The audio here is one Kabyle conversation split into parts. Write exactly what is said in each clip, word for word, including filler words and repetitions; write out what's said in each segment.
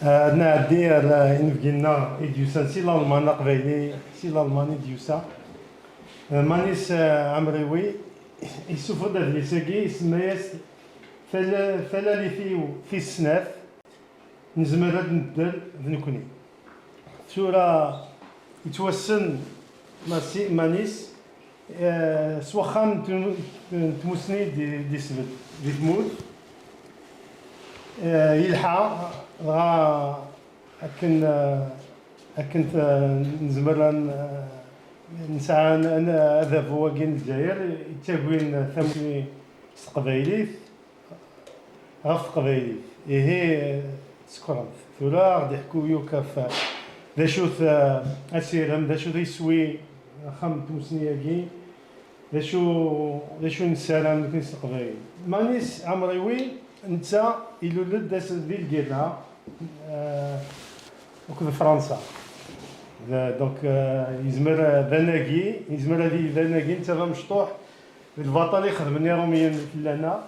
Ad nɛeddi ar, eh, inebgi-nneɣ i d-yusan si Lalman, aqbayli si Lalman i d-yusa. Eh, Manis, eh, Ɛemriwi, yessufeɣ-d adlis-agi, isemma-yas Tala-, Talalit-iw tis snat, nezmer ad neddel d nekni. Tura yettwassen Masi-, Manis, eh, s waxxam n tmu-, n tmussni d-, d-isbedd di tmurt. Eh, yelḥa, dɣa akken, eh, akken t-, nezmer ad n-, nesɛa n-, n-, adabu-agi n Lezzayer, yettagin tamussni s teqbaylit, ɣef teqbaylit. Ihi, sekren-t. Tura ad ɣ-d-iḥku Yukaf d acu-t, eh, asirem, d acu-t iswi, axxam n tmussni-agi, d acu, d acu nessaram nekni s teqbaylit. Manis Ɛemriwi, netta ilul-d ass di lgirra, eh, akked Fransa. D-, donc, eh, yezmer, eh, d anagi, yezmer ad yili d anagi, netta d amecṭuḥ, d lbaṭel i xedmen Iṛumyen fell-aneɣ.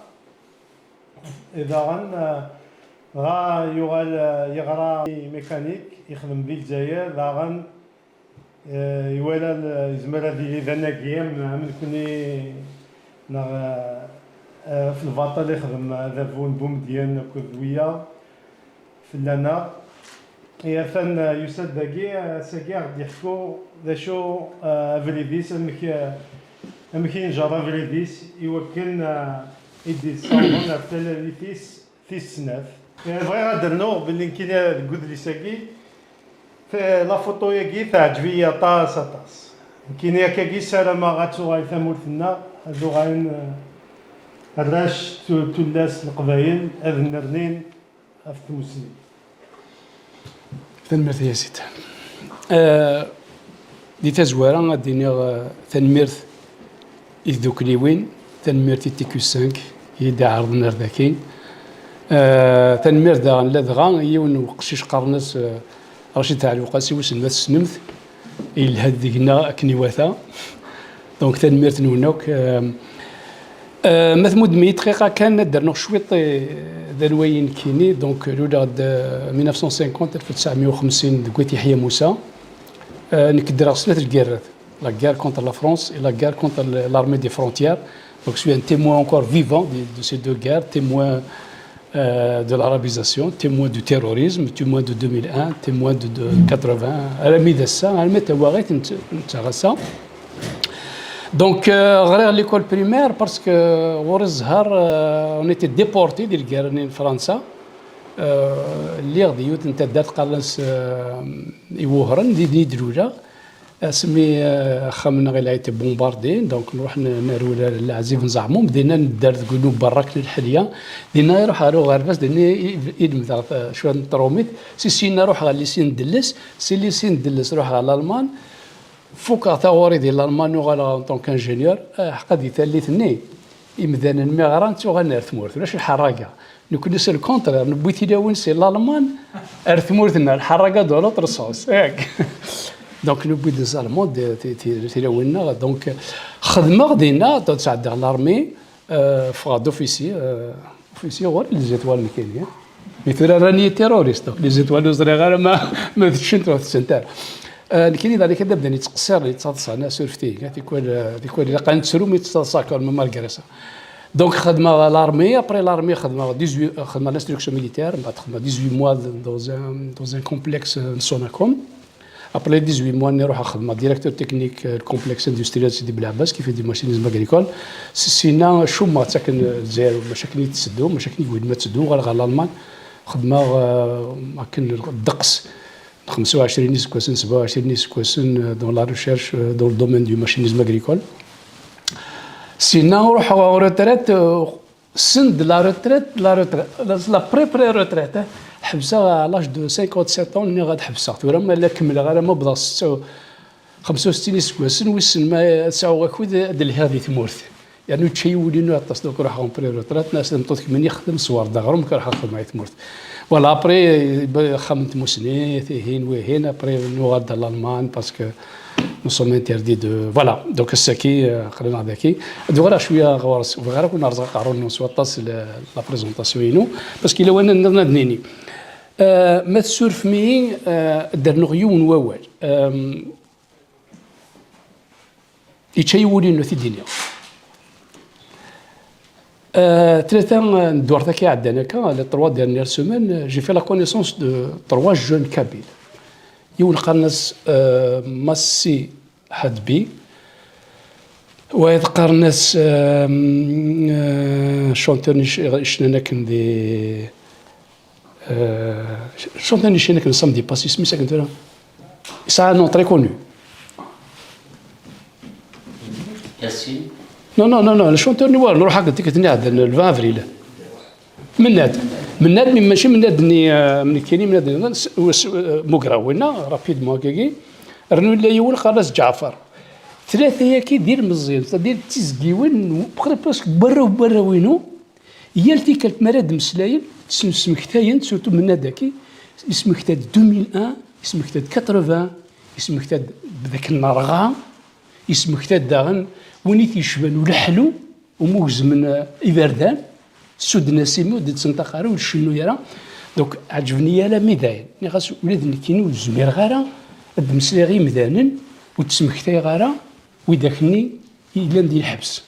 Daɣen, eh, dɣa yuɣal, eh, yeɣra i mécanique, yexdem di Lezzayer, daɣen, eh, iwala l-, yezmer ad yili d anagi am, am nekni, neɣ, eh, eh, f lbaṭel yexdem adabu n Bumedyen akked wiyaḍ fell-aneɣ. Atan, eh, yusa-d dagi, eh, ass-agi ad ɣ-d-yeḥku d acu, eh, abrid-is, amek, eh, amek i njer abrid-is i wakken, eh, i d-yessawḍen ar talalit-is tis snat. Eh, bɣiɣ ad d-rnuɣ belli nekkini deg udlis-agi, t-, la photo-agi teɛǧeb-iyi aṭas, aṭas. Nekkini akkagi ssarameɣ ad tuɣal tamurt-nneɣ, ad uɣalen, eh, arrac tu-, tullas n Leqbayel ad nnernin ɣef tmussni. Tanemmirt a Yazid. Eh, di tazwara ad d-iniɣ, eh, tanemmirt i tdukliwin, tanemmirt i T Q cinq i yi-d-iɛerḍen ar daki. Eh, tanemmirt daɣen ladɣa i yiwen n uqcic qqaren-as, eh, Racid Taɛluqasi, wissen ma tessnem-t, yelha-d deg-neɣ akken iwata. Donc, tanemmirt-nwen akk. Euh, euh, ma tmuddem-iyi dqiqa kan, ad d-rnuɣ cwiṭ, eh, d anwa-yi nekkini. Donc, luleɣ-d, euh, mille neuf cent cinquante, alef u tesɛemya u xemsin, deg At Yeḥya Musa. Euh, nekk ddreɣ snat lgirrat, la guerre contre la France et la guerre contre le-, l'armée des frontières. Donc, je suis un témoin encore vivant de, de ces deux guerres, témoin euh, de l'arabisation, témoin du terrorisme, témoin de deux mille un, témoin de, de quatre-vingts, armi d ass-a, armi d tawaɣit n t-, n tɣasa. Donc, euh, ɣriɣ l'école primaire parce que ɣur-i zzher, euh, on était déportés di lgirra-nni n Fransa. Euh, lliɣ di yiwet n taddart qqaren-as, euh, Iwuhren, di, di d-luleɣ. Asmi, eh, axxam-nneɣ il a été bombardé, donc nruḥ n-, nerwel ar Leɛzib n Zeɛmum, dinna nedder deg win uberrak n lḥelya, dinna i ruḥeɣ ar uɣerbaz, dinna i, i, i lemdeɣ, eh, cwiṭ n trumit, si syin ruḥeɣ ɣer lycée n Delles, si lycée n Delles ruḥeɣ ɣer Lalman, fukeɣ taɣuri di Lalman, uɣaleɣ en tant qu'ingénieur, eh, ḥqa di tallit-nni, imdanen mi ɣran ttuɣalen ar tmurt, ulac lḥerraga. Nekkni, c'est le contraire, newwi tilawin si Lalman ar tmurt-nneɣ, lḥerraga dans l'autre sens. Yak. Donc, newwi des Allemands, de, ti-, ti-, tilawin-nneɣ. Donc, xedmeɣ dinna, donc, sɛeddaɣ l'armée, euh, ffɣeɣ-d officier, euh, officier ɣur-i les étoiles nekkini. Mais tura rran-iyi terroriste, donc les étoiles ur ẓriɣ ara ma, ma d ččent neɣ ur tettett ara. Euh, nekkini d amek ad d-abdan yettqeṣṣiren, yettaḍsan, asurfti, tikwal, tikwal ilaq ad nettru, mais tettaḍsa quand même malgré ça. Donc, xedmeɣ l'armée, après l'armée, xedmeɣ dix-huit, xedmeɣ l'instruction militaire, mbaɛd xedmeɣ dix-huit mois dans un, dans un complexe, euh, Sonacom. Après les dix-huit mois, nni ruḥeɣ xedmeɣ directeur technique, euh, le complexe industriel Sidi Belɛebbas, qui fait du machinisme agricole. S-, sina, cummeɣ ttaken, euh, Lezzayer, maca akken i tetteddu, maca akken i yewwin ma tetteddu, uɣaleɣ ɣer Lalman, xedmeɣ, euh, akken ddeqs. Xemsa u ɛecrin iseggasen, sebɛa u ɛecrin iseggasen, euh, dans la recherche, euh, dans le domaine du machinisme agricole. Sina, ruḥeɣ en retraite, euh, send la retraite, la retraite, la, la pré-pré-retraite, hein. Ḥebseɣ à l'âge de cinquante-sept ans, nniɣ ad ḥebseɣ. Tura ma la kemmleɣ ara ma wwḍeɣ setta u, xemsa u settin iseggasen, wissen ma ad sɛuɣ akud ad lhiɣ di tmurt. Yernu yečča-yi wul-inu aṭas, donc ruḥeɣ en pré-retraite, nniɣ-as tameṭṭut kemmini xdem, ṣewwer-d aɣrum, ruḥeɣ xedmeɣ i tmurt. Voilà, après, ba-, axxam n tmussni, tihin, wihin, après, nuɣal-d à l'Allemagne, parce que nous sommes interdits de, voilà, donc ass-agi, euh, aql-aneɣ daki. Ad uɣaleɣ cwiya ɣur-s, ur bɣiɣ ara ad ken-rẓeɣ aqerru-nwen s waṭas, la, la présentation-inu, parce que yella wayen nniḍen ad nini. Euh, ma tessurfem-iyi, euh, ad d-rnuɣ yiwen wawal. Euh, yečča-yi wul-inu, ad t-id-iniɣ. Euh, tlata n ddurt akka iɛeddan akka, les trois dernières semaines, j'ai fait la connaissance de trois jeunes kabyles. Yiwen qqaren-as, euh, Massi Hadbi. Wayeḍ qqaren-as, euh, euh, chanteur n ic-, icnan akken di, euh, chanteur n icnan akken samedi passé, isem-is akken tura? Yesɛa nom très connu. Yassine. Non, non, non, non, le chanteur n war, nruḥ akka tikkelt-nni iɛeddan, le vingt avril. Mennad. Mennad, mi mačči Mennad-nni, euh, nekkini, Mennad-nni, s-, s-, euh, mugraw winna, rapidement, akkagi. Rnu yella yiwen, qqaren-as Ǧaɛfar. Tlata-yaki d ilmeẓyen, c'est-à-dire d tizgiwin, presque n warraw, n warraw-inu. Yal tikkelt mi ara d-mmeslayen, ssemektayen, surtout Mennad-aki, yesmekta-d deux mille un, yesmekta-d quatre-vingts, yesmekta-d d akken nerɣa, yesmekta-d daɣen win i t-yecban uleḥlu, umi gezmen, eh, iberdan, ssudden-as imi ur d-yettsenṭaq ara, ur icennu ara. Donc, ɛeǧben-iyi alammi dayen. Nniɣ-as, ula d nekkini ur zmireɣ ara ad d-mmeslayeɣ i yimdanen ur d-smektayeɣ ara widak-nni yellan di lḥebs.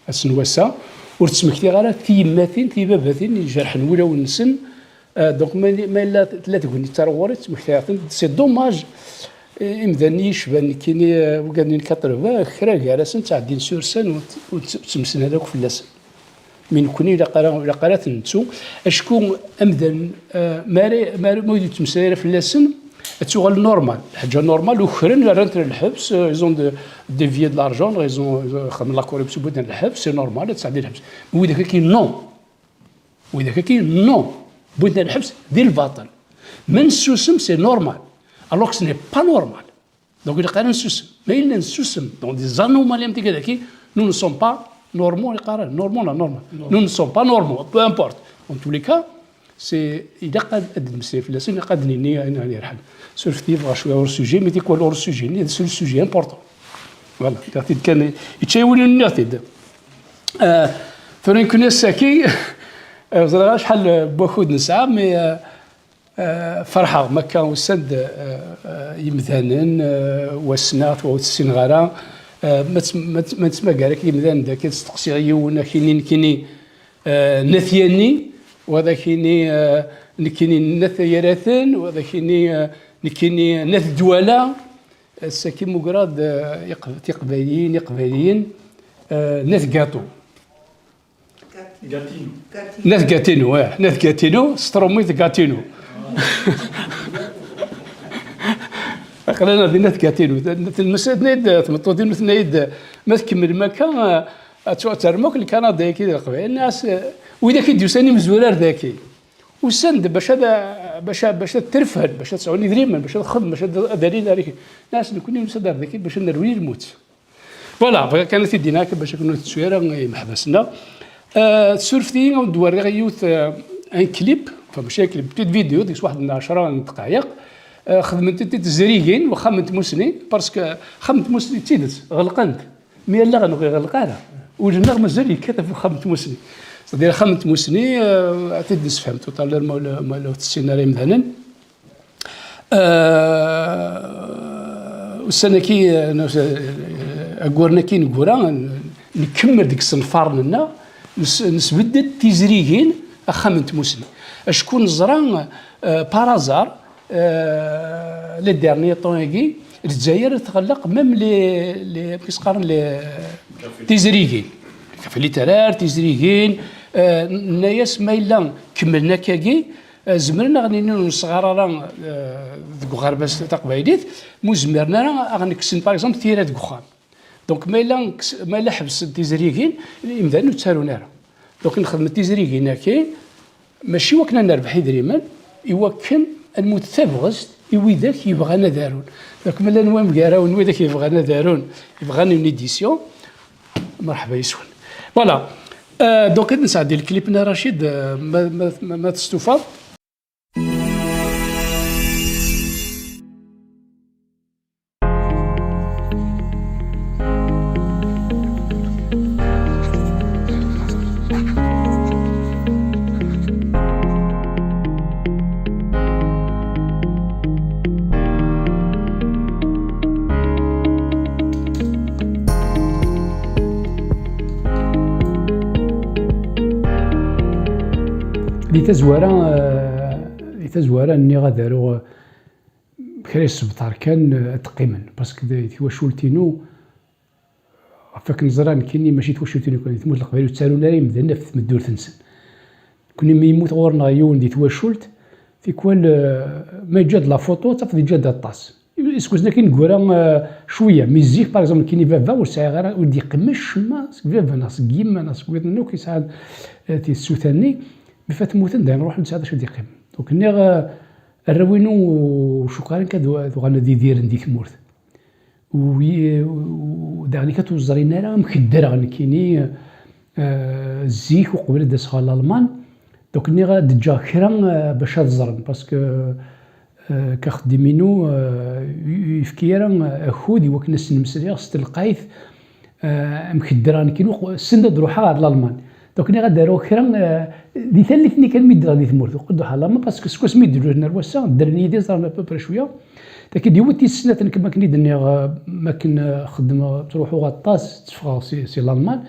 Ass n wass-a, ur d-smektayeɣ ara tiyemmatin, tibabatin ijerḥen wulawen-nsen, Euh, donc, ma, ma yella tella tegnit ar ɣur-i, ttmektayeɣ-tent. C'est dommage, eh, imdanen yecban nekkini, eh, wigad-nni n quatre-vingts, kra gar-asen ttɛeddin s ursan ur tt-, ur tt-, ur ttmeslan akk fell-asen. Mi nekkni ilaq ara, ilaq ara ten-nettu. Acku amdan, eh, ma ara, ma ara, ma ur yettmeslay ara fell-asen, ad tuɣal normal. Lḥaǧa normal, ukren, rran-ten lḥebs, eh, ils ont de, dévié de l'argent, ils ont, ils ont, xedmen la corruption, wwin-ten lḥebs, c'est normal, ad sɛeddin lḥebs. Mais widak-agi, non. Widak-agi, non. Wwin-ten lḥebs di lbaṭel. Ma nessusem, c'est normal. Alors que ce n'est pas normal. Donc, ilaq ara nessusem. Ma yella nessusem dans des anomalies am tigad-agi, nous ne sommes pas normaux, ilaq ara, normaux, la normal. Nous ne sommes pas normaux, peu importe. En tous les cas, c'est, ilaq ad, ad d-nmeslay fell-asen, ilaq ad d-nini ayen ara yerḥen. Surfet-iyi, bɣiɣ cwiya hors sujet, mais tikwal hors sujet-nni, d sur sujet important. Voilà, nniɣ-t-id kan, yečča-yi wul-inu, nniɣ-t-id. Euh, tura nekkni ass-agi, euh, ẓriɣ acḥal n wakud nesɛa, mais, euh, euh, ferḥeɣ, ma akka usan-d, euh, euh, yimdanen, euh, wassneɣ, tura ur ssineɣ ara. Euh, ma tt-, ma tt-, ma nettmagar akk yimdanen dagi, ad steqsiɣ yiwen, ad ak-yini nekkini, euh, n At Yanni, wa ad ak-yini, euh, nekkini n At Yiraten, wa ad ak-yini, euh, nekkini n At Dwala. Ass-agi mugreɣ-d, eh, iqb-, tiqbayliyin, iqbayliyen, eh, n At Gaṭu. Gatineau. N At Gatineau, eh, n At Gatineau, s trumit Gatineau. Aql-aneɣ di At Gatineau. Tenna-d tmeṭṭut-inu, tenna-yi-d, ma tkemmlem akka, eh, ad tu-, ad terrem akk lkanada-agi d Leqbayel. Nniɣ-as, eh, widak i d-yusan imezwura ar daki. Usan-d bac ad, bac ad, bac ad terfed, bac ad sɛun idrimen, bac ad xedmen, bac ad, ad alin ar iken. Nniɣ-as, nekkni nusa-d ar daki bac ad nerwel i lmut. Voilà, bɣiɣ kan ad t-id-iniɣ akka bac akken ur tettu ara imeḥbas-nneɣ. Euh, surfet-iyi ad d-werriɣ yiwet, euh, un clip, enfin, mačči un clip, petite vidéo, deg-s waḥed n ɛecra n ddqayeq. Euh, xedment-tent-id tezrigin n uxxam n tmusni, parce que axxam n tmusni d tidet, ɣelqent. Mi allaɣ-nneɣ ur iɣelleq ara. Ul-nneɣ mazal yekkat ɣef uxxam n tmusni. C'est-à-dire, axxam n tmusni, euh, ad t-id-nessefhem tout à l'heure, ma ula, ma ula ur t-ssinen ara yimdanen. Euh, ussan-agi, euh, nos-, euh, agguren-agi ineggura, n-, nkemmel deg isenfaren-nneɣ, nes-, nesbedd-d tizrigin axxam n tmusni. Acku neẓra, euh, par hasard, Euh, les derniers temps-agi, Lezzayer tɣelleq même les, les, amek i s-qqaren, les, tizrigin. Kafe littéraire, tizrigin, euh, nenna-yas ma yella kemmlen akkagi, euh, zemren ad ɣ-ninin ur nesɣar ara, euh, deg uɣerbaz taqbaylit, ma ur zmiren ara ad ɣ-nekksen, par exemple, tira deg uxxam. Donc, ma yella, ma yella ḥebsent tizrigin, imdanen ur ttarun ara. Donc, nxedmet tizrigin-agi, mačči wakken ad nerbeḥ idrimen, i wakken ad nmut tabɣest i widak yebɣan ad arun. Donc, ma llan wamgaraw n widak yebɣan ad arun, yebɣan une édition, merḥba yes-wen. Voilà. Euh, donc, ad nesɛeddi lklip n Racid, euh, ma, ma, ma, ma testufaḍ. Di tazwara, eh, di tazwara nniɣ ad aruɣ, eh, kra yessebṭar kan, eh, ad d-qqimen, parce que di twacult-inu, ɣef wakken ẓriɣ nekkini, mačči twacult-inu kan, di tmurt n Leqbayel ur ttarun ara imdanen ɣef tmeddurt-nsen. Nekkni mi yemmut ɣur-neɣ yiwen di twacult, tikwal, eh, ma yeǧǧa-d la photo, tafeḍ yeǧǧa-d aṭas. Iseggasen akin neggura, eh, cwiya, mi zik, par exemple, nekkini baba ur sɛiɣ ara, ur d-yeqqim acemma seg baba neɣ seg yemma neɣ seg wiḍen akk yesɛan, eh, tisuta-nni, mi fat mmuten dayen ruḥen, sɛiɣ d acu d-yeqqimen. Donc nniɣ, eh, arraw-inu ur cukkeɣ ara akka ad uɣalen ad idiren di tmurt. U yi-, u-, daɣen akka ur ẓrin ara amek ddreɣ nekkini, eh, zik uqbel ad d-aseɣ ɣer Lalman. Donc nniɣ ad d-ǧǧeɣ kra, eh, bac ad ẓren, parce que, eh, k axeddim-inu, eh, ur yefki ara akud i wakken ad s-nemmeslayeɣ s telqayt, eh, amek ddreɣ nekkini uq-, send ad ruḥeɣ ɣer Lalman. Donc nniɣ ad d-aruɣ kra, eh, di tallit-nni kan mi ddreɣ di tmurt, uqbel ad ruḥeɣ ɣer Lalman, parce que seg wasmi i d-lulen ar wass-a, ddren-iyi-d iẓra à peu près cwiya. Taki d yiwet tis snat nekk, makken i d-nniɣ, eh, makken, eh, xeddmeɣ, ttruḥuɣ aṭas, tteffɣeɣ si, si Lalman,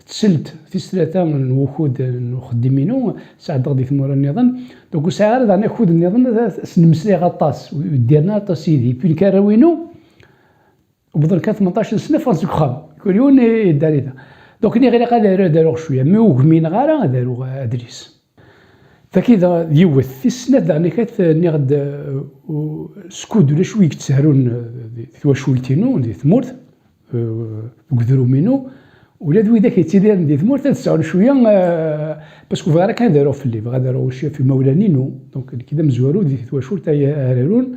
ttselt tis tlata n wukud n uxeddim-inu, sɛeddaɣ di tmura nniḍen. Donc ur sɛiɣ ara daɣen akud nniḍen ad s-nemmeslayeɣ aṭas, ur ddiren ara aṭas yid-i. Puis nekk arraw-inu, wwḍen kan tmenṭac n sna, ffɣen seg uxxam. Kul yiwen yedda ar da. Donc nniɣ ilaq ad aruɣ, ad aruɣ cwiya, mi ur gmineɣ ara ad aruɣ adlis. Taki d yiwet. Tis snat daɣen akka nniɣ-d, uh, uh, skud ulac wi yettarun, uh, di twacult-inu, di tmurt, uh, deg udrum-inu, ula d widak yettidiren di tmurt ad sɛun cwiya, uh, parce que bɣiɣ ara kan ad aruɣ fell-i, bɣiɣ ad aruɣ cwiya ɣef imawlan-inu. Donc nekk d amezwaru di twacult ay ararun.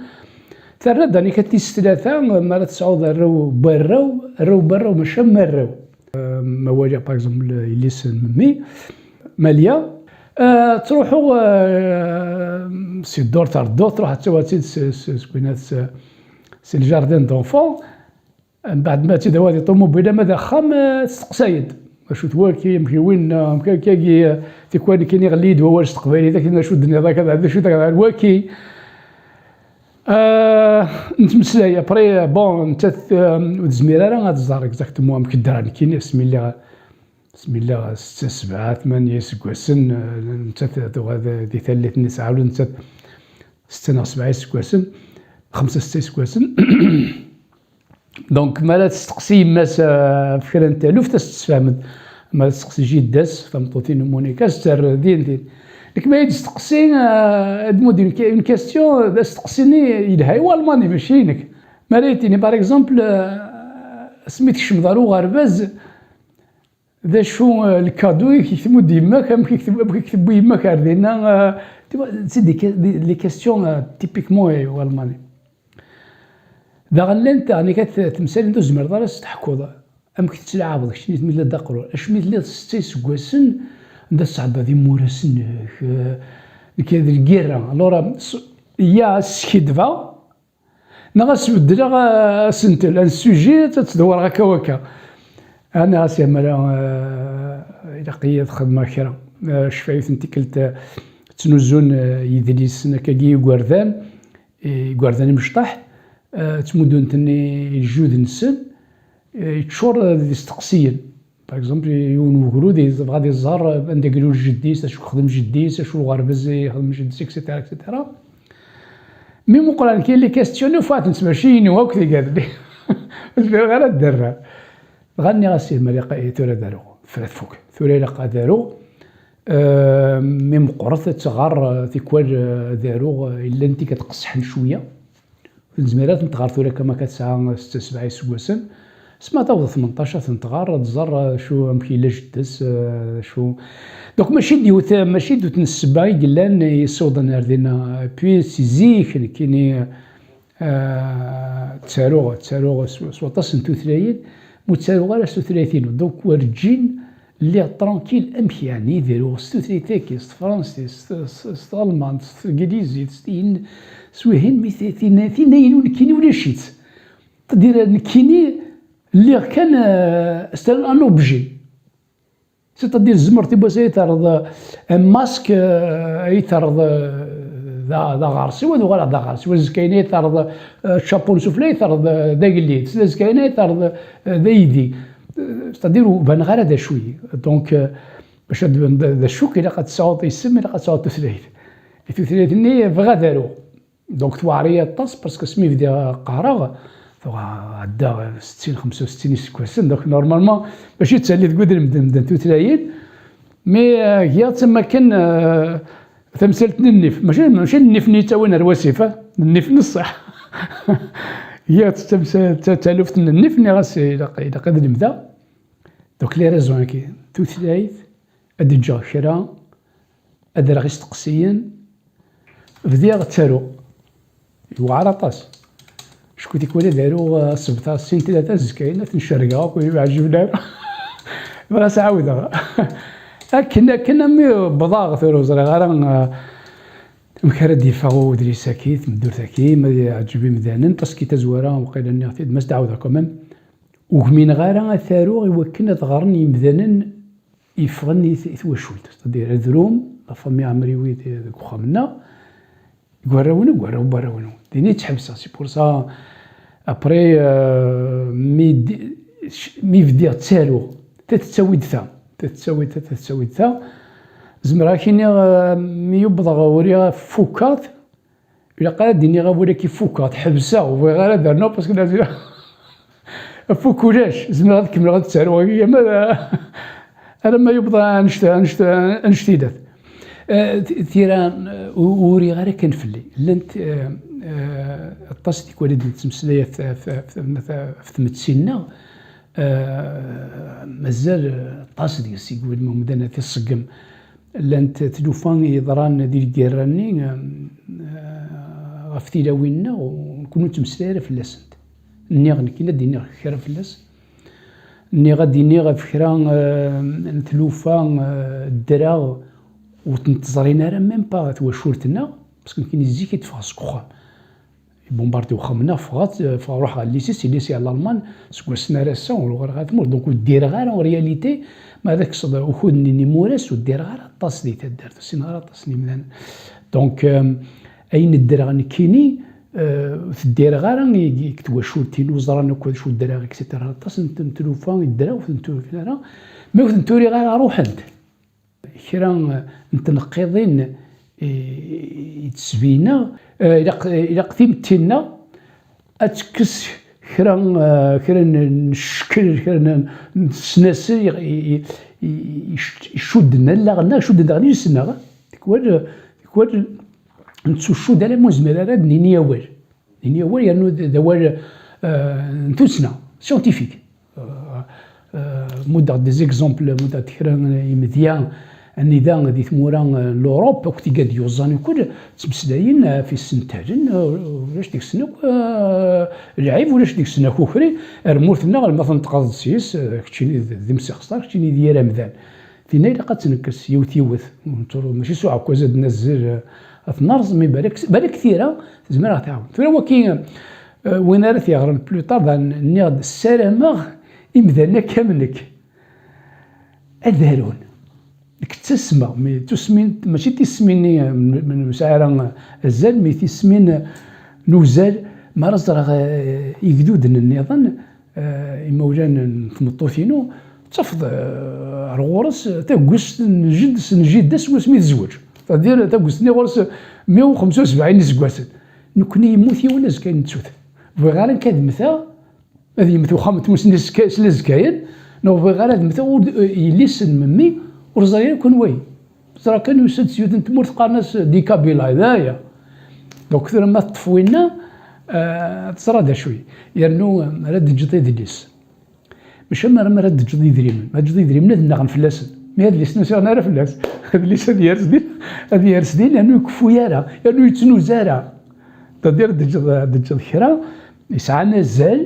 Terna-d daɣen akka tis tlata, mi ara tesɛuḍ arraw n warraw, arraw n warraw, maca marraw. Ma waliɣ, par exemple, yelli-s n memmi, Malia, euh, ttruḥu, euh, si ddurt ar ddurt, truḥ ad tawi-tt-id s, s, s, s, si le jardin d'enfants. Mbeɛd ma tt-id-tawi di ṭumubil ama d axxam, euh, testeqsa-yi-d. Acu-t waki, amek i winna, amek akkagi, euh, tikwal nekkini iɣelli-yi-d wawal s teqbaylit, akken acu d-tenniḍ akka, d acu d waki. Euh, nettmeslay, après, bon, nettat, euh, ur tezmir ara ad tẓer exactement amek ddreɣ nekkini, asmi lliɣ, asmi lliɣ setta, sebɛa, tmanya iseggasen, euh, nettat tuɣal di tallit-nni tesɛa ula nettat setta neɣ sebɛa iseggasen, xemsa, setta iseggasen. Donc, mi ara testeqsi yemma-s, euh, ɣef kra n taluft, ad s-tessefhem-d. Mi ara testeqsi jida-s, tameṭṭut-inu Monica, ad s-terr din, din. Nekk ma yi-d-testeqsi, euh, ad d-tmudd une que-, une question, d asteqsi-nni yelha i Walmani, mačči inek. Mi ara yi-d-tini, par exemple, euh, asmi tkecmeḍ ɣer uɣerbaz, d acu, euh, lkadu i k-tmudd yemma-k, amek i k-, amek i k-tewwi yemma-k ar dinna, euh, tu vois, c'est des que-, des, les questions, euh, typiquement, euh, Walmani. Daɣen llant, ɛni, kat temsalin ur tezmireḍ ara ad s-teḥkuḍ amek tettlɛabeḍ keččini mi tella d aqrur, acimi telliḍ setta iseggasen anda tesɛeddaḍ imuras-nnek, eh, nekk d lgirra. Alors, s-, ya skiddbeɣ, neɣ ad s-beddleɣ, eh, asentel, un sujet, ad tt-dewreɣ akka wakka. Ɛni ɣas yamara, eh, ilaq-iyi ad xedmeɣ kra. Eh, cfiɣ yiwet n tikkelt, eh, ttnuzun, eh, yidlisen akkagi igerdan, igerdan imecṭaḥ, eh, ttmuddun-ten i lǧud-nsen, eh, yeččur, eh, d isteqsiyen. Par exemple, yiwen n ugrud yebɣa ad iẓer, eh, anda i ilul jeddi-s, acu yexdem jeddi-s, acu n uɣerbaz i yexdem jeddi-s, et cetera, et cetera. Mi meqqren kan les questions, ufan-tent mačči inu akk tigad-nni. Ur zmireɣ ara ad d-rreɣ. Dɣa nniɣ-as, "Ih, ma ilaq, eh, tura ad aruɣ." Tefra tfuk. Tura ilaq ad aruɣ. Eh, mi meqqret ad tɣer, eh, tikwal, eh, ad aruɣ, eh, llant i ad qeṣṣḥen cwiya. Ur nezmir ad tent-tɣer tura kama akka tesɛa setta sebɛa iseggasen. Asmi ara taweḍ tmenṭac ad tent-tɣer, ad tẓer, eh, acu, amek yella jeddi-s, eh, acu. Donc mačči d yiwet, mačči d yiwet n ssebba i yellan yessiwḍen ar dinna. Et puis si zik nekkini, Ah, ttaruɣ, ttaruɣ s, s waṭas n tutlayin, ur ttaruɣ ara s tutlayt-inu. Donc, werǧin lliɣ tranquille amek yeɛni i d-aruɣ s tutlayt-agi, s tefransist, s, s, s talmant, s teglizit, s tin, s wihin, mi ti-, tina, tina-inu nekkini ulac-itt. C'est-à-dire, nekkini lliɣ kan, euh, c'est un objet. C'est-à-dire, tzemreḍ tiwas ay terreḍ, euh, un masque, euh, ay terreḍ, euh, d a-, d aɣersiw, ad uɣaleɣ d aɣersiw. Azekka-inu ay terreḍ, euh, chapeau n sufella, ay terreḍ, euh, d agellid. Azekka-inu ay terreḍ, euh, d aydi. Euh, c'est-à-dire, ur baneɣ ara d acu-yi. Donc, euh, Bac ad d-tban d d acu k-ilaq ad tesɛuḍ isem, ilaq ad tesɛuḍ tutlayt. I tutlayt-nni bɣiɣ ad aruɣ. Donc tewɛer-iyi aṭas, parce que asmi bdiɣ qqareɣ, tuɣ ɛeddaɣ settin, xemsa u settin iseggasen, donc normalement mačči d tallit deg udrim n tutlayin, mais euh, giɣ-tt am wakken euh, tamsalt n nnif, mačči mačči n nnif-nni yettawin ar wasif, ah, n nnif n ṣṣeḥ. Giɣ-tt d tamsalt, d taluft n nnif, nniɣ-as ilaq, ilaq ad lemdeɣ. Donc les raisons-agi, tutlayt, ad d-ǧǧeɣ kra, ad rreɣ isteqsiyen, bdiɣ ttaruɣ. Yewɛer aṭas. Acku tikwal ad aruɣ, uh, asebter sin tlata azekka-in ad ten-cergeɣ akk, ur yi-ɛǧiben ara. Bɣiɣ ad s-ɛawdeɣ. Akken, akken armi wwḍeɣ tura ur ẓriɣ ara, uh, amek ara d-yeffeɣ udlis-agi, tmeddurt-agi, ma yeɛǧeb imdanen, parce que tazwara, waqila nniɣ-t-id, ma s-d-ɛawdeɣ quand même. Ur gmineɣ ara ad t-aruɣ i wakken ad ɣren yimdanen yeffɣen i t-, i twacult. C'est-à-dire, adrum, la famille Ɛemriwit deg uxxam-nneɣ, deg warraw-inu, deg warraw n warraw-inu. Din i tt-ḥebseɣ. C'est pour ça, après, euh, mi d-, mi bdiɣ ttaruɣ, ta tettawi-d ta, ta tettawi-d ta, ta tettawi-d ta, zemreɣ ad k-iniɣ, euh, mi yewweḍ ɣer uriɣ fukkeɣ-t, ilaq ara d-iniɣ awal-agi fukkeɣ-t, ḥebseɣ, ur bɣiɣ ara ad rnuɣ, parce que la, afuk ulac, zemreɣ ad kemmleɣ ad ttaruɣ, ama alamma yewweḍ annect-, annect-, annect-ilat. Eh, t-, tira, eh, u-, ur uriɣ ara kan fell-i. Llant, eh, eh, aṭas tikwal i d-nettmeslay ɣef, ɣef, ɣef, ɣef tmetti-nneɣ, eh, mazal, eh, aṭas deg-s i yewwin umdan ad t-iṣeggem. Llant tlufa yeḍran di lgirra-nni, eh, ɣef tilawin-nneɣ, u nekkni ur nettmeslay ara fell-asent. Nniɣ nekkini ad d-iniɣ kra fell-as. Nniɣ ad d-iniɣ ɣef kra, eh, n tlufa, eh, ddreɣ ur tent-ẓrin ara même pas twacult-nneɣ, parce que nekkini zik i d-ffɣeɣ seg uxxam. Ibumbardi uxxam-nneɣ, ffɣeɣ, ffɣeɣ ruḥeɣ ɣer lycée, si lycée ɣer Lalman, seg wass-nni ar ass-a ur uɣaleɣ ɣer tmurt. Donc ur ddireɣ ara en réalité, ma ad tekkseḍ ukud-nni n yimuras, ur ddireɣ ara aṭas di taddart, ur ssineɣ ara aṭas n yimdanen. Donc, euh, ayen ddreɣ nekkini, euh, ur t-ddireɣ ara i, i twacult-inu, ẓran akk d acu ddreɣ, et cetera. Aṭas n, n tlufa i ddreɣ, ur tent-uriɣ ara, ma ur tent-uriɣ ara ruḥent. Kra n tneqqiḍin i, i d-sbeyneɣ, eh, ilaq, ilaq timetti-nneɣ ad tekkes kra, eh, kra n, n ccekl, kra n, n tesnasel i, i, i, i, icudden allaɣ-nneɣ, icudden daɣen iles-nneɣ. Tikwal, tikwal nettuccud alamma ur nezmir ara ad d-nini awal. Nini awal yernu d, d awal, eh, n tussna, scientifique. Eh, eh, muddeɣ des exemples, muddeɣ-d kra n yimedya, anida di tmura, eh, n l'Europe, akk tigad yuẓan akk, ttmeslayen ɣef isentalen, eh, ulac deg-sen akk, eh, lɛib, ulac deg-sen akukri, ar tmurt-nneɣ, alma tenṭqeḍ-d s-yes, eh, keččini d, d imsexṣar, keččini d yir amdan. Tinna ilaq ad tt-nekkes yiwet yiwet. Mačči s uɛekkaz ad nazzel, eh, ad t-nerẓ, mi balak, balak tira tezmer ad ɣ-tɛawen. Tura waki, eh, win ara t-yeɣren plus tard, ad n-, nniɣ-d ssarameɣ imdanen akka am nekk ad arun. Nekk ttasmeɣ, mi tusmin, mačči tismin-nni, eh, n, n, ur nesɛi ara, eh, azal, mi tismin, eh, n uzal, mi ara ẓreɣ, eh, igduden nniḍen, eh, imawlan n tmeṭṭut-inu, ttafeḍ, eh, ar ɣur-s tagust n jedd-s, n jidda-s, wasmi tezweǧ. C'est-à-dire, tagust-nni ɣur-s meyya u xemsa u sebɛin iseggasen. Nekkni yemmut yiwen azekka nettu-t. Bɣiɣ ara nekk ad mmteɣ, ad yemmet uxxam n tmussni s lezkka-, s lezkkayen, neɣ bɣiɣ ara ad mmteɣ ur d-, eh, yelli-s n memmi ur ẓri ara akk anwa-yi. Teẓra kan yusa-d s yiwet n tmurt qqaren-as Di Kabila, d aya. Donc tura ma teṭṭef winna, eh, teẓra d acu-yi. Yernu, eh, ara d-teǧǧeḍ idlis. Maca mi ara, mi ara d-teǧǧeḍ idrimen. Ma teǧǧeḍ idrimen ad nnaɣen fell-asen. Mi adlis-nni ur siɣen ara fell-as. Adlis ad yers din, ad yers din, yernu ur ikeffu ara, yernu ur yettnuz ara. C'est-à-dire ad d-teǧǧeḍ, ad d-teǧǧeḍ kra yesɛan azal,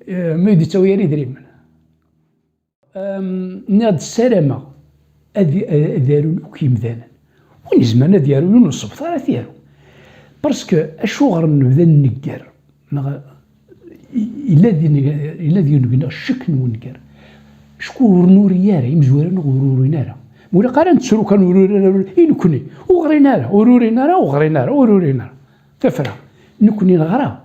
eh, mi ur d-yettawi ara idrimen. Am, nniɣ-d ssarameɣ ad, ad arun akk yimdanen. Win izemren ad yaru, yiwen usebter ad t-yaru. Parce que acuɣer nebda negger, neɣ i-, yella din, yella deg-neɣ ccek n wungar. Acku ur nuri ara, imezwura-nneɣ ur urin ara. Ma ur ilaq ara nettru kan ur urin ara, i nekni, ur ɣrin ara, ur urin ara, ur ɣrin ara, ur urin ara. Tafra, nekni neɣra.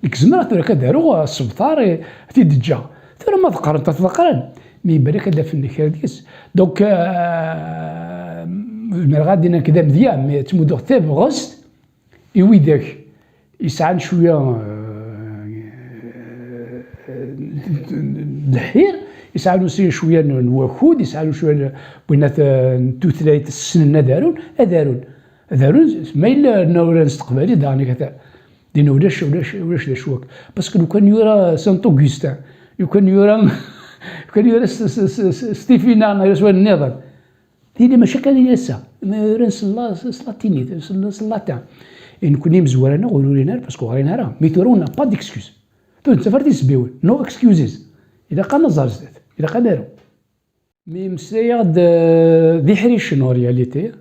Nekk zemreɣ tura ad d-aruɣ asebter, eh, ad t-id-ǧǧeɣ. Tura ma ḍeqqren, ṭṭef ḍeqqren. Mi ibarek ad d-afen kra deg-s. Donc, euh, zmireɣ ad d-iniɣ nekk d amedya, mi ttmudduɣ tabɣest i widak yesɛan cwiya, euh, d lḥir, yesɛan aussi cwiya n, n wakud, yesɛan cwiya n, winat, euh, n tutlayt ssnen ad arun, ad arun. Ad arun, ma yella ur nesteqbal, daɣen atan. Din ulac, ulac, ulac d acu akka. Parce que lukan yura Saint Augustin, lukan yura, lukan yura s, s, s, s, Stifina, neɣ s wayen nniḍen. Tili mačči kan i ass-a. Ma uran s la-, s latinit, s, s latin. I nekkni imezwura-nneɣ ur urin ara, parce que ur ɣrin ara. Mais tura on n'a pas d'excuse. Tura nettaf ar tisebbiwin. No excuses. Ilaq ad naẓer zdat. Ilaq ad naru. Mi meslayeɣ-d, eh, d iḥricen en réalité.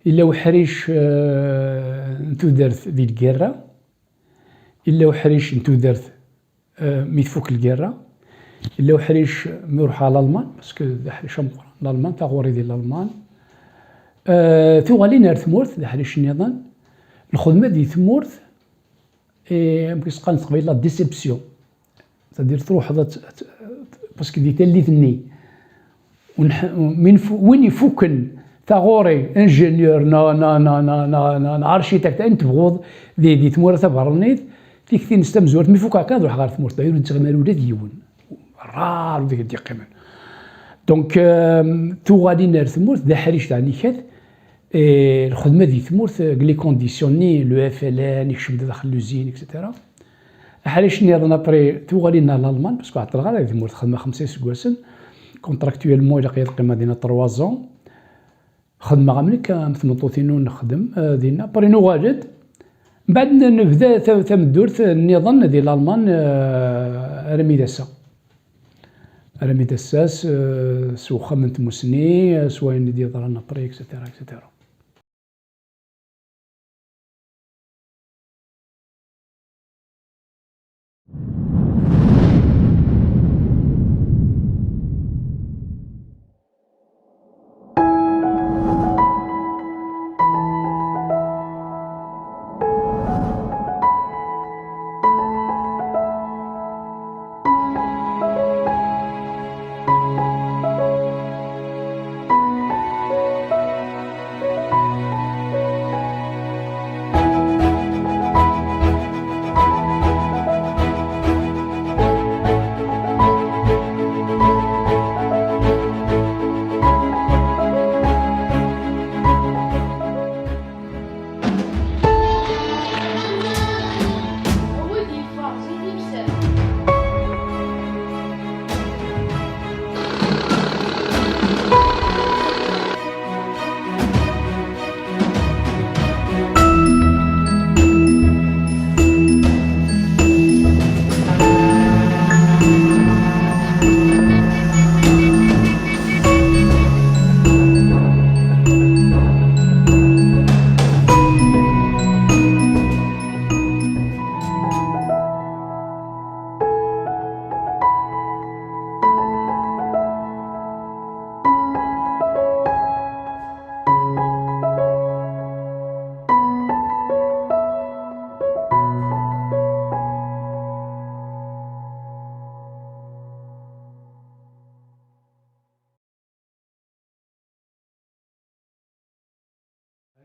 Illa uḥric, eh, n tudert di lgirra. Illa uḥric n tudert, eh, mi tfuk lgirra. Illa uḥric mi ruḥeɣ Lalman, parce que d aḥric ameqqran. Lalman, taɣuri di Lalman. Eh, tuɣalin ar tmurt, d aḥric nniḍen. Lxedma di tmurt, eh, amek i s-qqaren s teqbaylit, la déception. C'est-à-dire, truḥeḍ ad t-, ad t-, parce que di tallit-nni, ur nḥ-, min fu-, win ifuken taɣuri, ingénieur, neɣ, neɣ, neɣ architecte, ayen tebɣuḍ di, di tmura taberranit, tikti-nnes tamezwarut, mi fukeɣ kan ad ruḥeɣ ɣer tmurt, ur nettɣimi ara ula d yiwen. Rare ur d-yeqqimen. Donc, euh, tuɣalin ar tmurt, d aḥric daɣen ikat, eh, lxedma di tmurt, eh, deg les conditions-nni, le F L N, ikcem-d daxel l'usine, et cetera. Aḥric nniḍen après tuɣalin ar Lalman, parce que ɛeṭṭleɣ ara di tmurt, xedmeɣ xemsa iseggasen, contractuellement ilaq-iyi ad qqimeɣ dinna trois ans. Xedmeɣ am nekk, am tmeṭṭut-inu nexdem, eh, dinna. Après nuɣal-d, mbeɛd n-, nebda ta-, tameddurt nniḍen di Lalman, eh, armi d ass-a. Armi d ass-a, s, eh, s uxxam n tmussni, eh, s wayen i d-yeḍran après, et cetera, et cetera.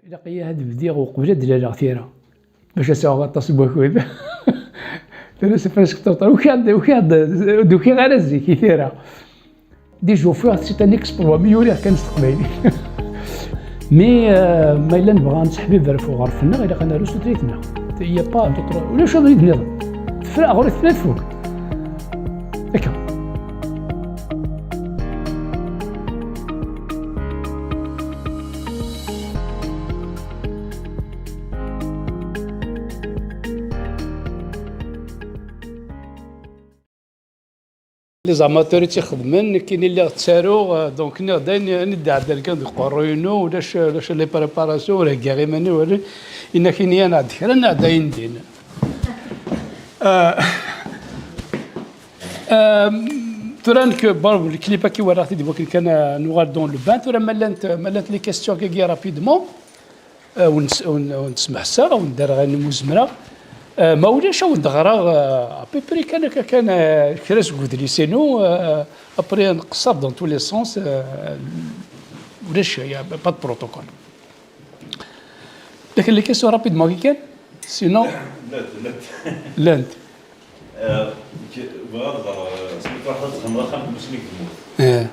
Ilaq-iyi ad bdiɣ uqbel ad d-laleɣ tira, bac ad sɛuɣ aṭas n wakud. Tara s presque ṭṭerṭer. Ukiɣ-d, ukiɣ-d, ur d-ukiɣ ara zik i tira. Déjà ufiɣ c'est un exploit, mi uriɣ kan s teqbaylit. Mais, euh, ma yella nebɣa ad nesseḥbiber ɣef uɣref-nneɣ, ilaq ad naru s tutlayt-nneɣ. Il y a pas d'autre, ulac abrid nniḍen. Tefra, ɣur-i tefra tfuk. Akka. Les amateurs i tt-ixedmen, nekkini lliɣ ttaruɣ, euh, donc nniɣ-d ayen, ayen i d-iɛeddan kan deg uqerruy-inu, ulac, ulac les préparations, ur heggiɣ iman-iw, ur, inna-k ini ad nɛeddi kra, nɛedda ayen din. Euh, euh, tura nekk, bon, le clip-agi walaɣ-t-id iwakken kan, euh, nuɣal dans le bain, tura ma llant, ma llant les questions-agi rapidement. Awen-, awen-, awen-d-smeḥseɣ, awen-d-rreɣ ayen umi zemreɣ. Euh, ma ulac, ad wen-d-ɣreɣ, euh, à peu près kan akka kan, euh, kra seg udlis-inu, euh, après nqeṣṣer dans tous les sens, euh, ulac, y a pas de protocole. Lakin les questions rapidement kan, sinon. Llant, llant. Llant. Euh, ke-, bɣiɣ ad ɣreɣ, euh, asmi truḥeḍ ad txedmeḍ axxam n tmusni deg tmurt. Eh.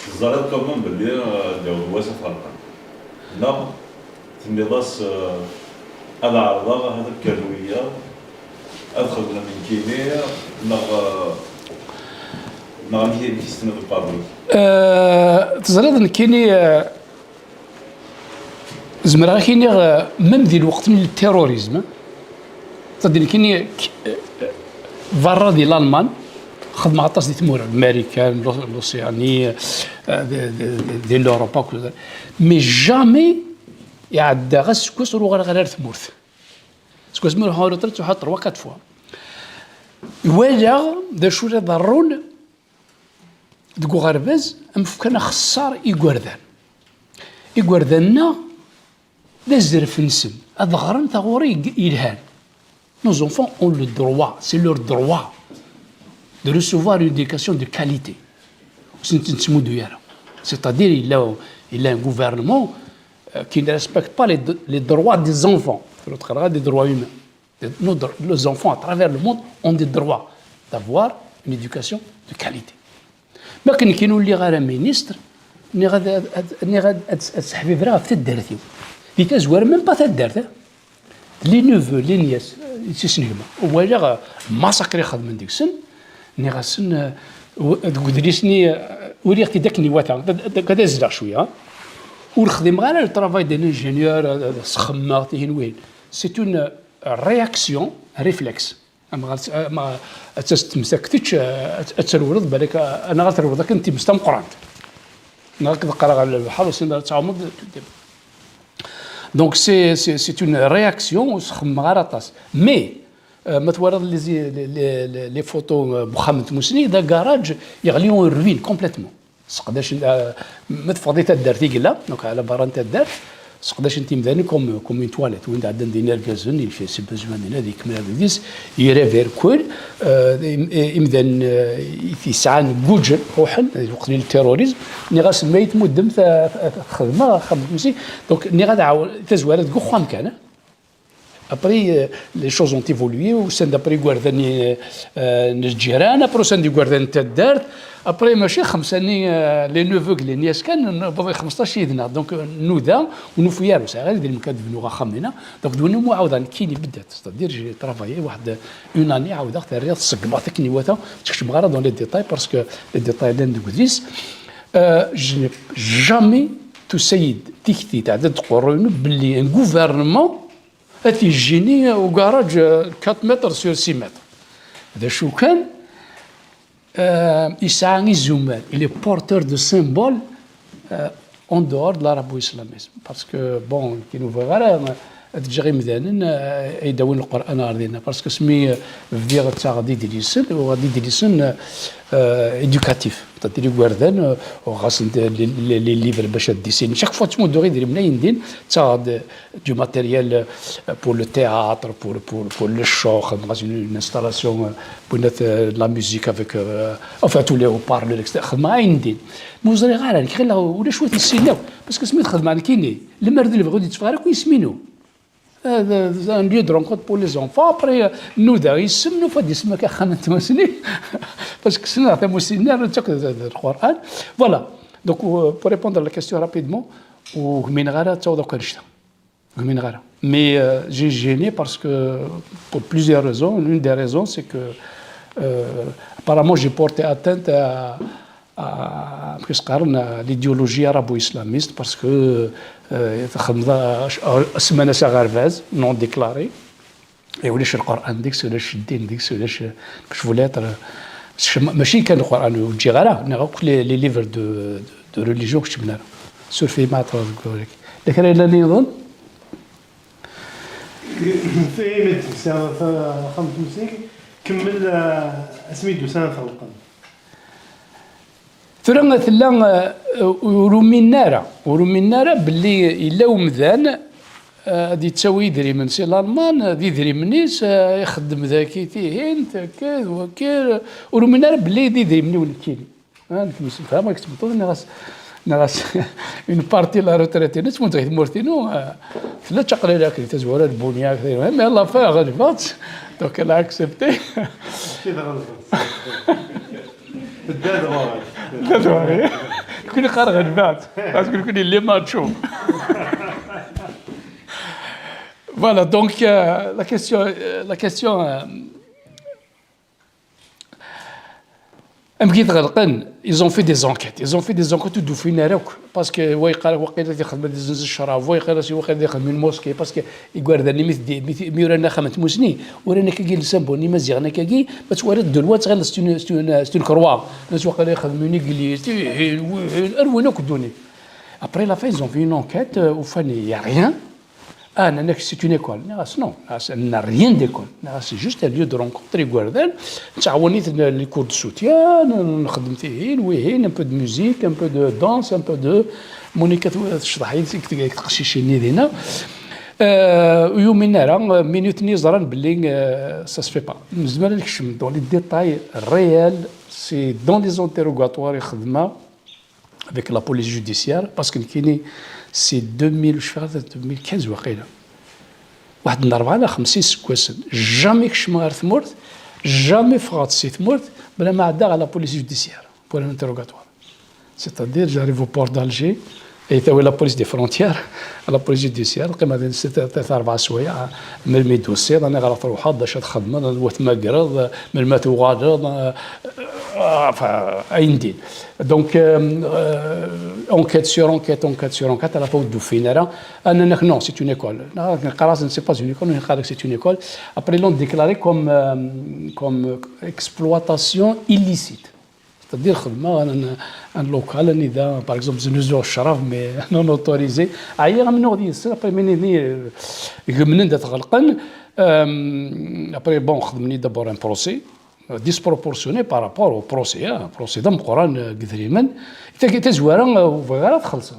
Teẓriḍ quand même belli, euh, ad d-yaweḍ wass ad xelqen. Neɣ tenniḍ-as, euh, ad ɛerḍeɣ, ahat ad k-rnu wiyaḍ, ad xedmen nekkini, neɣ, euh, neɣ amek, amek i s-tenniḍ deg uqerruy? Euh, teẓriḍ nekkini, euh, Zemreɣ ad k-iniɣ, euh, même di lweqt n terrorisme, c'est-à-dire nekkini, k-, euh, berra di Lalman, xedmeɣ aṭas di tmura, Marikan, Lu-, Lusiyani, euh, di, di, di, di l'Europa, akk. Mais jamais iɛedda aseggas ur uɣaleɣ ara ar tmurt. Seg wasmi ruḥeɣ ɣer retraite, ruḥeɣ trois, quatre fois. Walaɣ d acu la ḍerrun deg uɣerbaz, am fkan axeṣṣar i igerdan. Igerdan-nneɣ d azref-nsen ad ɣren taɣuri yelhan. Nos enfants ont le droit, c'est leur droit de recevoir une éducation de qualité. Ur sen-tent-ttmuddu ara. C'est-à-dire, il a, il a un gouvernement, euh, qui ne respecte pas les, les droits des enfants. L'autre, les droits humains. Nos dro-, les enfants à travers le monde ont des droits d'avoir une éducation de qualité. Ma akken nekkini ur lliɣ ara ministre, nniɣ ad, ad, ad, nniɣ ad, ad, ad sseḥbibreɣ ɣef taddart-iw. Di tazwara, même pas taddart, eh? Les neveux, les nièces, eh, d tisnegma. Walaɣ, eh, massacre i xedmen deg-sen, nniɣ-asen, eh, w-, deg udlis-nni, eh, uriɣ-t-id akken iwata, ad, ad, ad azzleɣ cwiya, eh? Ur xdimeɣ ara le travail d'un ingénieur, eh, ad sxemmeɣ tihin wihin. C'est une, eh, réaction, réflexe. Ama ad, ama ad tas-d temsakt kečč, ad, ad trewleḍ, balak, anaɣ ad trewleḍ akken times tameqqrant. Neɣ ad qqreɣ ɣer lebḥer, u sin ara tɛumeḍ. Donc, c'est, c'est, c'est une réaction, ur sxemmeɣ ara aṭas. Mais, euh, ma twalaḍ les, les, les, les photos, euh, n uxxam n tmusni, d agaṛaj yeɣli en ruine complètement. Seqdacen, euh, ma teffɣeḍ i taddart i yella, donc ɛla berra n taddart, seqdacen timdanin comme, comme une toilette, win d-ɛeddan din irgazen, il fait ses besoins dinna, ad ikemmel abrid-is, il rêve, irkul, euh, im-, imdanen, euh, i t-yesɛan guǧen, ruḥen, di lweqt n terrorisme, nniɣ-asen ma yi-tmuddemt, euh, ad xedmeɣ axxam n tmusni, donc nniɣ ad ɛawen-, tazwara deg uxxam kan, eh? Après, euh, les choses ont évolué, usan-d après igerdan, euh, euh, n lǧiran, après usan-d igerdan n taddart, après mačči xemsa-nni, euh, les neveux, les nièces kan, newweḍ i xmesṭac yid-neɣ. Donc, euh, nuda, ur nufi ara, ur sɛiɣ ara idrimen kan ad bnuɣ axxam dinna. Donc, d win umi ɛawdeɣ nekkini beddat, c'est-à-dire j'ai travaillé waḥed une année, ɛawdeɣ terriɣ, tṣeggmeɣ-t akken iwata, ur ttkeččmeɣ ara dans les détails, parce que les détails llan deg udlis. Euh, je n'ai jamais tusa-yi-d tikti tɛedda-d tqerruy-inu belli un gouvernement ad t-yejjini ugaṛaj, euh, quatre mètres sur six mètres. D acu kan, euh, yesɛa izumal, il est porteur de symboles, euh, en dehors de l'arabo-islamisme. Parce que, bon, kin ur bɣiɣ ara ad ǧǧeɣ imdanen, euh, ay d-awin Lqur'an ɣer dinna. Parce que asmi, euh, bdiɣ ttaɣeɣ-d idlisen, uɣeɣ-d idlisen, euh, éducatifs. C'est-à-dire igerdan, euh, uɣeɣ-asen-d les, les, les livres bac ad ddisinen. Chaque fois ttmudduɣ idrimen ayen din, ttaɣeɣ-d du matériel, euh, pour le théâtre, pour, pour, pour le chant, xedmeɣ une, une installation, euh, pour mettre, euh, de la musique avec, euh, enfin, tous les haut-parleurs, et cetera. Xedmeɣ ayen din. Ma ur ẓriɣ ara, nekk ɣileɣ ulac wat issinen akk. Parce que asmi d-xedmeɣ nekkini, lemmer d lebɣi ur d-yetteffeɣ ara akk yisem-inu. Euh, un lieu de rencontre pour les enfants. Après, euh, nuda isem, nufa-d isem akka axxam n tmusni. Parce que ssneɣ tamusni, rnu-tt akk d, d, d Lqur'an. Voilà. Donc, euh, pour répondre à la question rapidement, ur gmineɣ ara ad taweḍ akk annect-a. Ur gmineɣ ara. Mais, euh, j'ai gêné parce que, pour plusieurs raisons. L'une des raisons, c'est que, euh, apparemment, j'ai porté atteinte à, à, amek i s-qqaren, à l'idéologie arabo-islamiste, parce que, euh, txedmeḍ, euh, ssmana-s aɣerbaz non déclaré, et ulac Lqur'an deg-s, ulac ddin deg-s, ulac, euh, kečč bu lettre, euh, mačči kan Lqur'an ur ǧǧiɣ ara, neɣ akk les, les livres de, de, de religion keččmen ara. Surfeɣ ma tṛaḍ deg wawal-ik. D kra yellan nniḍen? Imi d-tusa axxam n tmusni, kemmel, euh, asmi d-usan ad t-ɣelqen. Tura tella, eh, ur uminen ara, ur uminen ara belli yella umdan, ad d-yettawi idrimen si Lalman, d idrimen-is, eh, ixeddem daki tihin, takka d wakka, ur umin ara belli d idrimen-iw nekkini. Ah, nekk msefhameɣ akked tmeṭṭut, nniɣ-as, nniɣ-as une partie la retraite-inu, tmut deg tmurt-inu, ah, tella d taqlilt akken, tazwara n Bunya, mais à la fin ɣelbeɣ-tt, donc elle a accepté. Mačči d ɣelbeɣ-tt. Tedda-d ɣur-i. Tedda-d ɣur-i. Nekkni qqar ɣelbeɣ-tt, parce que nekkni les machos. Voilà, donc, euh, la question, euh, la question, euh, amek i t-ɣelqen? Ils ont fait des enquêtes. Ils ont fait des enquêtes ur d-ufin ara akk. Parce que wa yeqqar waqila ad ixdem ad izenz ccrab, wa yeqqar waqila ad ixdem une mosquée. Parce que igerdan-nni mi teddi, mi t-, mi uran axxam n tmusni, uran akkagi le symbole n Imaziɣen akkagi, ma twaliḍ de loin tɣileḍ c'est une, c'est une, c'est une croix. Nniɣ-as waqila ixdem une église, tihin, wihin, ar win akk ddunit. Après la fin, ils ont fait une enquête, euh, ufan il y a rien. Ah, nnan-ak c'est une école. Nniɣ-as non, nniɣ-as, elle n'a rien d'école. Nniɣ-as c'est juste un lieu de rencontre igerdan, nettɛawan-iten les cours de soutien, nxeddem tihin, wihin, un peu de musique, un peu de danse, un peu de Monica, tu-, tecḍeḥ yid-s deg teg-, deg teqcicin-nni dinna. Euh, ur yumin ara, euh, mi nutni ẓran belli, euh, ça se fait pas. Nezmer ad nekcem dans les détails réels, c'est dans les interrogatoires i xedmeɣ avec la police judiciaire, parce que nekkini c'est deux mille, je crois, deux mille quinze waqila. Waḥed n rebɛa neɣ xemsa iseggasen. Jamais kecmeɣ ɣer tmurt, jamais ffɣeɣ-d si tmurt, bla ma ɛeddaɣ à la police judiciaire pour un interrogatoire. C'est-à-dire, j'arrive au port d'Alger, et tawi la police des frontières, la police judiciaire, qqimeɣ din s-, t-, t-, rebɛa swayeɛ, melmi d-tusiḍ, aniɣer ad truḥeḍ, d acu ad txedmeḍ, anwa tmagreḍ, melmi ad tuɣaleḍ, euh, euh, enfin, ayen din. Donc, euh, euh, enquête sur enquête, enquête sur enquête, à la fin ur d-ufin ara. Ah, nnan-ak non, c'est une école. Neqqar-asen c'est pas une école, neqqar-ak c'est une école. Après, ils l'ont déclaré comme, euh, comme exploitation illicite. C'est-à-dire, xedmeɣ un, un, un local, anida, par exemple, znuzuɣ ccrab, mais non autorisé. Ɛyiɣ amennuɣ deg-sen, après, mi nini, euh, gemnen-d ad t-ɣelqen. Euh, après, bon, xedmen-iyi d'abord un procès, euh, disproportionné par rapport au procès, hein, un procès d ameqqran, euh, deg idrimen. Tagi, tazwara, euh, ur bɣiɣ ara ad xellṣeɣ.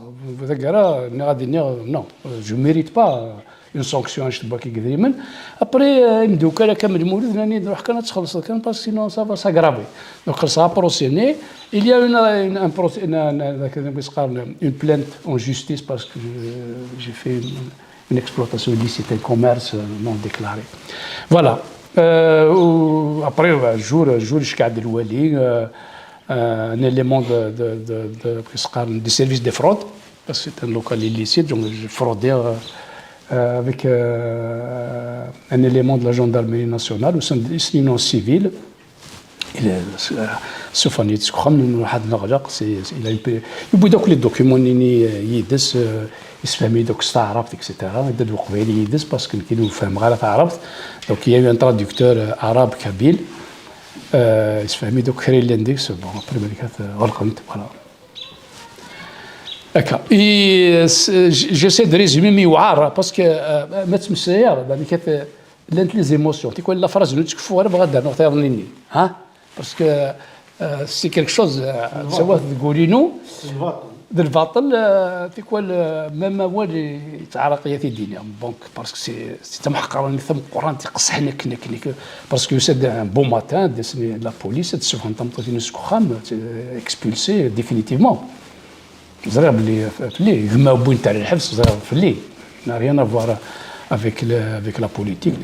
Taggara, nniɣ ad iniɣ, non, euh, je mérite pas, euh, une sanction, anect n wakk idrimen. Après, euh, imeddukal akka am Lmulud, nnan-iyi-d ruḥ kan ad txellṣeḍ kan, parce que sinon ça va s'aggraver. Donc, xellṣeɣ apṛusi-nni. Il y a une, une, un procès, une, une, une, une plainte en justice parce que je, j'ai fait une, une exploitation illicite, un commerce, euh, non déclaré. Voilà. Euh, ou, après, un jour, un jour, je suis le wali, euh, euh, un élément de, de, de, de, de, du service des fraudes. Parce que c'est un local illicite, donc je fraudais, euh, euh, avec, euh, un élément de la gendarmerie nationale, ou c'est une union civile. Il est, euh, Stéphane, il est, c'est, c'est, il a une, il y a beaucoup de documents, euh, yid-s, euh, il se fait donc ça arabe, et cetera. Il y a des documents yid-s parce que nous faisons arabe. Donc il y a eu un traducteur, euh, arabe kabyle. Euh, il se fait donc créer l'index, bon, après, euh, voilà. Akka. Et, euh, j'essaie de résumer, mais voilà, parce que, euh, ma ttmeslayeɣ, ben, euh, llant les émotions. Tikwal la phrase-inu ur tt-keffuɣ ara, bɣiɣ ad d-rnuɣ tayeḍ-nni. Hein? Parce que, euh, c'est quelque chose, euh, d ttawat deg wul-inu. D lbaṭel. D lbaṭel, euh, tikwal, euh, même awal yettɛerriq-iyi ad t-id-iniɣ. Donc, parce que c'est, c'est tameḥqranit tameqqrant, iqeṣṣḥen akken, akken, akken. Parce que c'est un beau matin, d ass-nni la police, ad d-ssufɣen tameṭṭut-inu seg uxxam, euh, expulsée définitivement. Ẓriɣ belli fell-i, gma wwin-t ar lḥebs, ẓriɣ fell-i. N'a rien à voir avec le, avec la politique.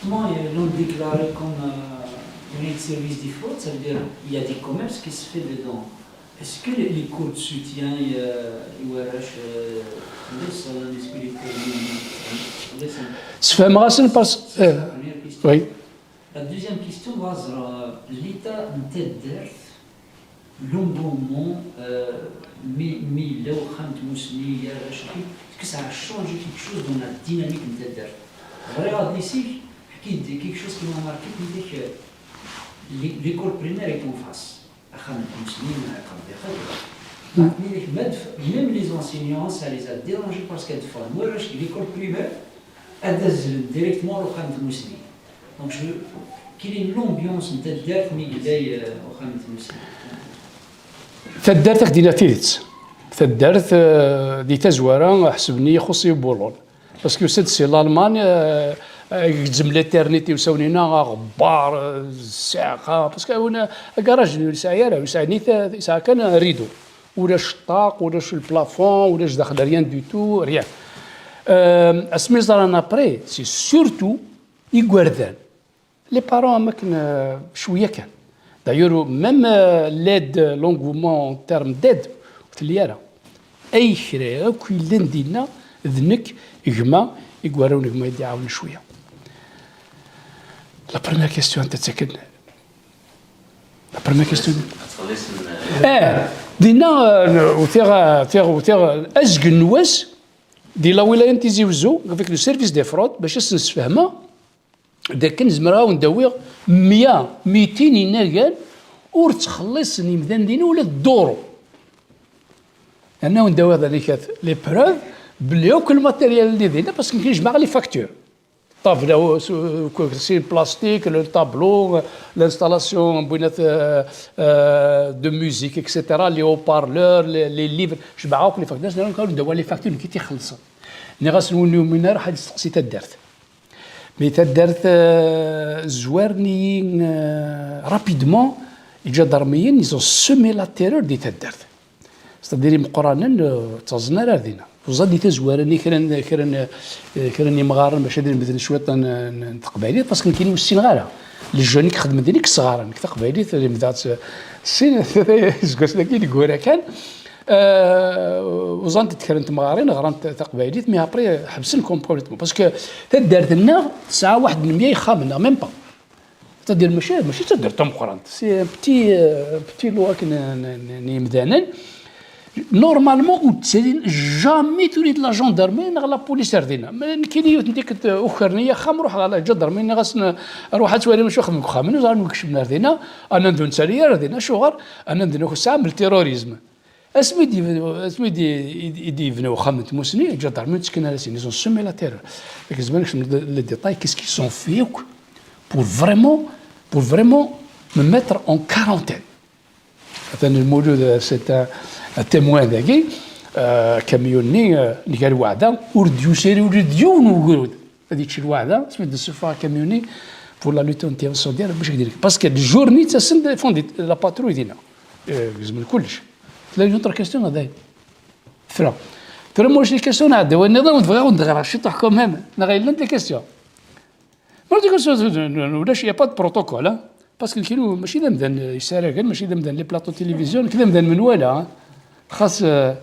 Comment ils l'ont déclaré comme, euh, une service de fraude, ça veut dire il y a des commerces qui se fait dedans. Est-ce que les, les cours de soutien, euh, i warrac, euh, est-ce que les cours... Sfehmeɣ-asen parce, euh, première question. Oui. La deuxième question, bɣiɣ ad ẓreɣ, euh, l'état n taddart, l'engouement, euh, mi, mi yella uxxam n tmusni, arrac, est-ce que ça a changé quelque chose dans la dynamique n taddart? Bɣiɣ adlis-ik, ḥki-d quelque chose qui m'a marqué, nnan-ak, euh, l'é-, l'école primaire est en face. Axxam n tmusni, iqerb ixeddem. Nnan-ak, même les enseignants, ça les a dérangés parce que ad ffɣen warrac deg l'école primaire, ad azzlen directement ar uxxam n tmusni. Donc, je, quelle est l'ambiance n taddart mi yella, euh, uxxam n tmusni? Taddart, ad k-d-iniɣ tidet, Taddart, euh, di tazwara, ḥesben-iyi ixuṣ-iyi ubulun. Parce que c'est, c'est l'Allemagne, euh, euh, gezzem l'internet i usawen-ina, aɣebbar, euh, ssiɛqa, parce que un, agaṛaj ur yesɛi ara, ur yesɛi ni ta-, yesɛa kan un rideau. Ulac ṭṭaq, ulac le plafond, ulac daxel rien du tout, rien. Euh, asmi ẓran après, c'est surtout igerdan. Les parents am akken, euh, cwiya kan. D'ailleurs, même, euh, l'aide, l'engouement en termes d'aide, ur telli ara. Ay kra akk yellan dinna, d nekk, gma, i iwerrawen gma i d-iɛawnen cwiya. La première question, anta ttaken? La première question. Ad txelliṣem, euh, Eh, dinna, euh, utiɣ, utiɣ, utiɣ, azgen n wass, di la wilaya n Tizi Wezzu, avec le service des fraudes, bac ad sen-sfehmeɣ, d akken zemreɣ ad awen-d-awiɣ mya, mitin inagan ur ttxelliṣen imdanen dinna ula d duru. Ad awen-d-awiɣ d anikat les preuves belli akk le matériel-nni dinna, parce que nekk jemɛeɣ les factures. Ṭṭabla, s-, s-, kursi n plastique, le tableau, l'installation, bwinat, euh, euh, de musique, et cetera, les haut-parleurs, les, les livres, jemɛeɣ akk les factures. Ad awen-d-awiɣ les factures nekk i t-ixellṣen. Nniɣ-asen win ur yumin ara, ḥad yesteqsi taddart. Mais taddart, euh, zwaren-iyi, euh, rapidement, iǧadarmiyen, ils ont semé la terreur di taddart. C'est-à-dire imeqqranen, euh, ttaẓen ara ar dinna. Uẓan di tazwara-nni kra n, kra n, euh, kra n yimɣaren bac ad lemden cwiṭ n, n, n teqbaylit, parce que nekkini ur ssineɣ ara. Les jeunes i ixedmen din i yesɣaren, deg taqbaylit, lemdeɣ-tt sin, iseggasen-agi i d-yeggura kan. Euh, uẓant-d kra n temɣarin, ɣrant taqbaylit, mais après, ḥebsen complètement. Parce que taddart-nneɣ tesɛa waḥed n mya ixxamen, neɣ même pas. C'est-à-dire, mačči, mačči d taddart tameqqrant. C'est un petit, euh, un petit lot n, n, n, n yimdanen. Normalement, ur ttilin jamais tura la gendarmerie neɣ la police ar dinna. Ma nekkini yiwet n tikkelt, euh, ukren-iyi axxam, ruḥeɣ ɣer la gendarmerie, nniɣ-asen, euh, ruḥ ad twalim acu xedmen deg uxxam-nni, ẓran wi ikecmen ar dinna, anan d ur nettali ara ar dinna, acuɣer? Anan d nekk tesɛam le terrorisme. Asmi d-, asmi d-, i d-, i d-yebna uxxam n tmusni, iǧadarmen ur ttekken ara sin, ils ont semé la terreur. Deg zzman, kecmen le, le détail, qu'est-ce qu'ils ont fait akk pour vraiment, pour vraiment me mettre en quarantaine. Atan Lmulud, c'est un, un témoin dagi, euh, akamyun-nni, euh, nga lweɛda, ur d-yusi ara ula d yiwen ugrud. Ad yečč lweɛda, asmi d-nessufeɣ akamyun-nni pour la lutte anti-incendiaire, bac ad k-d-, parce que jour-nni ttasen-d, font la patrouille dinna. Euh, gezmen kullec. Tella une autre question, dayen. Tefra. Tura ma ulac les questions, nɛeddi wayen nniḍen, ur d-bɣiɣ ad d-ɣreɣ ciṭuḥ quand même. Neɣ yellan des questions? Ma des questions, ulac, y a pas de protocole, hein. Parce que nekkini mačči d amdan, euh, yessaragen, mačči d amdan les plateaux télévision, nekk d amdan menwala, hein. Xas, euh,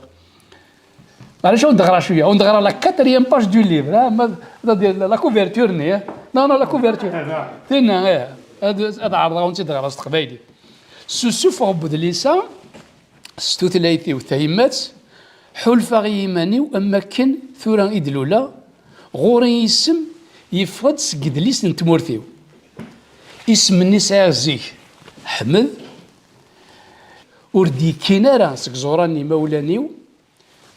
Maɛlic, ad wen-d-ɣreɣ cwiya, ad wen-d-ɣreɣ la quatrième page du livre, hein, ma, c'est-à-dire la, la couverture-nni, hein. Non, non, la couverture. Tinna, eh, ad, ad ɛerḍeɣ ad wen-tt-id-ɣreɣ s teqbaylit. S usufeɣ n wedlis-a, s tutlayt-iw tayemmat, ḥulfaɣ i yiman-iw am wakken tura i d-luleɣ, ɣur-i isem yeffeɣ-d seg yedlisen n tmurt-iw. Isem-nni sɛiɣ zik, Ḥmed, ur d-yekkin ara seg iẓuran n yimawlan-iw,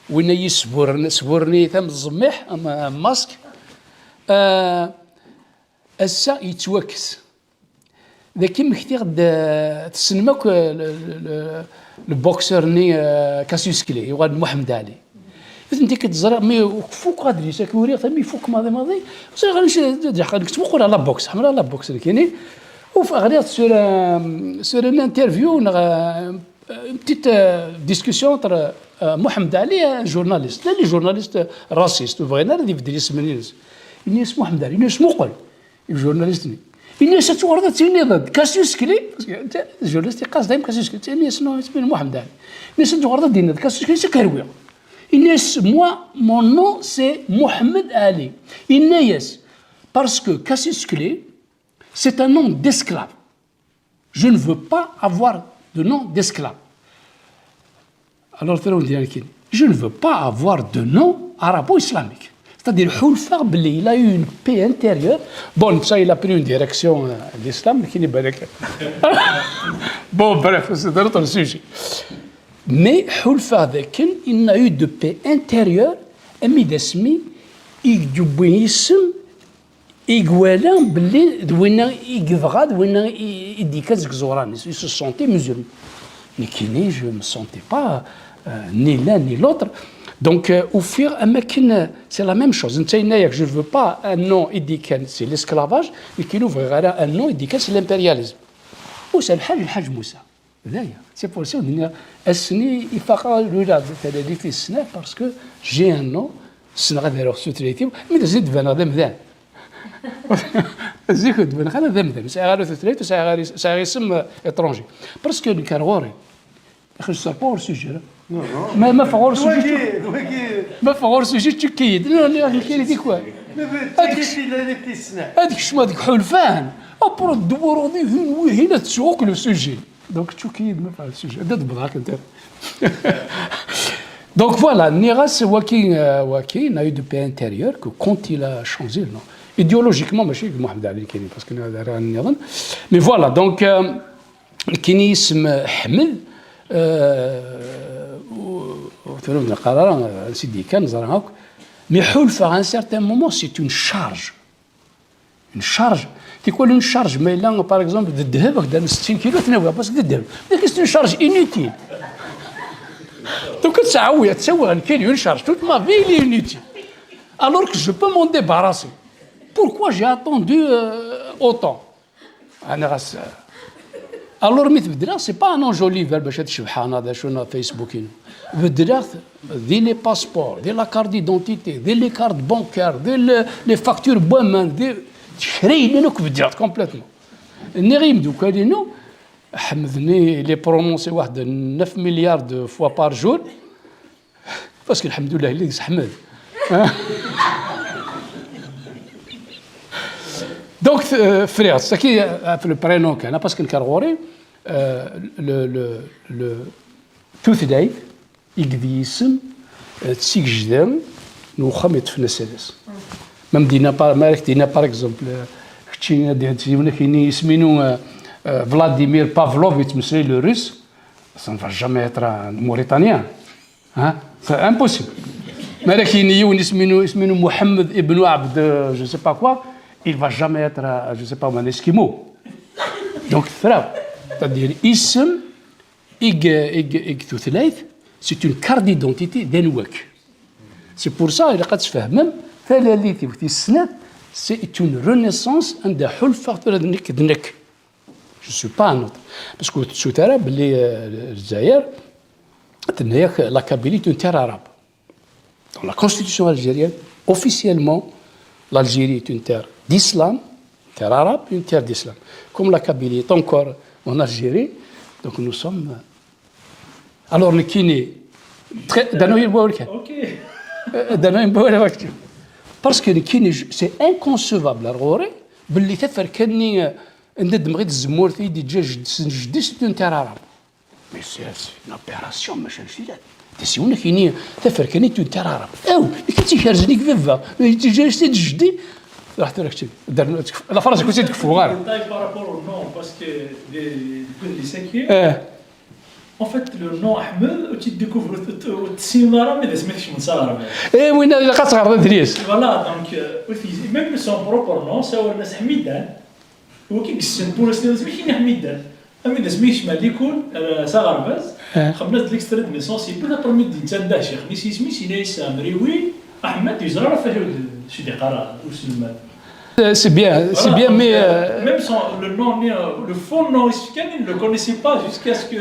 winna yesburren, sburren-iyi tameẓẓemmiḥ, am, am masque. Ah, ass-a yettwakkes. Dagi mmektiɣ-d, ah, tessnem akk, ah, le, le, le, le boxeur-nni, ah, Cassius Clay, yuɣal d Muḥemmed Ali. Nutenti akka ẓriɣ, mi fukeɣ adlis-agi uriɣ-t, mi fuk maḍi maḍi, ẓriɣ anci ad ǧeḥ, nekk ttmuquleɣ la boxe, ḥemmleɣ la boxe nekkini. Uf, ɣriɣ sur, euh, sur une interview, neɣ, euh, une petite, euh, discussion entre, euh, Mohamed Ali et un journaliste. Llan les journalistes racistes, ur bɣin ara ad ibeddel isem-nni-ines. Ini-as Mohamed Ali, ini-as muqel. Journaliste-nni. Ini-as ad tuɣaleḍ ad tiniḍ d Cassius Clay, parce que journaliste yeqqaz dayem Cassius Clay, ini-as non, isem-inu Mohamed Ali. Ini-as ad tuɣaleḍ ad d-tiniḍ d Cassius Clay, c'est que rwiɣ. Ini-as, moi, mon nom, c'est Mohamed Ali. Ini-as, parce que Cassius Clay, c'est un nom d'esclave. Je ne veux pas avoir de nom d'esclave. Alors, tura wen-d-yerra nekkini, je ne veux pas avoir de nom arabo-islamique. C'est-à-dire, ḥulfaɣ belli il a eu une paix intérieure. Bon, ça, il a pris une direction, euh, d'islam, mais qui n'est pas d'accord. Bon, bref, c'est un autre sujet. Mais ḥulfaɣ dakken il a eu de paix intérieure, ami d asmi i d-yewwi isem i iwala belli d winna i yebɣa, d winna i, i d-yekkan seg iẓuran-is, il se sentait musulman. Nekkini, je me sentais pas, euh, ni l'un ni l'autre. Donc, euh, ufiɣ am akken, euh, c'est la même chose. Netta yenna-yak, je veux pas un nom i d-ikkan si l'esclavage, nekkini ur bɣiɣ ara un nom i d-ikkan si l'impérialisme. Usa lḥal, lḥaǧ Musa. D aya. C'est pour ça, nniɣ, ass-nni i faqeɣ lula d talalit i ssneɣ, parce que j'ai un nom, ssneɣ ad aruɣ s tutlayt-iw, mi d ass-nni d-baneɣ d amdan. Zik ur d-baneɣ ara d amdan. Sɛiɣ ara tutlayt, ur sɛiɣ ara is-, sɛiɣ isem, euh, étranger. Parce que nekk ar ɣur-i. Axi, ça pas hors sujet, hein. Non, non. Ma, ma ffeɣ hors sujet, d wagi, d wagi. Ma ffeɣ hors sujet, tcukki-yi-d. Non, non, nekkini di quoi? Ad kec-, ad kecmeɣ deg ḥulfan. Après, d-dewwreḍ ihin, wihin, ad tsuɣ akk le sujet. Donc, tcukki-yi-d ma ffeɣ le sujet. Ad d-wwḍeɣ akken. Donc, voilà, nniɣ-as, waki, euh, waki, il a eu de paix intérieure que quand il a changé le nom. Idéologiquement, mačči d Mohamed Ali nekkini, parce que nniɣ d ara nniḍen. Mais voilà, donc, euh, nekkini isem Ḥmed, euh, ur, ur tura ur neqqar ara, euh, ansi d-yekka, neẓra akk. Mi ḥulfaɣ à un certain moment, c'est une charge. Une charge. Tikwal une charge, ma yella, par exemple, d ddheb, ak-d-rren settin kilo, ad t-nawi, parce que d ddheb. Mais c'est une charge inutile. Donc, ad ttɛawi-, ad ttawiɣ nekkini une charge. Toute ma vie, il est inutile. Alors que je peux m'en débarrasser. Pourquoi j'ai attendu, euh, autant? Alors, mi t-beddleɣ, c'est pas un enjoliver bac ad cebḥeɣ neɣ d acu neɣ Facebook-inu. Beddleɣ-t di les passeports, di la carte d'identité, di les cartes bancaires, di le, les factures n waman, di kra yellan akk beddleɣ-t complètement. Nniɣ i yimeddukal-inu, Ḥmed-nni, il est prononcé waḥed neuf milliards de fois par jour. Parce que, lḥemdullah, yella deg-s Ḥmed. Donc, euh, friɣ, c'est qui, euh, le prénom kan, parce que nekk ar ɣur-i, euh, le, le, le, tutlayt i d yisem, euh, d tigejda n uxxam yeṭṭfen asalas. Ma m-d-yenna par, ma ara k-d-yenna, par exemple, euh, kečči ad d-, yiwen ad k-yini isem-inu, euh, euh, Vladimir Pavlov, yettmeslay le russe, ça ne va jamais être un Mauritanien. Hein? C'est impossible. Ma ara k-yini yiwen isem-inu, isem-inu Mohamed ibn Abd, euh, je sais pas quoi, il va jamais être, euh, je sais pas, un Esquimau. Donc, friɣ. C'est-à-dire, isem, ig, ig, ig tutlayt, c'est une carte d'identité d anwa-k. C'est pour ça, ilaq ad tfehmem, talalit-iw tis snat, c'est une renaissance anda ḥulfaɣ tura d nekk, d nekk. Je suis pas un autre. Parce que ur tettut ara belli, euh, Lezzayer, tenna-yak, la Kabylie est une terre arabe. Dans la constitution algérienne, officiellement, l'Algérie est une terre d'islam, terre arabe, une terre d'islam. Comme la Kabylie est encore en Algérie, donc nous sommes, euh, alors, nekkini, très, dano yelwa wulkan. Ok. Euh, dano yelwa wulkan. Parce que nekkini, je, c'est inconcevable, ar ɣur-i, belli taferka-nni, euh, anda d-mɣi tzemmurt i d-iǧǧa jedd-, s jeddi, c'est une terre arabe. Mais c'est, c'est une aberration, machin, je dis là. Tasiwnek ini, taferkanit n terra Arab. Aw, i k-tt-ikerzen i baba, yeǧǧa-as-t-id jeddi. Raḥ tura kečči. La phrase, kečči tekfu, ɣer. Détail par rapport au nom, parce que des, des, des, eh. En fait, le nom Ahmed, tu découvres, tu, tu, tu, mais de smash, je ne sais pas. Eh, oui, non, il a quatre heures de dris. Voilà, donc, euh, même son propre nom, c'est Ahmed. Waki yessen Paul Astin, asmi kini Ḥmidan. Ḥmidan asmi yekcem likul, ar s aɣerbaz, xemmen-as-d l'extrait de naissance, yewwi-d après mi d-yettandah ccix-nni s yisem-is, yenna-yas amriwi, Aḥmed, yeẓra ara ɣef wacu d-, acu d-yeqqar uselmad. Euh, c'est bien, c'est bien, mais, euh, même son, le nom, euh, le faux nom, il ne le connaissait pas jusqu'à ce que,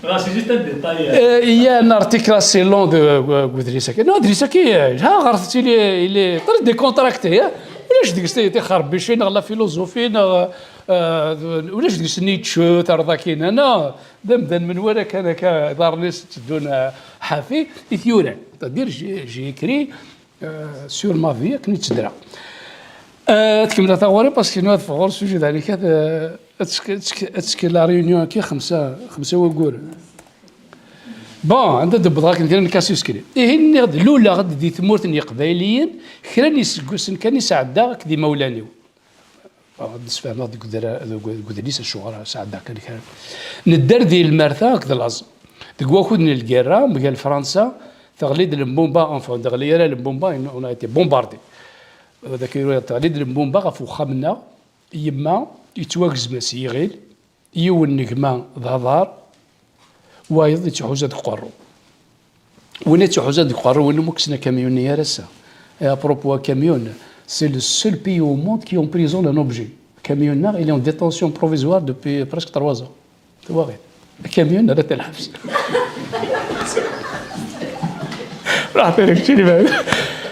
voilà, c'est juste un détail, euh. Euh, il y a un article assez long de, euh, Godrissaki. Non, Godrissaki, euh, il est très décontracté, hein. Ulac deg-s tixerbicin neɣ la philosophie neɣ, euh, ulac deg-s Nietzsche, terḍakin, ana d amdan menwala kan akka, iḍarren-is tteddun, euh, ḥafi, i t-yuran. C'est-à-dire, j'ai, j'ai écrit, euh, sur ma vie, akken i tt-ddreɣ. Euh, tkemmleḍ taɣuri, parce que ad ffɣeɣ ɣur sujet, daɛni kan, euh, ad tk-, ad tk-, ad tk la réunion-agi xemsa, xemsa wagguren. Bon, anda d-wwḍeɣ akken kra n kasus kri. Ihi nniɣ-d, luleɣ-d di tmurt n Yiqbayliyen, kra n yiseggasen kan i sɛeddaɣ akked imawlan-iw. Ad d-sfehmeɣ deg udra-, deg, deg udlis acuɣer sɛeddaɣ kan kra. Nedder di lmerta akked laẓ. Deg wakud n lgirra, mgal Fransa, teɣli-d lembumba, enfin, ur d-teɣli ara lembumba, on a été bombardé. Dagi, teɣli-d lembumba ɣef uxxam-nneɣ, yemma yettwagzem-as yiɣil, yiwen n gma d aḍar, wayeḍ yettḥuza deg uqerru. Win i ttḥuzan deg uqerru-inu, ur kksen akamyun-nni ar ass-a. Et à propos akamyun, c'est le seul pays au monde qui emprisonne un objet. Akamyun-a, il est en détention provisoire depuis presque trois ans. Tawaɣit. Akamyun, rret lḥebs. Raḥet-d keččini bɛid.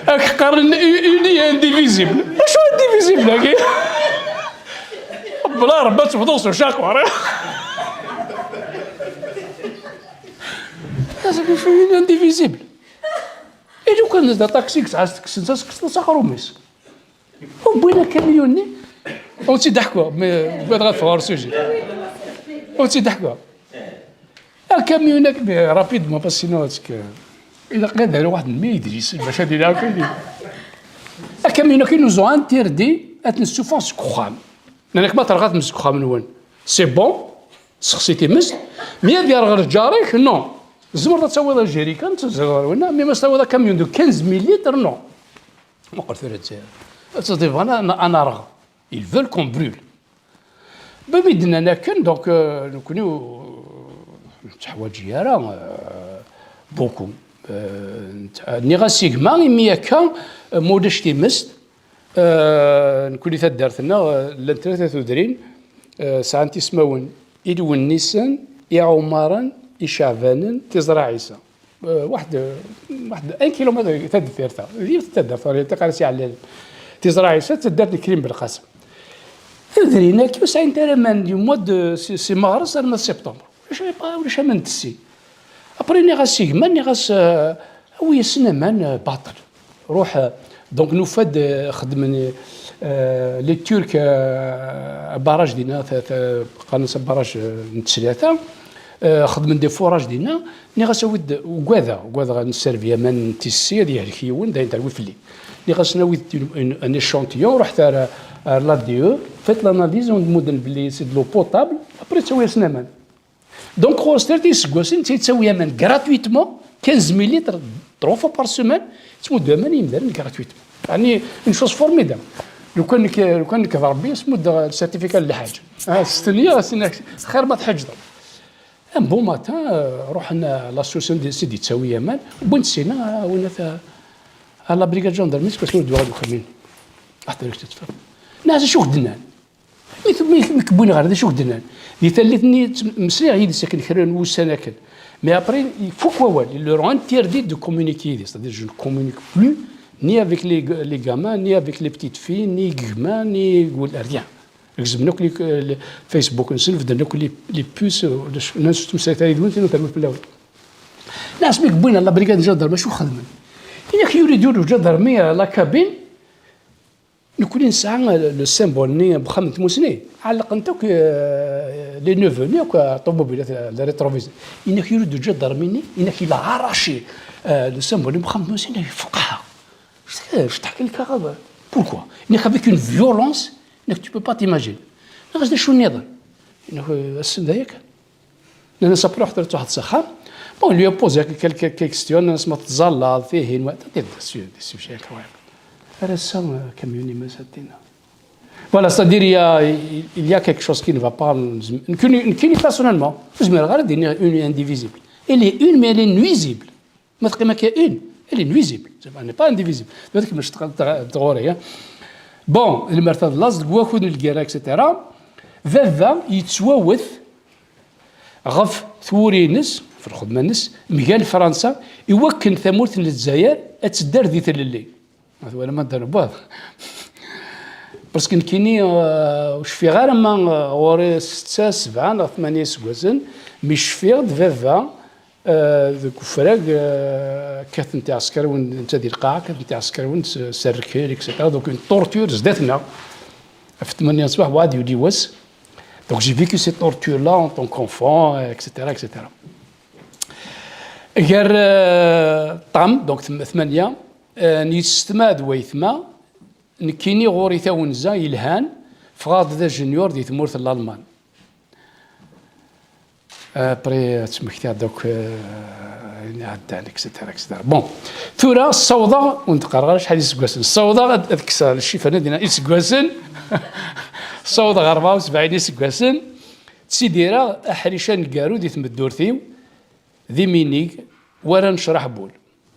Ak qqaren uni indivisible. Acu indivisible-agi? Bla Rebbi ad tebduḍ s ucaqur. Acu uni indivisible? I lukan d aṭaksi i yesɛa s-, tekksen-as, tekkseḍ-as aɣrum-is. Wwin akamyun-nni. Ur tt-id-ḥkuɣ, mais ugadeɣ ad ffɣeɣ ɣer sujet. Ur tt-id-ḥkuɣ. Akamyun-agi, mais rapidement, parce que sinon, parce que ilaq ad aruɣ waḥed n mille yidlisen bac ad iliɣ akk yid-i. Akamyun-agi nous ont interdit ad t-nessufeɣ seg uxxam. Nnan-ak ma terɣa tmes deg uxxam-nwen, c'est bon, sexsi timest, mi ad yerɣ lǧar-ik, non. Tzemreḍ ad tawiḍ ajerikan, ad tezriḍ ɣer winna, mais ma s-tawiḍ akamyun de quinze mille litres, non. Muqel tura Lezzayer. Ad tebɣan ad, ad nerɣ. Ils veulent qu'on brûle. Ben, mi d-nnan akken, donc, euh, nekkni ur, ur netteḥwaǧi ara, euh, beaucoup. Euh, nniɣ-as i gma, imi akka, euh, ma ulac timest, euh, nekkni taddart-nneɣ, euh, llant tlata tudrin, euh, sɛant ismawen: Ilwen Nisan, Iɛumaren, Iceɛbanen, Tiẓra Ɛisa. Euh, waḥed, waḥed un kilomètre taddart-a. D yiwet n taddart, ur yeṭṭiq ara s iɛellayen. Tiẓra Ɛisa d taddart n Krim Belqasem. Tudrin-agi ur sɛint ara aman du mois de, si, si meɣres arma d septembre. Ulac, ulac aman n tessin. Après, nniɣ-as i gma, nniɣ-as, euh, awi-yasen aman, euh, baṭel. Ruḥ, euh, donc nufa-d, euh, xedmen, euh, les Turcs, euh, barrage dinna, ta-, ta-, qqaren-as barrage, euh, n ttlata, euh, xedmen des forages dinna, nniɣ-as awi-d, ugadeɣ, ugadeɣ ad nesservi aman n tissi, ad yehlek yiwen, dayen terwi fell-i. Nniɣ-asen awi-d une, une, un échantillon, ruḥet ar, ar l'A D E, faites l'analyse, on mudden belli c'est de l'eau potable, après tawi-asen aman. Donc, ɣur-s tlata iseggasen, netta yettawi aman gratuitement, quinze mille litres, trois fois par semaine, yettmuddu aman i yimdanen gratuitement. Yeɛni, une chose formidable. Lukan nekk, lukan nekk d Rebbi, ad s-muddeɣ certificat n lḥaǧ. Ah, stenniɣ, stenniɣ, xir ma tḥeǧḍeḍ. Un bon matin, euh, ruḥen, euh, l'association di, si d-yettawi aman, wwin-t sina, ah, win-at, ah, ah, la brigade gendarmerie, seg wasmi ur d-yuɣal uxemmem. Ah, tarik tettfaq. Nniɣ-as acu k-d-nnan? Mi t-, mi, mi k-wwin ɣer da, acu k-d-nnan? Di tallit-nni, tt-, mmeslayeɣ yid-s akken kra n wussan akken. Mais après, ifuk wawal, ils leur ont interdit de communiquer yid-i. C'est-à-dire, je ne communique plus, ni avec les, les gamins, ni avec les petites filles, ni gma, ni rien. Gezmen akk les, les Facebook-nsen, bedden akk les, les puces, euh, nnan s ttmeslay ara yid-wen, tin terwel fell-awen. Nniɣ-as mi k-wwin ɣer la brigade n gendarme, acu xedmen? Ini-ak, yuli-d ur lǧadarmi, euh, la cabine, Nekkni nesɛa le symbole-nni n wexxam n tmusni, ɛellqen-t akk, euh, les neveux-nni akk, euh, ṭumubilat, euh, le rétroviseur. Inak yuli-d uǧadarmi-nni, inak il a arraché, euh, le symbole-nni n wexxam n tmusni, inak yefqeɛ. Je dis, eh, je t'appelle le carabe. Pourquoi? Inak avec une violence, inak tu peux pas t'imaginer. Nniɣ-as d acu nniḍen? Inak, euh, ass-n d aya kan. Nnan-as après, ruḥet, ruḥet s axxam. Bon, il lui a posé quelques questions, nnan-as ma tettẓallaḍ, tihin, wa, des, des, des sujets incroyables. Ar ass-a, euh, kamyun-im mazal dinna. Voilà, c'est-à-dire, il y a, il y a quelque chose qui ne va pas. Nekkini, nekkini personnellement, ur zmireɣ ara ad iniɣ une est indivisible. Elle est une, mais elle est nuisible. Ma teqqim akka une, elle est nuisible. C'est pas, elle n'est pas indivisible. Donc, mais je te, te, te, hein. Bon, lemmer d laẓ deg wakud n lgirra, et cetera. Baba yettwawet ɣef twuri-ines, ɣef lxedma-ines, mgal Fransa, i wakken tamurt n Lezzayer ad tedder di tlelli. Ma twalam anda newweḍ. Parce que nekkini, euh, ur cfiɣ ara ma, euh, ɣur-i setta, sebɛa neɣ tmanya iseggasen, mi cfiɣ-d baba, euh, deg ufrag, euh, kkaten-t iɛsekriwen, netta di lqaɛa, kkaten-t iɛsekriwen s, s rrkel, et cetera. Donc une torture zdat-neɣ. Ɣef tmanya n ṣṣbeḥ, weɛd yuli wass. Donc j'ai vécu cette torture-là en tant qu'enfant, et cetera, et cetera. Gar, euh, ṭam, donc tm-, tmanya, euh, n yessetma d waytma, nekkini ɣur-i tawenza yelhan, ffɣeɣ-d d ajenyur di tmurt n Lalman. Après, ad ttmektiɣ-d akk, euh, ayen iɛeddan, et cetera, et cetera. Bon, tura ssawḍeɣ, ur n-d-qqareɣ ara acḥal iseggasen, ssawḍeɣ ad, ad kkseɣ ccifan ad iniɣ iseggasen, ssawḍeɣ ɣer rebɛa u sebɛin iseggasen, ttidireɣ aḥric aneggaru di tmeddurt-iw, d iminig, wara necraḥ Bul.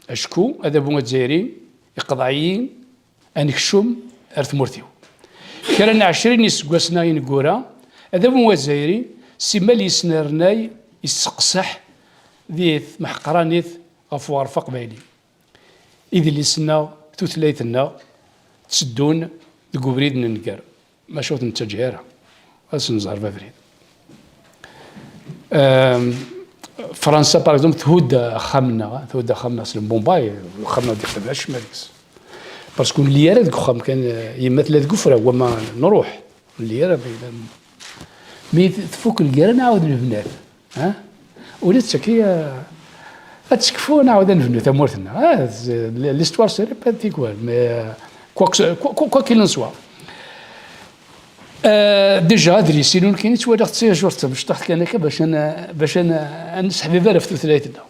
Acku adabu azzayri iqḍeɛ-iyi ad nekcem ar tmurt-iw. Kra n ɛecrin iseggasen-a ineggura, adabu azzayri simmal yesnernay, yesseqseḥ di tmeḥqranit ɣef uɣref aqbayli. Idlisen-nneɣ, tutlayt-nneɣ, tteddun deg ubrid n nnger, maca ur ten-nettaǧǧa ara ad sen-nẓerb abrid. Ehm, Fransa, par exemple, thudd axxam-nneɣ, thudd axxam-nneɣ s lbumbay, axxam-nneɣ ur d-iqdem acemma deg-s. Parce que ur nelli ara deg uxxam kan, eh, yemma tella deg ufraw, wama nruḥ, ur nelli ara. Mi tfuk lgirra, nɛawed nebna-t. Ha? Ula d tagi, eh, ad tekfu, nɛawed ad nebnu tamurt-nneɣ. Ah, z-, l'histoire se répète tikwal, mais, euh, quoi que ce- quoi, quoi, quoi qu'il en soit. Euh, déjà, adlis-inu nekkini ttwaliɣ-t d tajurt tamecṭuḥt kan akka bac ad n-, bac ad n-, ad nesseḥbiber ɣef tutlayt-nneɣ.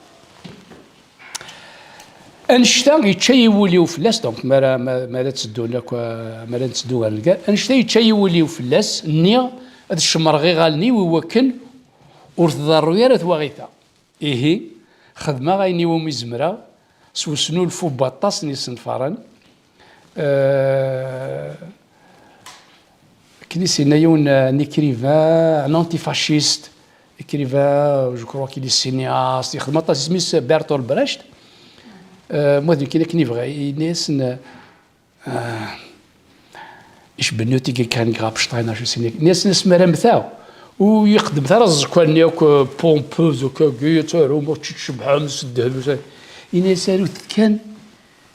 Annect-a yečča-yi wul-iw fell-as, donc, mi ara, mi, mi ara tteddun akk, eh, mi ara netteddu ɣer nnger, annect-a yečča-yi wul-iw fell-as, nniɣ ad cemmreɣ iɣallen-iw i wakken ur tḍerru ara twaɣit-a. Ihi, xedmeɣ ayen iwumi zemreɣ s usnulfu n waṭas n yisenfaren. Euh, Akken i s-yenna yiwen, euh, un écrivain, un antifasciste, écrivain, je crois qu'il est cinéaste, yexdem aṭas, isem-is Bertolt Brecht. Euh, ma d nekkini akken i bɣiɣ, yenna-yasen, euh, ich benötige kein Grabstein, acu sin-, yenna-yasen asmi ara mmteɣ, ur yi-xeddmet ara ẓẓekwa-nni akk, euh, pompeux, akk, akk, yettaru, ma teččebḥem s ddheb, yenna-yas arut kan,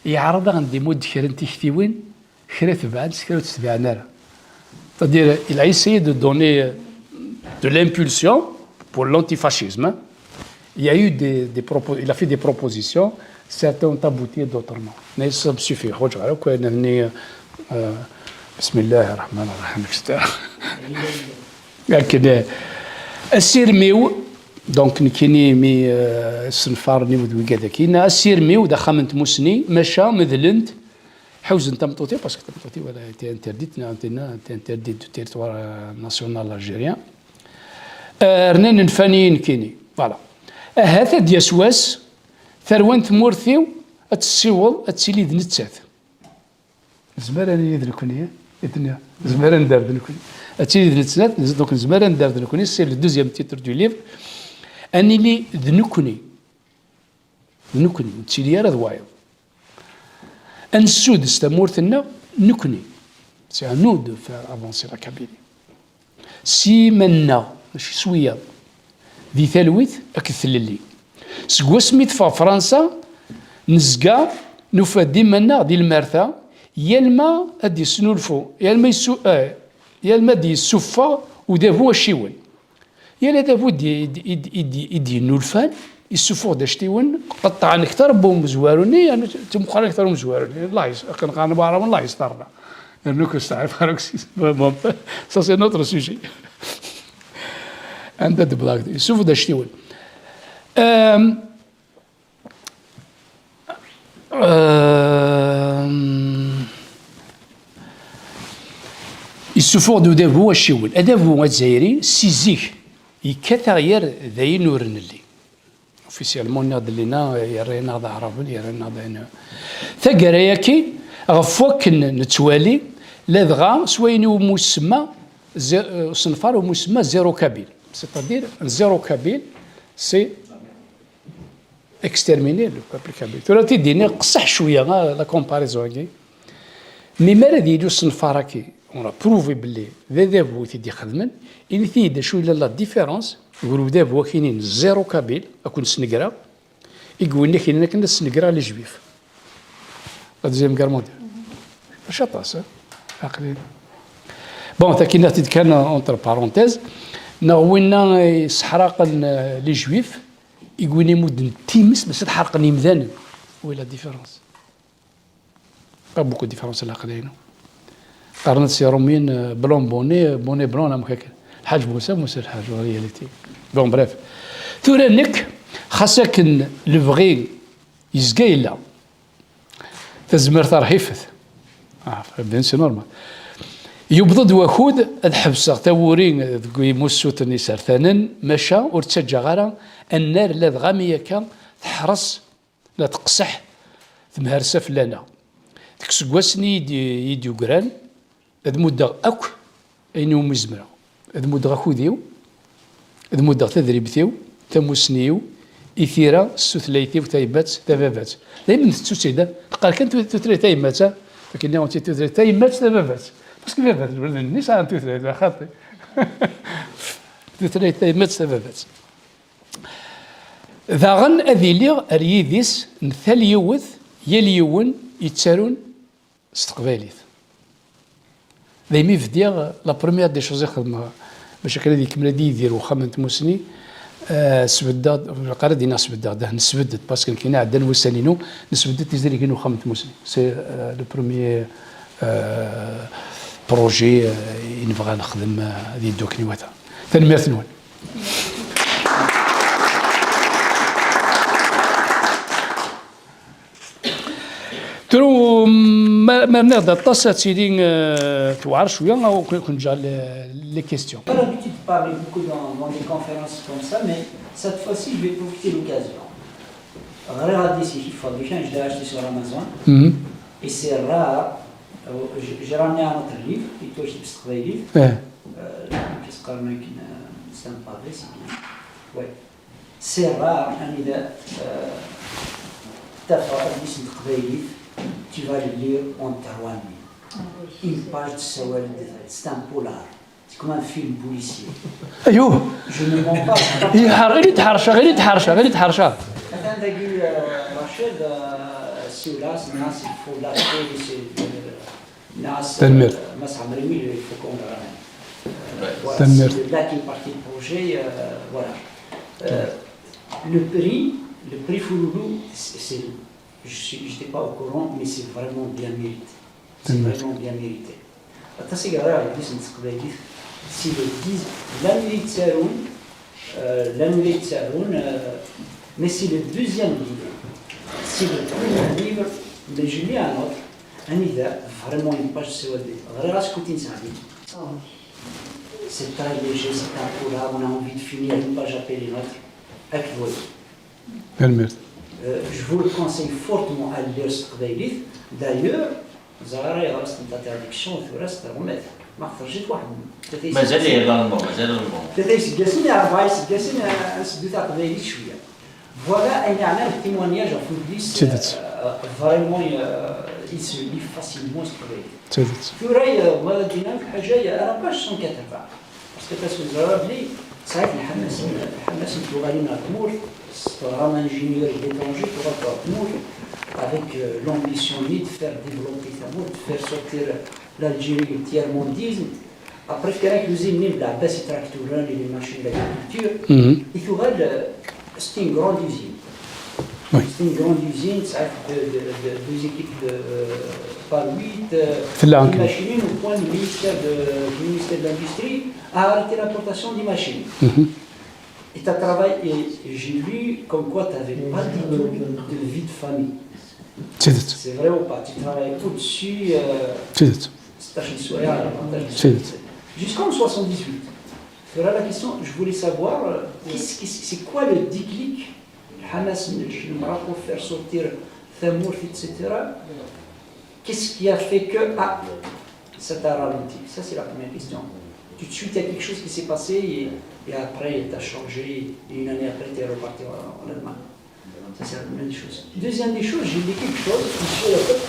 yeɛreḍ ad ɣen-d-imudd kra n tiktiwin, kra tebɛen, kra ur tt-tebɛen ara. C'est-à-dire, il a essayé de donner de l'impulsion pour l'antifascisme, hein. Il y a eu des, des propos-, il a fait des propositions, certains ont abouti, d'autres non. Mais ça me suffit. Ḥwaǧeɣ ara akk ayen-nni, euh, بسم الله الرحمن الرحيم, et cetera. Akken, euh, asirem-iw, donc, nekkini mi, euh, senfaren-iw d wigad-agi, asirem-iw d axxam n tmussni, maca medlen-t, ḥewzen tameṭṭut-iw, parce que tameṭṭut-iw, elle a été interdite, neɣ tinna, elle a été interdite du territoire, euh, national algérien. Euh, rnan nfan-iyi nekkini. Voilà. Ahat ad d-yas wass, tarwa n tmurt-iw ad tessiweḍ, ad tili d nettat. Nezmer ad nili d nekkni, i d-nniɣ. Nezmer ad nedder d nekkni. Ad tili d nettat, nez-, donc nezmer ad nedder d nekkni, c'est le deuxième titre du livre. Ad nili d nekkni. D nekkni, ur nettili ara d wayeḍ. Ad nessuddes tamurt-nneɣ nekkni. C'est à nous de faire avancer la Kabylie. S yiman-nneɣ, mačči s wiyaḍ. Di talwit akked tlelli. Seg wasmi teffeɣ Fransa, nezga nufa-d iman-nneɣ di lmerta, yal ma ad d-yesnulfu, yal ma yessu-, eh, yal ma d-yessuffeɣ udabu acciwen. Yal adabu i d-, i d-, i d-, i d-, i d-yennulfan, yessuffuɣ-d actiwen, qeṭṭɛen kter n umezwaru-nni, yernu ttmuqran kter n umezwaru-nni. Allah yes-, akken qqaren Iɛraben, Allah yesṭerna. Yernu ur steɛrif ara akk s-, bon, ça c'est notre sujet. Anda d-wwḍeɣ? Yessuffuɣ-d actiwen. Euh, Euh, yessuffuɣ-d udabu acciwen. Adabu azzayri, si zik, yekkat aɣyar d ayen ur nelli. Officiellement, nniɣ-d llinna, yerra-yaneɣ d Aɛraben, yerra-yaneɣ d ayen. Taggara-agi, ɣef wakken nettwali, ladɣa s wayen iwumi semma, ze-, usenfar iwumi semma zéro kabyle. C'est-à-dire, zéro kabyle, c'est exterminer le peuple kabyle. Tura ti d-iniɣ qseḥ cwiya, ah, la comparaison-agi. Mi mi ara d-yili usenfar-agi, on a prouvé belli d adabu i t-id-ixedmen, init-iyi-d acu yella la différence gar udabu akini n zéro kabyle, ad ken-snegreɣ, i yewwin akini akken ad snegreɣ les juifs. La Deuxième Guerre mondiale. Mačči aṭas, eh? Aql-i. Bon, takina-t-id kan entre parenthèses. Neɣ winna yesseḥraqen, euh, les juifs, i win imudden times, bac ad ḥerqen yimdanen. Où est la différence? Pas beaucoup de différence, la aql-i. Qqaren-as Iṛumyen, euh, blanc bonnet, bonnet blanc, am kaka. Lḥaǧ Musa, Musa lḥaǧ, en réalité. Bon, bref. Tura nekk, xas akken lebɣi yezga yella. Tazmert rḥifet. Ah, bien, c'est normal. Yewweḍ-d wakud ad ḥebseɣ tawuri deg imussuten isertanen, maca ur ttaǧǧaɣ ara annar ladɣa mi akka teḥres, la teqseḥ temhersa fell-aneɣ. Deg iseggasen i yi-d-, i yi-d-yegran, ad muddeɣ akk ayen iwumi zemreɣ. Ad muddeɣ akud-iw, ad muddeɣ tadribt-iw, tamussni-iw, i tira s tutlayt-iw tayemmat tababat. Daymen tettu-tt-id, teqqar kan tut-, tutlayt tayemmat, ha? Akken nniɣ-tt-id tutlayt tayemmat tababat. Parce que baba d lwelad-nni sɛan tutlayt, a xaṭi. Tutlayt tayemmat tababat. Daɣen ad iliɣ ar yidis n tal yiwet, yal yiwen yettarun s teqbaylit. Daymi bdiɣ, la première des choses i xedmeɣ, bac akken ad ikemmel ad yidir uxxam n tmussni, eh, sbeddeɣ-d, ilaq ara d-iniɣ sbeddeɣ-d, ah, nesbedd-d, parce que nekkini ɛeddan wussan-inu, nesbedd-d tizrigin n uxxam n tmussni. C'est, euh, le premier, euh, projet, euh, i nebɣa nexdem, euh, ad yeddu akken iwata. Tanemmirt-nwen. Tru, ma, ma rniɣ-d aṭas, ad tili, euh, tewɛer cwiya, aw kun-, kun-ǧǧeɣ les, les questions. Pas l'habitude de parler beaucoup dans, dans des conférences comme ça, mais cette fois-ci, je vais profiter de l'occasion. Ɣriɣ adlis-ik iffeɣ-d kan, je l'ai acheté sur Amazon. Mhm. Et c'est rare. Euh, j'ai, j'ai ramené un autre livre, yettwakteb s teqbaylit. Eh. Euh, qu'est-ce qu'on a, euh, c'est un pavé, c'est bien. Ouais. C'est rare, anida, euh, tafeḍ adlis n teqbaylit, tu vas le lire en trois minutes. Une page de Sawal de, c'est un polar. C'est comme un film policier. Aywa. Je ne mens pas, ça va. Yeḥreq, ɣilet ḥerca, ɣilet ḥerca, ɣilet ḥerca. Atan dagi, euh, Rachid, euh, siwel-as, nniɣ-as, il faut l'acheter, c'est, euh, nniɣ-as, euh, Tanemmirt. Mass Amri, oui, il faut qu'on le ramène. Euh, voilà, Tanemmirt. C'est là qu'est parti le projet, euh, voilà. Euh, le prix, le prix Fouloulou, c'est, c'est, je suis, j'étais pas au courant, mais c'est vraiment bien mérité. C'est Tanemmirt. Vraiment bien mérité. Aṭas i yeɣriɣ adlis n teqbaylit, si le dix, llan wid yettarun, euh, llan wid yettarun, euh, mais c'est le deuxième livre. C'est le premier livre, mais je lis un autre, anida, vraiment une page, c'est Ɣriɣ-as Kutin Saɛdi. C'est très léger, c'est un polar, on a envie de finir une page après une autre. Ak voyez. Tanemmirt. Euh, je vous le conseille fortement à le lire s teqbaylit. D'ailleurs, ẓriɣ ara yeɣra-s la traduction, tura s terɣumat. Ma terjiḍ waḥed. Mazal l'allemand, mazal l'allemand. Tlata iseggasen, rebɛa iseggasen, euh, nseddu taqbaylit cwiya. Voilà ayen yeɛnan le témoignage ɣef udlis, euh, vraiment, euh, il se lit facilement s teqbaylit. Tura, euh, bɣiɣ ad d-iniɣ lḥaǧa, à la page cent quatre-vingts. Parce que taswiɛt ẓriɣ belli tesɛiḍ lḥamas n, lḥamas n tuɣalin ɣer tmurt, s teɣram ingénieur et d'étranger, tuɣal ɣer tmurt, avec, euh, l'ambition-nni de faire développer tamurt, de faire sortir l'Algérie du tiers-mondisme. Après, fkan-ak l'usine-nni n Belɛebbas i trakturen et les machines d'agriculture. Mhm. I tuɣal, euh, c'est une grande usine. Oui. C'est une grande usine, ça fait de, de, de, deux équipes de, euh, par huit, euh, Tella des machines au point du ministère de, du ministère de l'Industrie a arrêté l'importation des machines. Mhm. Et t'as travaillé, et j'ai lu comme quoi t'avais pas du tout de vie de famille. C'est vrai ou pas ? Tu travailles au-dessus, euh, C'est-à-dire, c'est vrai. Jusqu'en soixante-dix-huit. Voilà la question, je voulais savoir, euh, qu'est-ce qui, c'est quoi le déclic, le Hamas, le, le Maroc pour faire sortir Tamour, et cetera. Qu'est-ce qui a fait que, ah, ça t'a ralenti ? Ça, c'est la première question. Tout de suite, il y a quelque chose qui s'est passé et, et après, t'as changé, et une année après, t'es reparti en, en Allemagne. Ça, c'est la première des choses. Deuxième des choses, j'ai dit quelque chose, monsieur le peuple,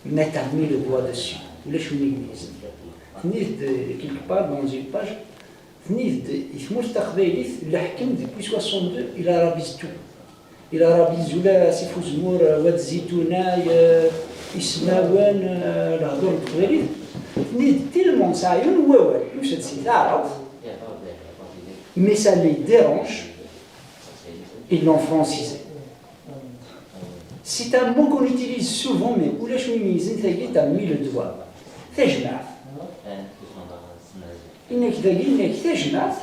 mettre mis le doigt dessus. Ou les chemins. Tenez de quelque part dans une page, tenez de, il faut dire, il a depuis soixante-deux, il a rabis tout. Il a rabis Zula, Sifou Zmour, Wad Zitouna, Ismawen, la Dour Trélit. Tenez tellement ça, il y a une wawal, c'est ça, mais ça les dérange. Ils l'ont francisé. C'est un mot qu'on utilise souvent, mais où les chemins, ils ont mis le doigt. Tajmaɛt. Yenna-k dagi, yenna-k tajmaɛt,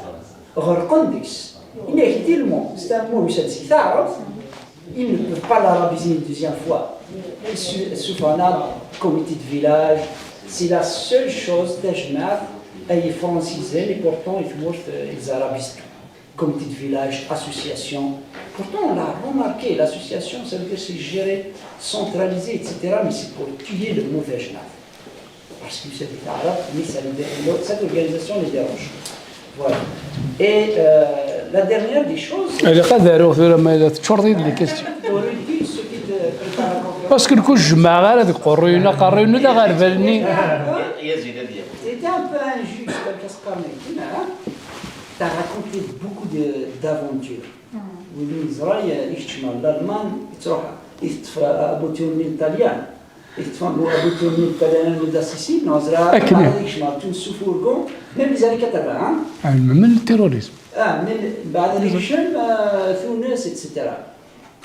ɣerqen deg-s. Yenna-k tellement, c'est un mot, c'est taɛrabt, ils ne peuvent pas l'arabiser une deuxième fois. Su-, sufɣen-aɣ comité de village, c'est la seule chose, tajmaɛt, ay francisen, et pourtant, i tmurt, euh, ils arabisent tout. Comité de village, association. Pourtant, on l'a remarqué, l'association, ça veut dire c'est géré, centralisé, et cetera. Mais c'est pour tuer le mot d'Ajnaf. Parce que c'est des Arabes, mais ça, les dé- ça, l'organisation les dérange. Voilà. Et euh, la dernière des choses, Ilaq ad aruɣ tura ma la teččureḍ-iyi-d les questions. T'aurais dû ce qui te prépare la conférence. Parce que le coup, jemmɛeɣ ara deg uqerruy-inu, aqerruy-inu d aɣerbal-nni. Yazid ad yaf. C'était un peu injuste, parce que quand même, hein, t'as raconté beaucoup de- d'aventures. Oui, Israël, il y a l'Allemagne, il y a Abutoni l'italien. Il y a Abutoni l'italien, le d'Assisi, non, c'est Akken. Tout sous fourgon, même les années quatre-vingts, hein. Ɛelmen le terrorisme. Ah, même بعد l'élection, euh, Tunis, et cetera.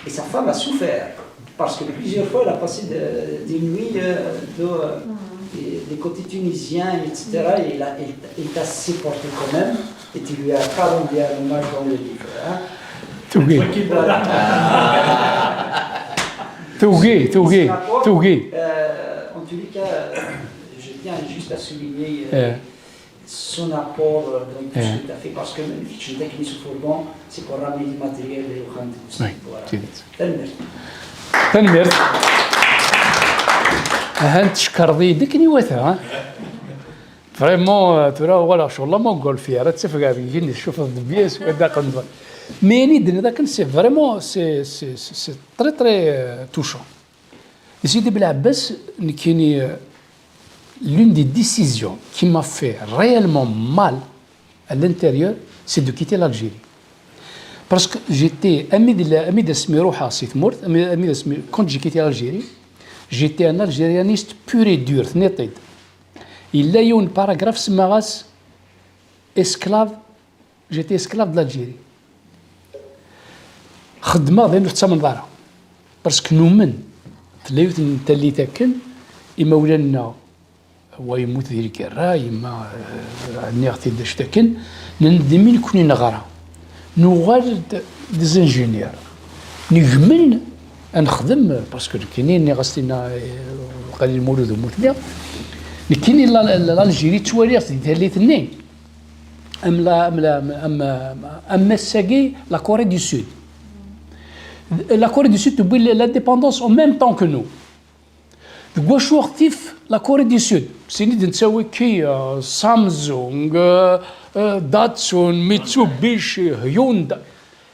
Et sa femme a souffert. Parce que plusieurs fois, elle a passé de- des nuits euh, de- euh, des, des côtés tunisiens, et cetera. Et il a, il, il t'a supporté quand même. Et tu lui as rendu un hommage dans le livre. Hein. Tugi, Voilà. tugi, tugi, tugi. Euh, en tous les cas, euh, je tiens juste à souligner euh, Eh, son apport euh, dans tout Eh. ce que tu as fait. Parce que même si tu es technique au fourgon, c'est pour ramener du matériel et au hand. Oui, Voilà. c'est ça. Tanemmirt. Tanemmirt. Ahan tcekreḍ-iyi-d akken iwata, ha? Vraiment, euh, tura, voilà, ccɣel ma montgolfière, ad tafeɣ deg yigenni, tcufeḍ-d bien, s wadda qenḍen. Mais ayen i d-tenniḍ akken, c'est vraiment, c'est, c'est, c'est, c'est très, très euh, touchant. Et Sidi Belɛebbas, nekkini, euh, l'une des décisions qui m'a fait réellement mal à l'intérieur, c'est de quitter l'Algérie. Parce que j'étais, ami d la- ami d asmi ruḥeɣ si tmurt, ami ami d asmi, quand j'ai quitté l'Algérie, j'étais un algérianiste pur et dur, tenniḍ-t-id. Yella yiwen paragraphe semmaɣ-as esclave, j'étais esclave de l'Algérie. Xeddmeɣ d ayen ur tettamneḍ ara. Parce que numen, tella yiwet n tallit akken, imawlan-nneɣ, wa yemmut di lgirra, yemma, eh, nniɣ-t-id acu akken, nendem i nekni neɣra. Nuɣal d- des ingénieurs. Negmen ad nexdem, parce que nekkini nniɣ-as tinna, eh, qali lmulud u mutni. Nekkini la- la- l'Algérie ttwaliɣ-tt di tallit-nni. Am la, am la, am, am, am ass-agi, la Corée du Sud. La Corée du Sud tewwi l'indépendance en même temps que nous. Deg wacu ɣef tif la Corée du Sud? Sini d-nettawi Kia, Samsung, euh, euh, Datsun, Mitsubishi, Hyundai.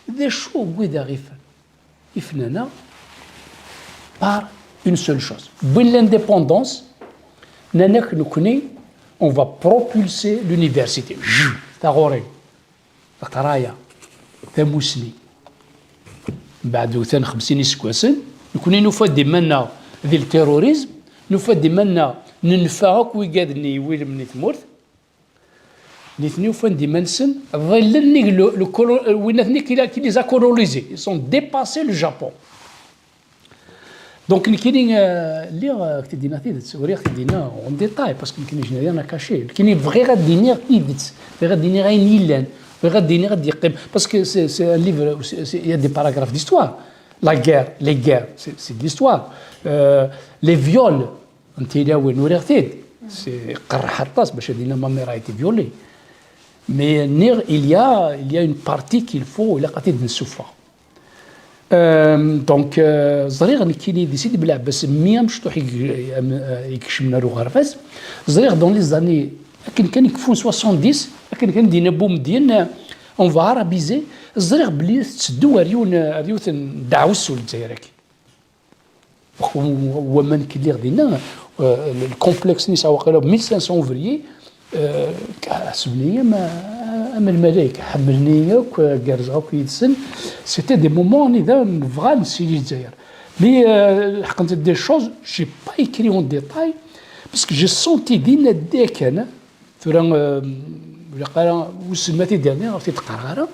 D acu wid aɣ-ifen? Ifen-aneɣ par une seule chose. Wwin l'indépendance, nnan-ak nekkni, on va propulser l'université. Jju, taɣuri, leqraya, tamusni. Mbeɛd utan xemsin iseggasen, nekkni nufa-d iman-nneɣ di le terrorisme, nufa-d iman-nneɣ nenfa akk wigad-nni iwilmen i tmurt. Nitni ufan-d iman-nsen, ḍillen nnig le, le colo- win atni qui, qui les a colonisés. Ils ont dépassé le Japon. Donc, nekkini, euh, lliɣ, euh, ak-t-id-iniɣ tidet, uriɣ-t-id-iniɣ en détail, parce que nekkini je n'ai rien à cacher. Nekkini bɣiɣ ad d-iniɣ tidet, bɣiɣ ad d-iniɣ ayen yellan, bɣiɣ ad d-iniɣ ad d-yeqqim. Parce que c'est, c'est un livre, c'est, c'est, il y a des paragraphes d'histoire. La guerre, les guerres, c'est, c'est de l'histoire. Euh, les viols, n tilawin, uriɣ-t-id. C'est qerreḥ aṭas bac ad d-iniɣ ma mère a été violée. Mais nniɣ, il y a, il y a une partie qu'il faut, ilaq ad t-id-nsuffeɣ. Euh, donc, euh, ẓriɣ nekkini di Sidi Belɛebbas, mmi amecṭuḥ i i- am- i ikecmen ar uɣerbaz, ẓriɣ dans les années, akken kan ikeffun soixante-dix, akken kan dina Bumedyen, euh, on va arabiser, ẓriɣ belli tetteddu ar yiwen, ar yiwet n ddeɛwessu n Lezzayer-agi. Waman i lliɣ dinna, euh, le complexe-nni yesɛa waqila mille cinq cents ouvriers, euh, ḥesben-iyi am, am lmalayek, ḥemmlen-iyi akk, euh, gerrzeɣ akk yid-sen. C'était des moments anida nebɣa ad nessili Lezzayer. Mais, euh, lḥeqq n des choses, j'ai pas écrit en détail, parce que j'ai senti dinna dda kan, tura, euh, ur ilaq ara wissen ma t-id-rniɣ, ur t-id-qqareɣ ara.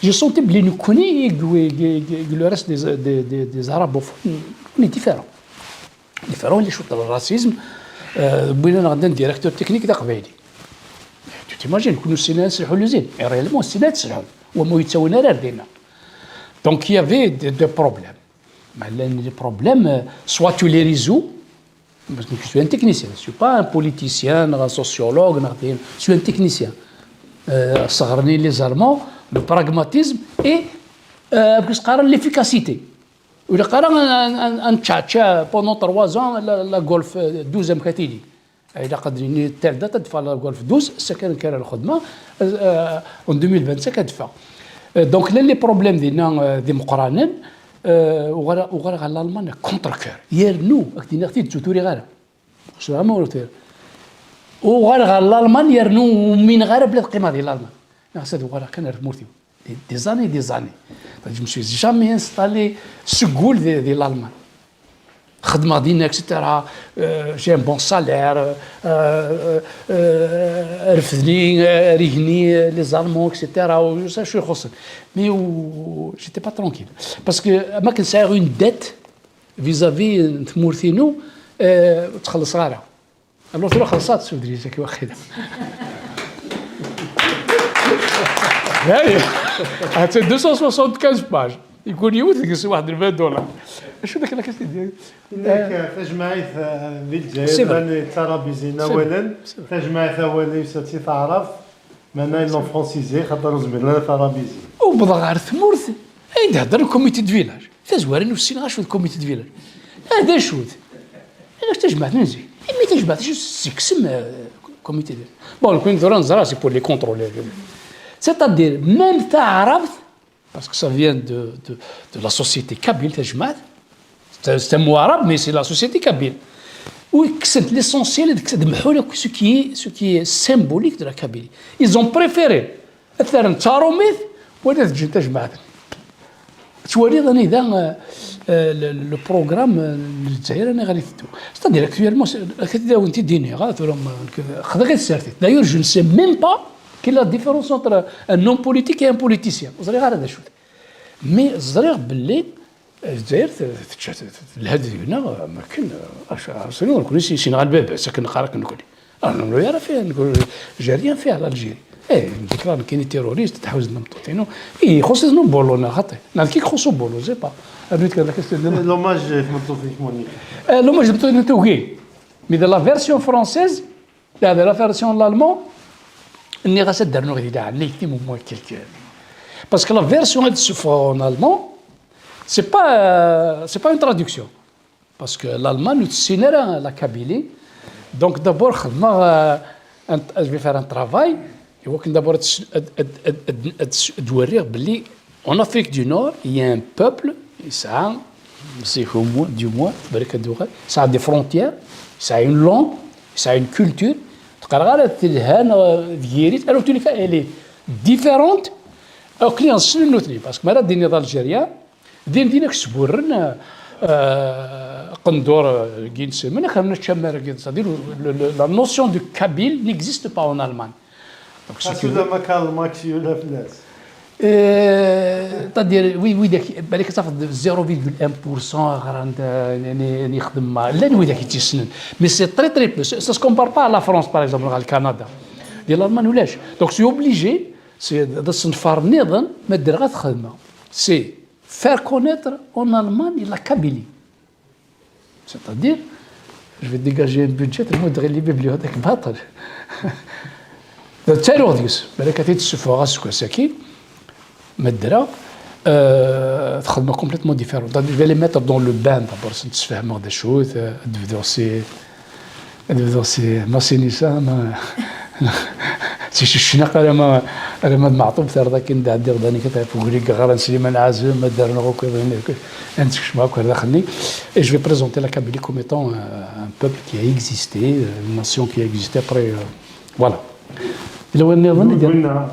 J'ai senti belli nekkni, i, i, i, i le reste des, des, des, des arabophones, on est différent. Différent, il y a le racisme. Euh, win-nneɣ d un directeur technique d aqbayli. Tu t'imagines, nekkni ur nessin ara ad nesselḥu l'usine. Et réellement, ur nessin ara ad tesselḥu. Wa ma ur yettawin ara ar dinna. Donc, il y avait des, des problèmes. Mais les problèmes, euh, soit tu les résous, parce que je suis un technicien, je ne suis pas un politicien, ni un sociologue, ni rien. Je suis un technicien. Euh, sɣerni les Allemands, Le pragmatisme et, euh, amek i s-qqaren, l'efficacité. Ur ilaq ara ad, ad, ad, ad neččačča pendant trois ans la, la Golf douze amek ad tili. Ilaq ad d-nini telle date ad d-teffeɣ la Golf douze, ass-a kan, kan lxedma, euh, en deux mille vingt-cinq ad d-teffeɣ. Euh, donc, llan les problèmes dinna, euh, d imeqqranen, euh, uɣaleɣ, uɣaleɣ ɣer Lalman contre-cœur. Yernu, ad k-d-iniɣ tidet, ur t-uriɣ ara. Ur uriɣ ara. Uɣaleɣ ɣer Lalman, yernu ur umineɣ ara belli ad qqimeɣ di Lalman. Neɣ ad uɣaleɣ kan ar tmurt-iw. Des, des années, des années. Je me suis jamais installé seg wul di, di Lalman. Xedmeɣ dinna, et cetera. Euh, j'ai un bon salaire, euh, euh, euh, refdni, euh, ar igenni, euh, les Allemands, et cetera. U s acu ixuṣṣen. Mais u, j'étais pas tranquille. Parce que, ma kan sɛiɣ une dette vis-à-vis n tmurt-inu, euh, ur tt-xellṣeɣ ara. Alors, tura xelṣat s udlis-agi, waqila. Dayen, ha-tt-a deux cent soixante-quinze pages. Yeggul yiwet deg-s waḥed vingt dollars. Acu d akken akka s-t-id-, Inna-k, eh, tajmaɛit, eh, di Lezzayer, c'est vrai, llan ttarabizin awalen. C'est vrai. Tajmaɛit awalen yusa-tt i taɛrabt, meɛna ils l'ont francisé, xaṭer ur zmiren ara tarabizi. Wwḍeɣ ɣer tmurt, ay d-heddren comité de village. Tazwara ur ssineɣ acu d comité de village. Ah, d acu-t? Ala, tajmaɛt n zik. Imi tajmaɛt, acu tesseksem, euh, comité de... Bon, nekkni tura neẓra, c'est pour les contrôler. C'est-à-dire, même taɛrabt, parce que ça vient de, de, de la société kabyle, tajmaɛt, c'est un, c'est un mot arabe, mais c'est la société kabyle. U kksen l'essentiel, d, d mḥu akk ce qui est, ce qui est symbolique de la Kabylie. Ils ont préféré ad t-rren d tarumit, wala ad ǧǧen tajmaɛt. Tettwaliḍ anida, euh, euh, le, le programme, euh, n Lezzayer aniɣer iteddu. C'est-à-dire, actuellement, c'est, ad awen-t-id-iniɣ, ah, tura, ma, nekk, xedɣ i tsertit. D'ailleurs, je ne sais même pas quelle est la différence entre un homme politique et un politicien. Ur ẓriɣ ara d acu-t. Mais ẓriɣ belli, euh, Lezzayer t-, tečča t-, t-, telha-d deg-neɣ, am akken, euh, acu, acu, nekkni si, si nɣal baba-s, akken neqqar akken nekkni. Ah, non, non, j'ai rien fait, j'ai rien fait à l'Algérie. Eh, déclaré nekkini terroriste, tḥuza tameṭṭut-inu. Ih, ixuṣṣ-iten ubulun, xaṭi. Neɣ d nekk i ixuṣṣ ubulun, je sais pas. Rnu-t kan d akken s-, l'hommage i tmeṭṭut-ik, Monique. Eh, l'hommage i tmeṭṭut-inu tugi. Mais de la version française, la, de la version l'allemand, nniɣ-as ad d-rnuɣ di leɛnayet-im au moins quelque. Parce que la version ad d-ssufɣeɣ en allemand, c'est pas, euh, c'est pas une traduction. Parce que l'Allemagne ur tessin ara la Kabylie. Donc d'abord xedmeɣ, euh, un, je vais faire un travail. I wakken d'abord ad, ad, ad, ad, ad, ad, ad weriɣ belli en Afrique du Nord, il y a un peuple, yesɛa, c'est au moins, du moins, balak ad d-uɣal, yesɛa des frontières, yesɛa une langue, yesɛa une culture. Teqqar ara telha neɣ d yiri-tt, alors en tous les cas, elle est différente. Akli ssnen nutni, parce que mi ara d-tiniḍ Algérien, din din ak-sburren, euh, qendur, euh, deg yinselmen, ak rnan ččamar, c'est-à-dire le, le, la notion de kabyle n'existe pas en Allemagne. Donc, c'est une... Xas ulamma Karl Marx yula fell-as. Euh, c'est-à-dire, oui, oui, balak ad tafeḍ zéro virgule un pour cent ɣran-d, euh, n, n, n yixdem ma, llan widak i tt-yessnen. Mais c'est très, très peu. Ça, ça se compare pas à la France, par exemple, ɣer Canada. Di l'Allemagne ulac. Donc, c'est obligé, c'est d asenfar nniḍen, ma ddreɣ ad t-xedmeɣ. C'est faire connaître en Allemagne la Kabylie. C'est-à-dire, je vais dégager un budget, tmudd ɣer les bibliothèques, baṭel. Ttaruɣ deg-s, balak ad t-id-ssufɣeɣ aseggas-agi, ma ddreɣ, euh, txedmeɣ complètement différent. C'est-à-dire, je vais les mettre dans le bain, d'abord, ad sen-ssefhmeɣ d acu-t, euh, ad bduɣ si, ad bduɣ si Masinisa, ma, si Cecnaq alamma, alamma d Meɛṭub, terreḍ akin d ɛeddiɣ d aniket ɣef ugrig ɣran Sliman Ɛazem, ad d-rnuɣ akk iḍ-nni, ad n-skecmeɣ akk ar daxel-nni. Et je vais présenter la Kabylie comme étant, euh, un peuple qui a existé, euh, une nation qui a existé après, euh, voilà. Yella wayen nniḍen i d-, Winna,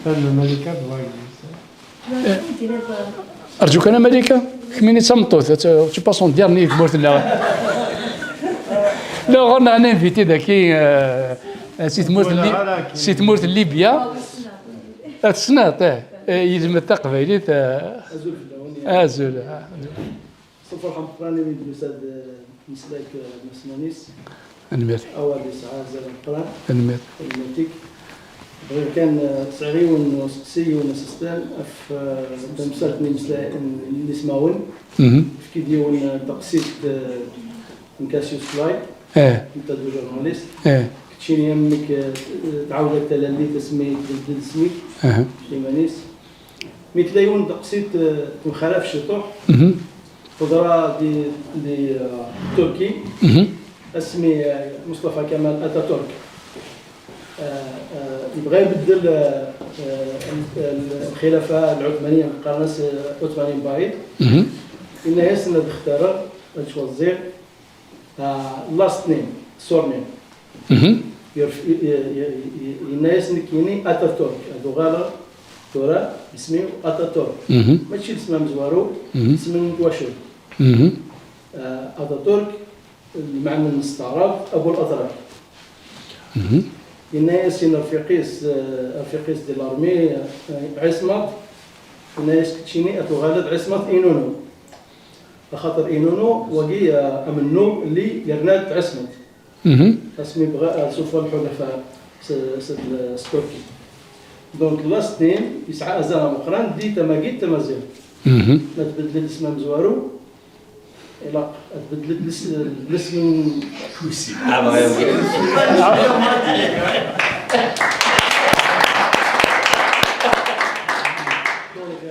euh, Malika, Arǧu kan a Malika, kemmini d tameṭṭut, tu, tu passes en dernier di tmurt-nneɣ. La, ɣur-neɣ un invité daki, euh, si tmurt n Li-, si tmurt n Libya. Ad tessneḍ, eh, eh, yezmer taqbaylit, eh, azul. Ṣṣefa lḥemqrani win d-yusa-d, eh, meslak, eh, Mass Manis. Tanemmirt. Awal yesɛa azal ameqqran. Tanemmirt. Tanemmirt-ik. Bɣiɣ kan, eh, sɛiɣ yiwen n useqsi, yiwen n usistem ɣef, eh, tamsalt n imeslayen, n yismawen. Mhm. Efk-id yiwen, eh, taqsift, eh, n Cassius Clay. Eh. Netta d ujernalis. Eh. Keččini am nekk, eh, tɛawed talalit asmi tbeddel isem-ik. Aha. Iman-is. Mi tella yiwen deqsit, eh, temxalaf ciṭuḥ. Mhm. Teḍra di, di, eh, Turki. Mhm. Asmi, eh, Mustafa Kemal Ataturk, eh, eh, yebɣa ibeddel, eh, eh, l-, l-, lxilafa lɛuthmaniya, qqaren-as, eh, Uthmani Baid. Mhm. Yenna-yasen ad xtareɣ, ad cwaẓiɣ, ah, last name, surname. Mhm. Yerf-, i-, i-, i-, i-, yenna-yas nekkini Ataturk, ad uɣaleɣ tura isem-iw Ataturk. Mhm. Mačči d isem amezwaru, mhm, isem n twacult. Mhm. Ah, Ataturk, lmeɛna-nnes taɛrabt, Abu Latrak. Mhm. Yenna-yas i rfiq-is, ah, rfiq-is di l'armée, ah, Ɛiṣmat, yenna-yas keččini ad tuɣaleḍ Ɛiṣmat Inunu. Axaṭer Inunu, wagi, ah, amennuɣ lli yerna-d Ɛiṣmat. Mhm. Asmi bɣa, ah, sufa lḥulafa s, s, s Turki. Donc, last name yesɛa azal ameqqran di tamagit tamaziɣt. Mhm. Ma tbeddel isem amezwaru, ilaq ad tbeddel les-, lesm n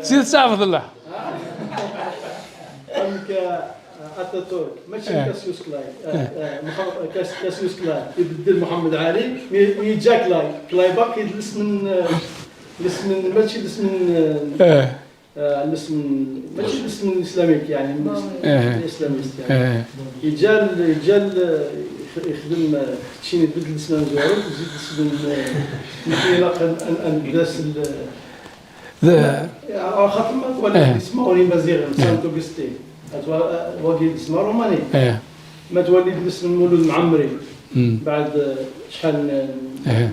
Sidi Saɛfeḍ Allah. Amek, ah, Ataturk, mačči, eh, Cassius Clay, ah, eh, ah, Muḥa-, Cas-, Cassius Clay, ibeddel Muḥemmed Ɛli, mi, mi yeǧǧa Clay, Clay baqi d lesm n, eh, lesm n, mačči lesm n, eh, eh, ah, lesm n, mačči lesm n islamik, yeɛni, eh, islamist, yeɛni. Eh. Yeǧǧa l-, yeǧǧa l-, ixdem, eh, keččini ibeddel lesm amezwaru, tezid lesm n, eh, nekk ilaq ad, ad, ad nebda s l-, D- Axaṭer ma twaliḍ, eh, ismawen imaziɣen, eh, Santo Agustin, atwa-, wagi d isem arumani. Eh. Ma twaliḍ isem n Mulud Mɛemmri, mm, mbeɛd, eh, acḥal n, eh, n, eh,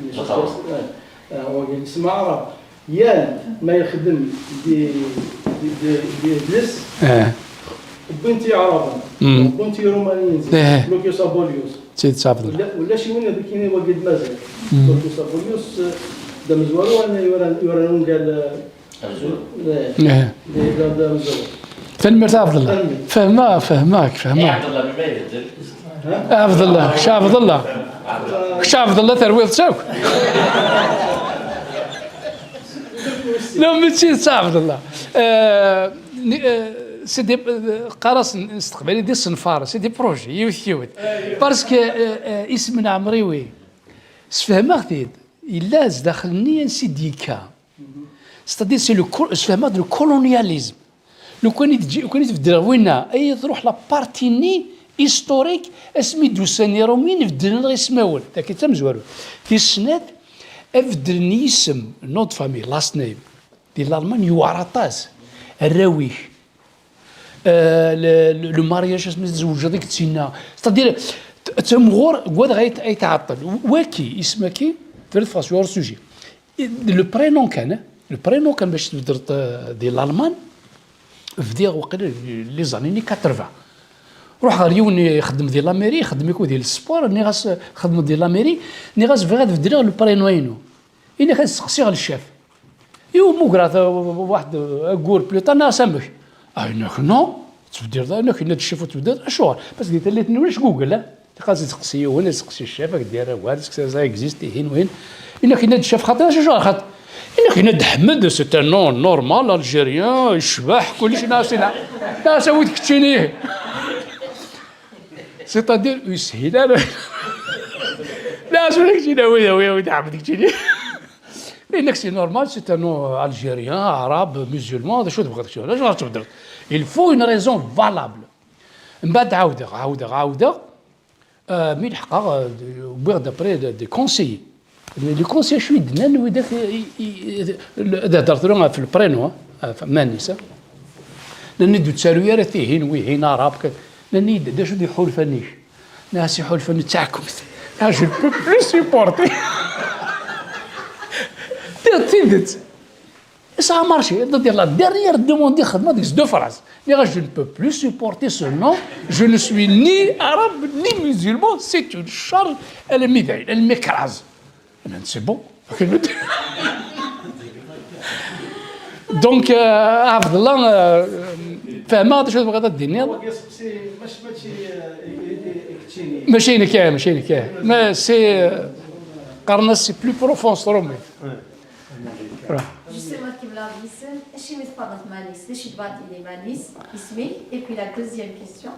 eh, wagi d isem aɛrab. Yal ma yexdem di, di, di, di idles, eh, wwin-t Iɛraben, mm, wwin-t Irumaniyen zik, eh, Lucius Abolius. Sidi Saɛfeḍ Allah. Ula-, ulac yiwen ad ikini wagi d Maziɣ. Mm. Lucius Abolius, eh, d amezwaru, wala yuran, yuran ungal, eh, amezwaru. Eh, eh, d, d amezwaru. Tanemmirt a Ɛebdellah. Tanemmirt. Fehmeɣ, fehmeɣ-k, fehmeɣ. Eh, Ɛebdellah, melmi i ibeddel? Ha? Ɛebdellah, kečč Ɛebdellah. Ɛebdellah. Kečč Ɛebdellah, terwiḍ-tt akk. Non, mačči d Ɛebdellah. Euh, ni-, euh, c'est des, euh, qqar-as s teqbaylit d isenfaren, c'est des projets, yiwet yiwet. Parce que, euh, euh, isem n Ɛemriwi, sfehmeɣ-t-id, yella zdaxel-nni ansi d-yekka. C'est-à-dire, c'est le co-, sfehmeɣ-d le colonialisme. Lukan i d-, lukan i tbeddreḍ winna, ay truḥ la partie-nni historique, asmi d-usan Iṛumiyen, beddlen ismawen. Taki d tamezwarut. Tis snat, ad beddlen yisem, nom de famille, last name. Di Lalman yewɛer aṭas. Arraw-ik. Euh, le, le, le mariage, asmi tzewǧeḍ i yettinna. C'est-à-dire, t-, tamɣur, gwad ay, ay tɛeṭṭel. Waki, isem-agi, tebdiḍ ffeɣ s hors sujet. Le prénom kan, eh? Le prénom kan bac tbeddleḍ, euh, di Lalman, bdiɣ waqila les années quatre-vingts. Ruḥ ɣer yiwen ixeddem di la mairie, ixeddem iku di le sport, nniɣ-as, xeddmeɣ di la mairie, nniɣ-as bɣiɣ ad beddleɣ le prénom-inu. Ini-ak ad steqsiɣ le chef. Iw mugreɣ-t, uh, waḥed, uh, aggur plus tard, nniɣ-as amek? Ah, ini-ak non, tettbeddileḍ, ini-ak yenna-d ccef ur tettbeddileḍ, acuɣer? Parce que di tallit-nni ulac Google, eh? Ilaq ad testeqsi yiwen, ad testeqsi ccef, ad k-d-yerr awal, ça existe, ihin, wihin. Ini-ak yenna-d ccef xaṭi, acu acuɣer xaṭi? Ini-ak yenna-d Ḥmed, c'est un nom normal, algérien, yecbeḥ, kullec, nniɣ-as, nniɣ-as awi-d keččini. C'est-à-dire, ur yeshil ara. Nniɣ-as ula keččini, awi-d, awi-d, awi-d Ḥmed keččini. Yenna-k c'est normal, c'est un nom algérien, arabe, musulman, d acu tebɣiḍ kečč, d acu ara tbeddleḍ? Il faut une raison valable. Mbeɛd ɛawdeɣ, ɛawdeɣ, ɛawdeɣ, euh, mi leḥqeɣ, euh, wwiɣ-d après des, des conseillers. Les conseillers acu i d-nnan widak i, i, i, ad hedreɣ tura ɣef le prénom, hein, ɣef Manis, hein. Nnan-iyi-d ur ttaru ara tihin, wihin, arab, ka-, nnan-iyi-d d acu d iḥulfan-ik? Nniɣ-as iḥulfan d taɛkemt. Ah, je ne peux plus supporter. Nniɣ-d tidet. Yesɛa marché, c'est-à-dire la dernière demande i xedmeɣ deg deux phrases. Nniɣ-as je ne peux plus supporter ce nom, je ne suis ni arabe ni musulman, c'est une charge, elle me, elle me crase. Nnan c'est bon. Donc, euh, Abdallah, euh, fehmeɣ d acu tebɣiḍ ad d-tiniḍ. Wagi aseqsi, mačči, mačči, eh, i, i, i, i keččini. Mačči nekk, eh, mačči nekk, eh. Mais c'est, euh, qqaren-as c'est plus profond s trumit. Ouais. Justement, ad kemmleɣ d yisem. Acimi tferneḍ Manis? D acu i d-tebɣiḍ ad d-tiniḍ Manis? Isem-ik? Et puis la deuxième question.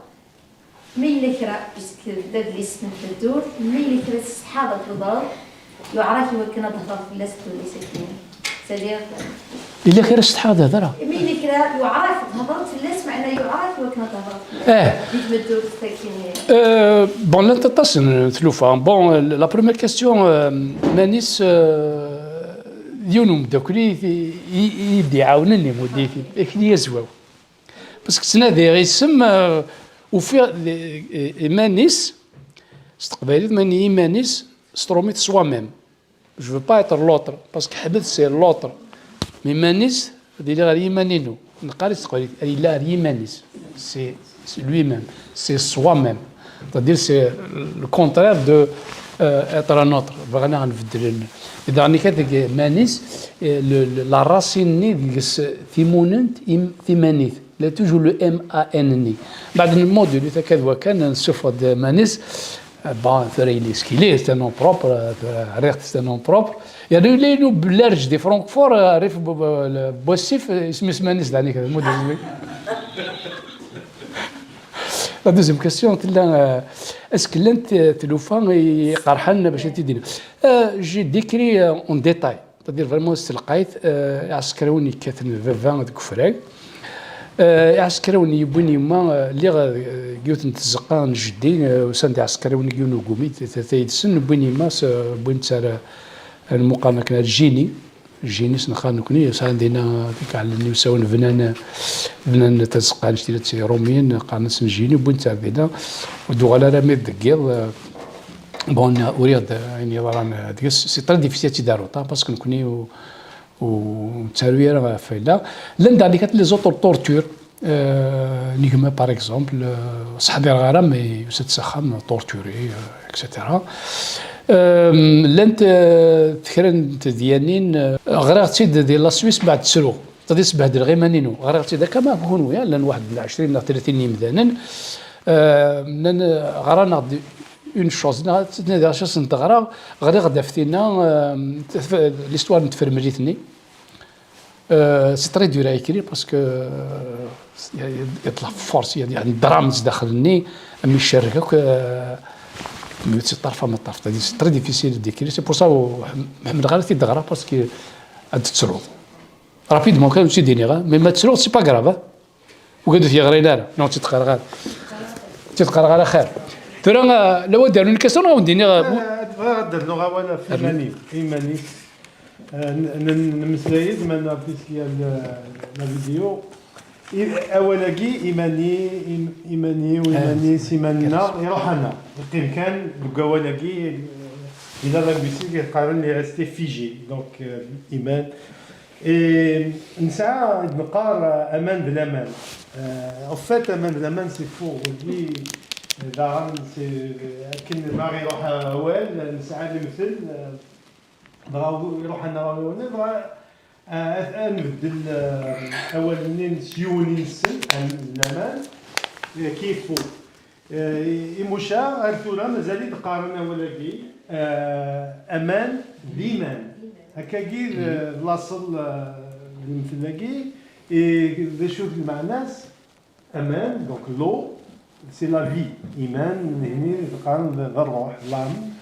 Ma yella kra, puisque d adlis n tmeddurt, ma yella kra tessetḥaḍ ad t-teḍreḍ, yuɛer-ak i wakken ad d-thedreḍ fell-as ddunit-agi. C'est-à-dire, Yella kra tessetḥaḍ ad t-hedreɣ? Ma yella kra yuɛer-ak ad d-thedreḍ fell-as, meɛna yuɛer-ak i wakken ad d-thedreḍ fell-as. Eh. Di tmeddurt-agi. Euh, bon, llant aṭas n tlufa. Bon, la première question, euh, Manis, euh, d yiwen umeddakel i, i, i, i d-iɛawnen i Mudit, Akli Azwaw. Parce que ttnadiɣ isem, euh, ufiɣ, eh, eh, Manis, s teqbaylit, ma nini Manis, s trumit soi-même. Je veux pas être l'autre, parce que Ḥmed c'est l'autre. Mais Manis, ad iliɣ ar yiman-inu. Neqqar-it s teqbaylit, ad yili ar yiman-is. C'est c'est lui-même, c'est soi-même. C'est-à-dire, c'est le contraire de euh, être un autre. Bɣan ad nbeddlen. Et daɣen kan deg Manis, eh, le- le- la racine-nni deg-s timunent im- timanit. La toujours le M A N-nni. Baɛd nmoduli akka d wakan, nessufeɣ-d Manis. Bon, tura yili ce qu'il est, c'est un nom propre, euh, tura rriɣ-t, c'est un nom propre. Yerna yella inu bellarj di Francfort, euh, rrif bu- bu- le- bu wasif, euh, isem-is Manis, daɣen kan, moduli. La deuxième question, tella, euh, est-ce que llant, euh, tlufa i iqerḥen bac ad t-id-inin? Euh, j'ai décrit, euh, en détail, c'est-à-dire vraiment s telqayt, euh, iɛsekriwen yekkaten baba deg ufrag. Euh, iɛsekriwen yewwin yemma, euh, lliɣ, euh, deg yiwet n tzeqqa n jeddi, euh, usan-d iɛsekriwen deg yiwen ugumi, t- t- tayet-sen, wwin yemma, s- wwin-tt ar, ar lmuqam akken ar Jini. Jini s nexxar nekni, sɛan dinna tikeɛlin n iwsawen, bnan, bnan tazeqqa annect-ila d Tiṛumiyen, qqaren-asen Jini, wwin-tt ar dinna, ur d-uɣal ara mi deg yiḍ, euh, bon, uriɣ-d ayen yeḍran, euh, deg-s, c'est très difficile ad tt-id-aruḍ, hein, parce que nekni ur, ur nettaru ara ɣef wayla. Llan daɣen les autres tortures, euh, n gma, par exemple, euh, ur s-ḥdireɣ ara, mais yusa-d s axxam, torturé, euh, et cetera. Euh, llant, euh, kra n tedyanin, euh, ɣriɣ-tt-id di la Suisse, mbeɛd ttruɣ. C'est-à-dire, sbehdleɣ iman-inu. Ɣriɣ-tt-id akka ma kunwi, ah, llan waḥed n ɛecrin neɣ tlatin n yimdanen, euh, nnan, euh, ɣran-aɣ-d une chose, neɣ ttnadiɣ acu asen-d-ɣraɣ, ɣriɣ-d ɣef tinna, euh, tf- l'histoire n tefremlit-nni. Euh, c'est très dur à écrire parce que, euh, il y a, il y a de la force, il y a, il y a un drame zdaxel-nni, am icerreg akk, euh, mi tt-iṭṭerf am ṭṭerf. C'est-à-dire, c'est très difficile d'écrire. C'est pour ça, ur ḥemmleɣ ara ad t-id-ɣreɣ parce que ad tettruḍ. Rapidement kan ur tt-id-iniɣ, hein, mais ma tettruḍ, c'est pas grave, hein. Ugad ur t-yeɣrin ara, non, ur tt-id-qqareɣ ara. Ur tt-id-qqareɣ ara xir. Tura, euh, la wa d-rnu une question, ad wen-d-iniɣ, euh, Bɣiɣ ad d-rnuɣ awal ɣef iman-im. Iman-is. Euh, n- n- Nemmeslay-d, meɛna puisqu'il y a le- la vidéo. I- Awal-agi, imani, im- iman-iw, iman-is, iman-nneɣ, iruḥ-aneɣ. Yeqqim kan deg wawal-agi, euh, yella d agusil yeqqaren il est resté figé. Donc, euh, iman. Et nesɛa i d-neqqar, euh, aman d laman. Euh, en fait, aman d laman, c'est faux. Wagi, euh, daɣen, c'est, euh, akken ma ɣ-iruḥ awal, nesɛa lemtel, euh, dɣa iruḥ-aneɣ awal, dɣa, euh, ad ad nbeddel, euh, awal-nni s yiwen i nessen, am d laman, euh, qu'il faut. Eh, i- Imuca ar tura mazal-it qqaren awal-agi, eh, aman d iman. Akkagi d d laṣel, eh, n lemtel-agi, i d acu d lmeɛna-s? Aman, donc l'eau, c'est la vie. Iman, nehni qqaren d d ṛṛuḥ, l'âme.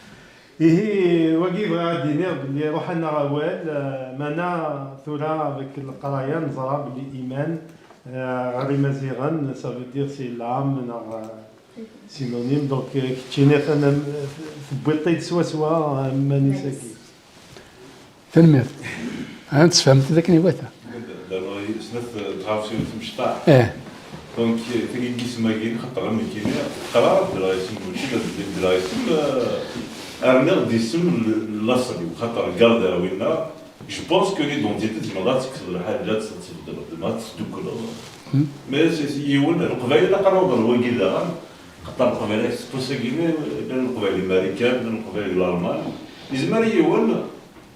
Ihi, wagi bɣiɣ ad d-iniɣ belli iruḥ-aneɣ awal, eh, mana tura avec leqraya neẓra belli iman, eh, ɣer Imaziɣen, ça veut dire c'est l'âme, neɣ, eh, Synonyme, donc, euh, keččini atan am- tewwiḍ-t-id swaswa am Manis-agi. Tanemmirt. Ha, tessefhameḍ-t-id akken iwata. Darba snat tɣawsiwin timecṭaḥ. Eh, Donc, tagi n yisem-agi, xaṭer am nekkini, qqareɣ ad beddleɣ isem, mačči d ad beddleɣ isem, euh, rniɣ-d isem n laṣel-iw, xaṭer garder winna, je pense que l'identité tzemreḍ ad tekkseḍ lḥaǧa, ad tt-tbeddleḍ, ma ad tt-tdukleḍ. Mais c'est- c'est yiwen, Leqbayel aqerrub ɣer wagi daɣen, xaṭer Leqbayel, c'est pour ça-gini, llan Leqbayel Marikan, llan Leqbayel Lalman. Yezmer yiwen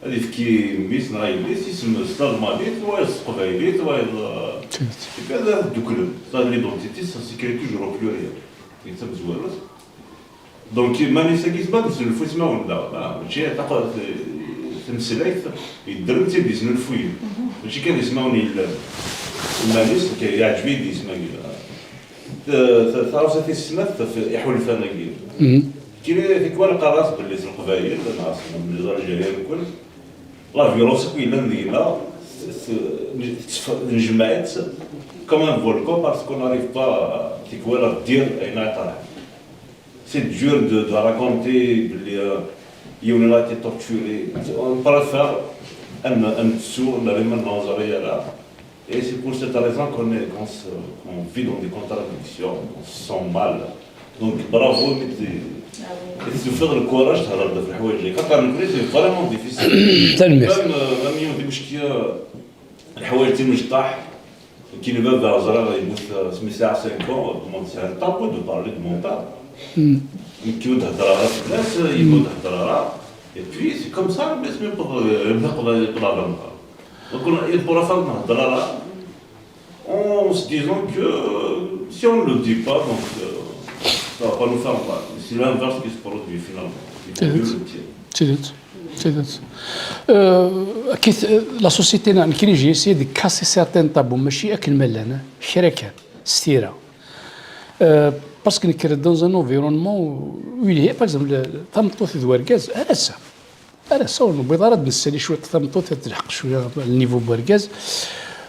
ad yefk i mmi-s neɣ yelli-s isem s talmanit, wayeḍ s teqbaylit, wayeḍ, euh, et puis ad dduklen. Ça, l'identité, ça s'écrit toujours au pluriel. D tamezwarut. Donc, Manis-agi, tzemreḍ ad tesnulfuḍ ismawen daɣen, ah, mačči taq- Tameslayt yeddren d tid yesnulfuyen, mačči kan d ismawen yellan. Iman-is, yeɛǧeb-iyi-d yisem-agi. Ta-, ta-, taɣawsa tis snat, ɣef iḥulfan-agi. Kini tikwal qqareɣ-as belli s Leqbayel, neɣ s les Algériens, mkul la violence akk yellan deg-neɣ, t-, t-, tettf-, nejmeɛ-itt comme un volcan parce qu'on n'arrive pas tikwal à dire ayen ara iqerḥen. C'est dur de, de raconter belli, euh, yiwen a été torturé. On préfère un, un dessous, on a les mains dans les Et c'est pour cette raison qu'on est, qu'on se, qu'on vit dans des contradictions, qu'on se sent mal. Donc bravo, mais tu fais le courage de la de la. C'est vraiment difficile. Même, euh, même il y a des mouchkias, الحوايج دي مش طاح. Qui ne veut pas dire, il bout, euh, mais c'est à cinq ans, comment c'est un temps de parler de mon père. Qui veut dire, et puis c'est comme ça, mais c'est même pas, euh, pas, pas, pas la langue. Donc, on a, et pour la femme, on a, en se disant que, euh, si on ne le dit pas, donc, euh, ça va pas nous faire mal. C'est l'inverse qui se produit finalement. Il vaut mieux le dire. C'est vrai. C'est vrai. Euh, la société, on a essayé de casser certains tabous, mais c'est avec le mélène, hein. Parce que nous sommes dans un environnement où, où il y a, par exemple, le, le, tameṭṭut d wergaz, elle est ça. Ar ass-a ur newwiḍ ara ad nessali cwiṭ tameṭṭut, ad telḥeq cwiya lnivu n wergaz.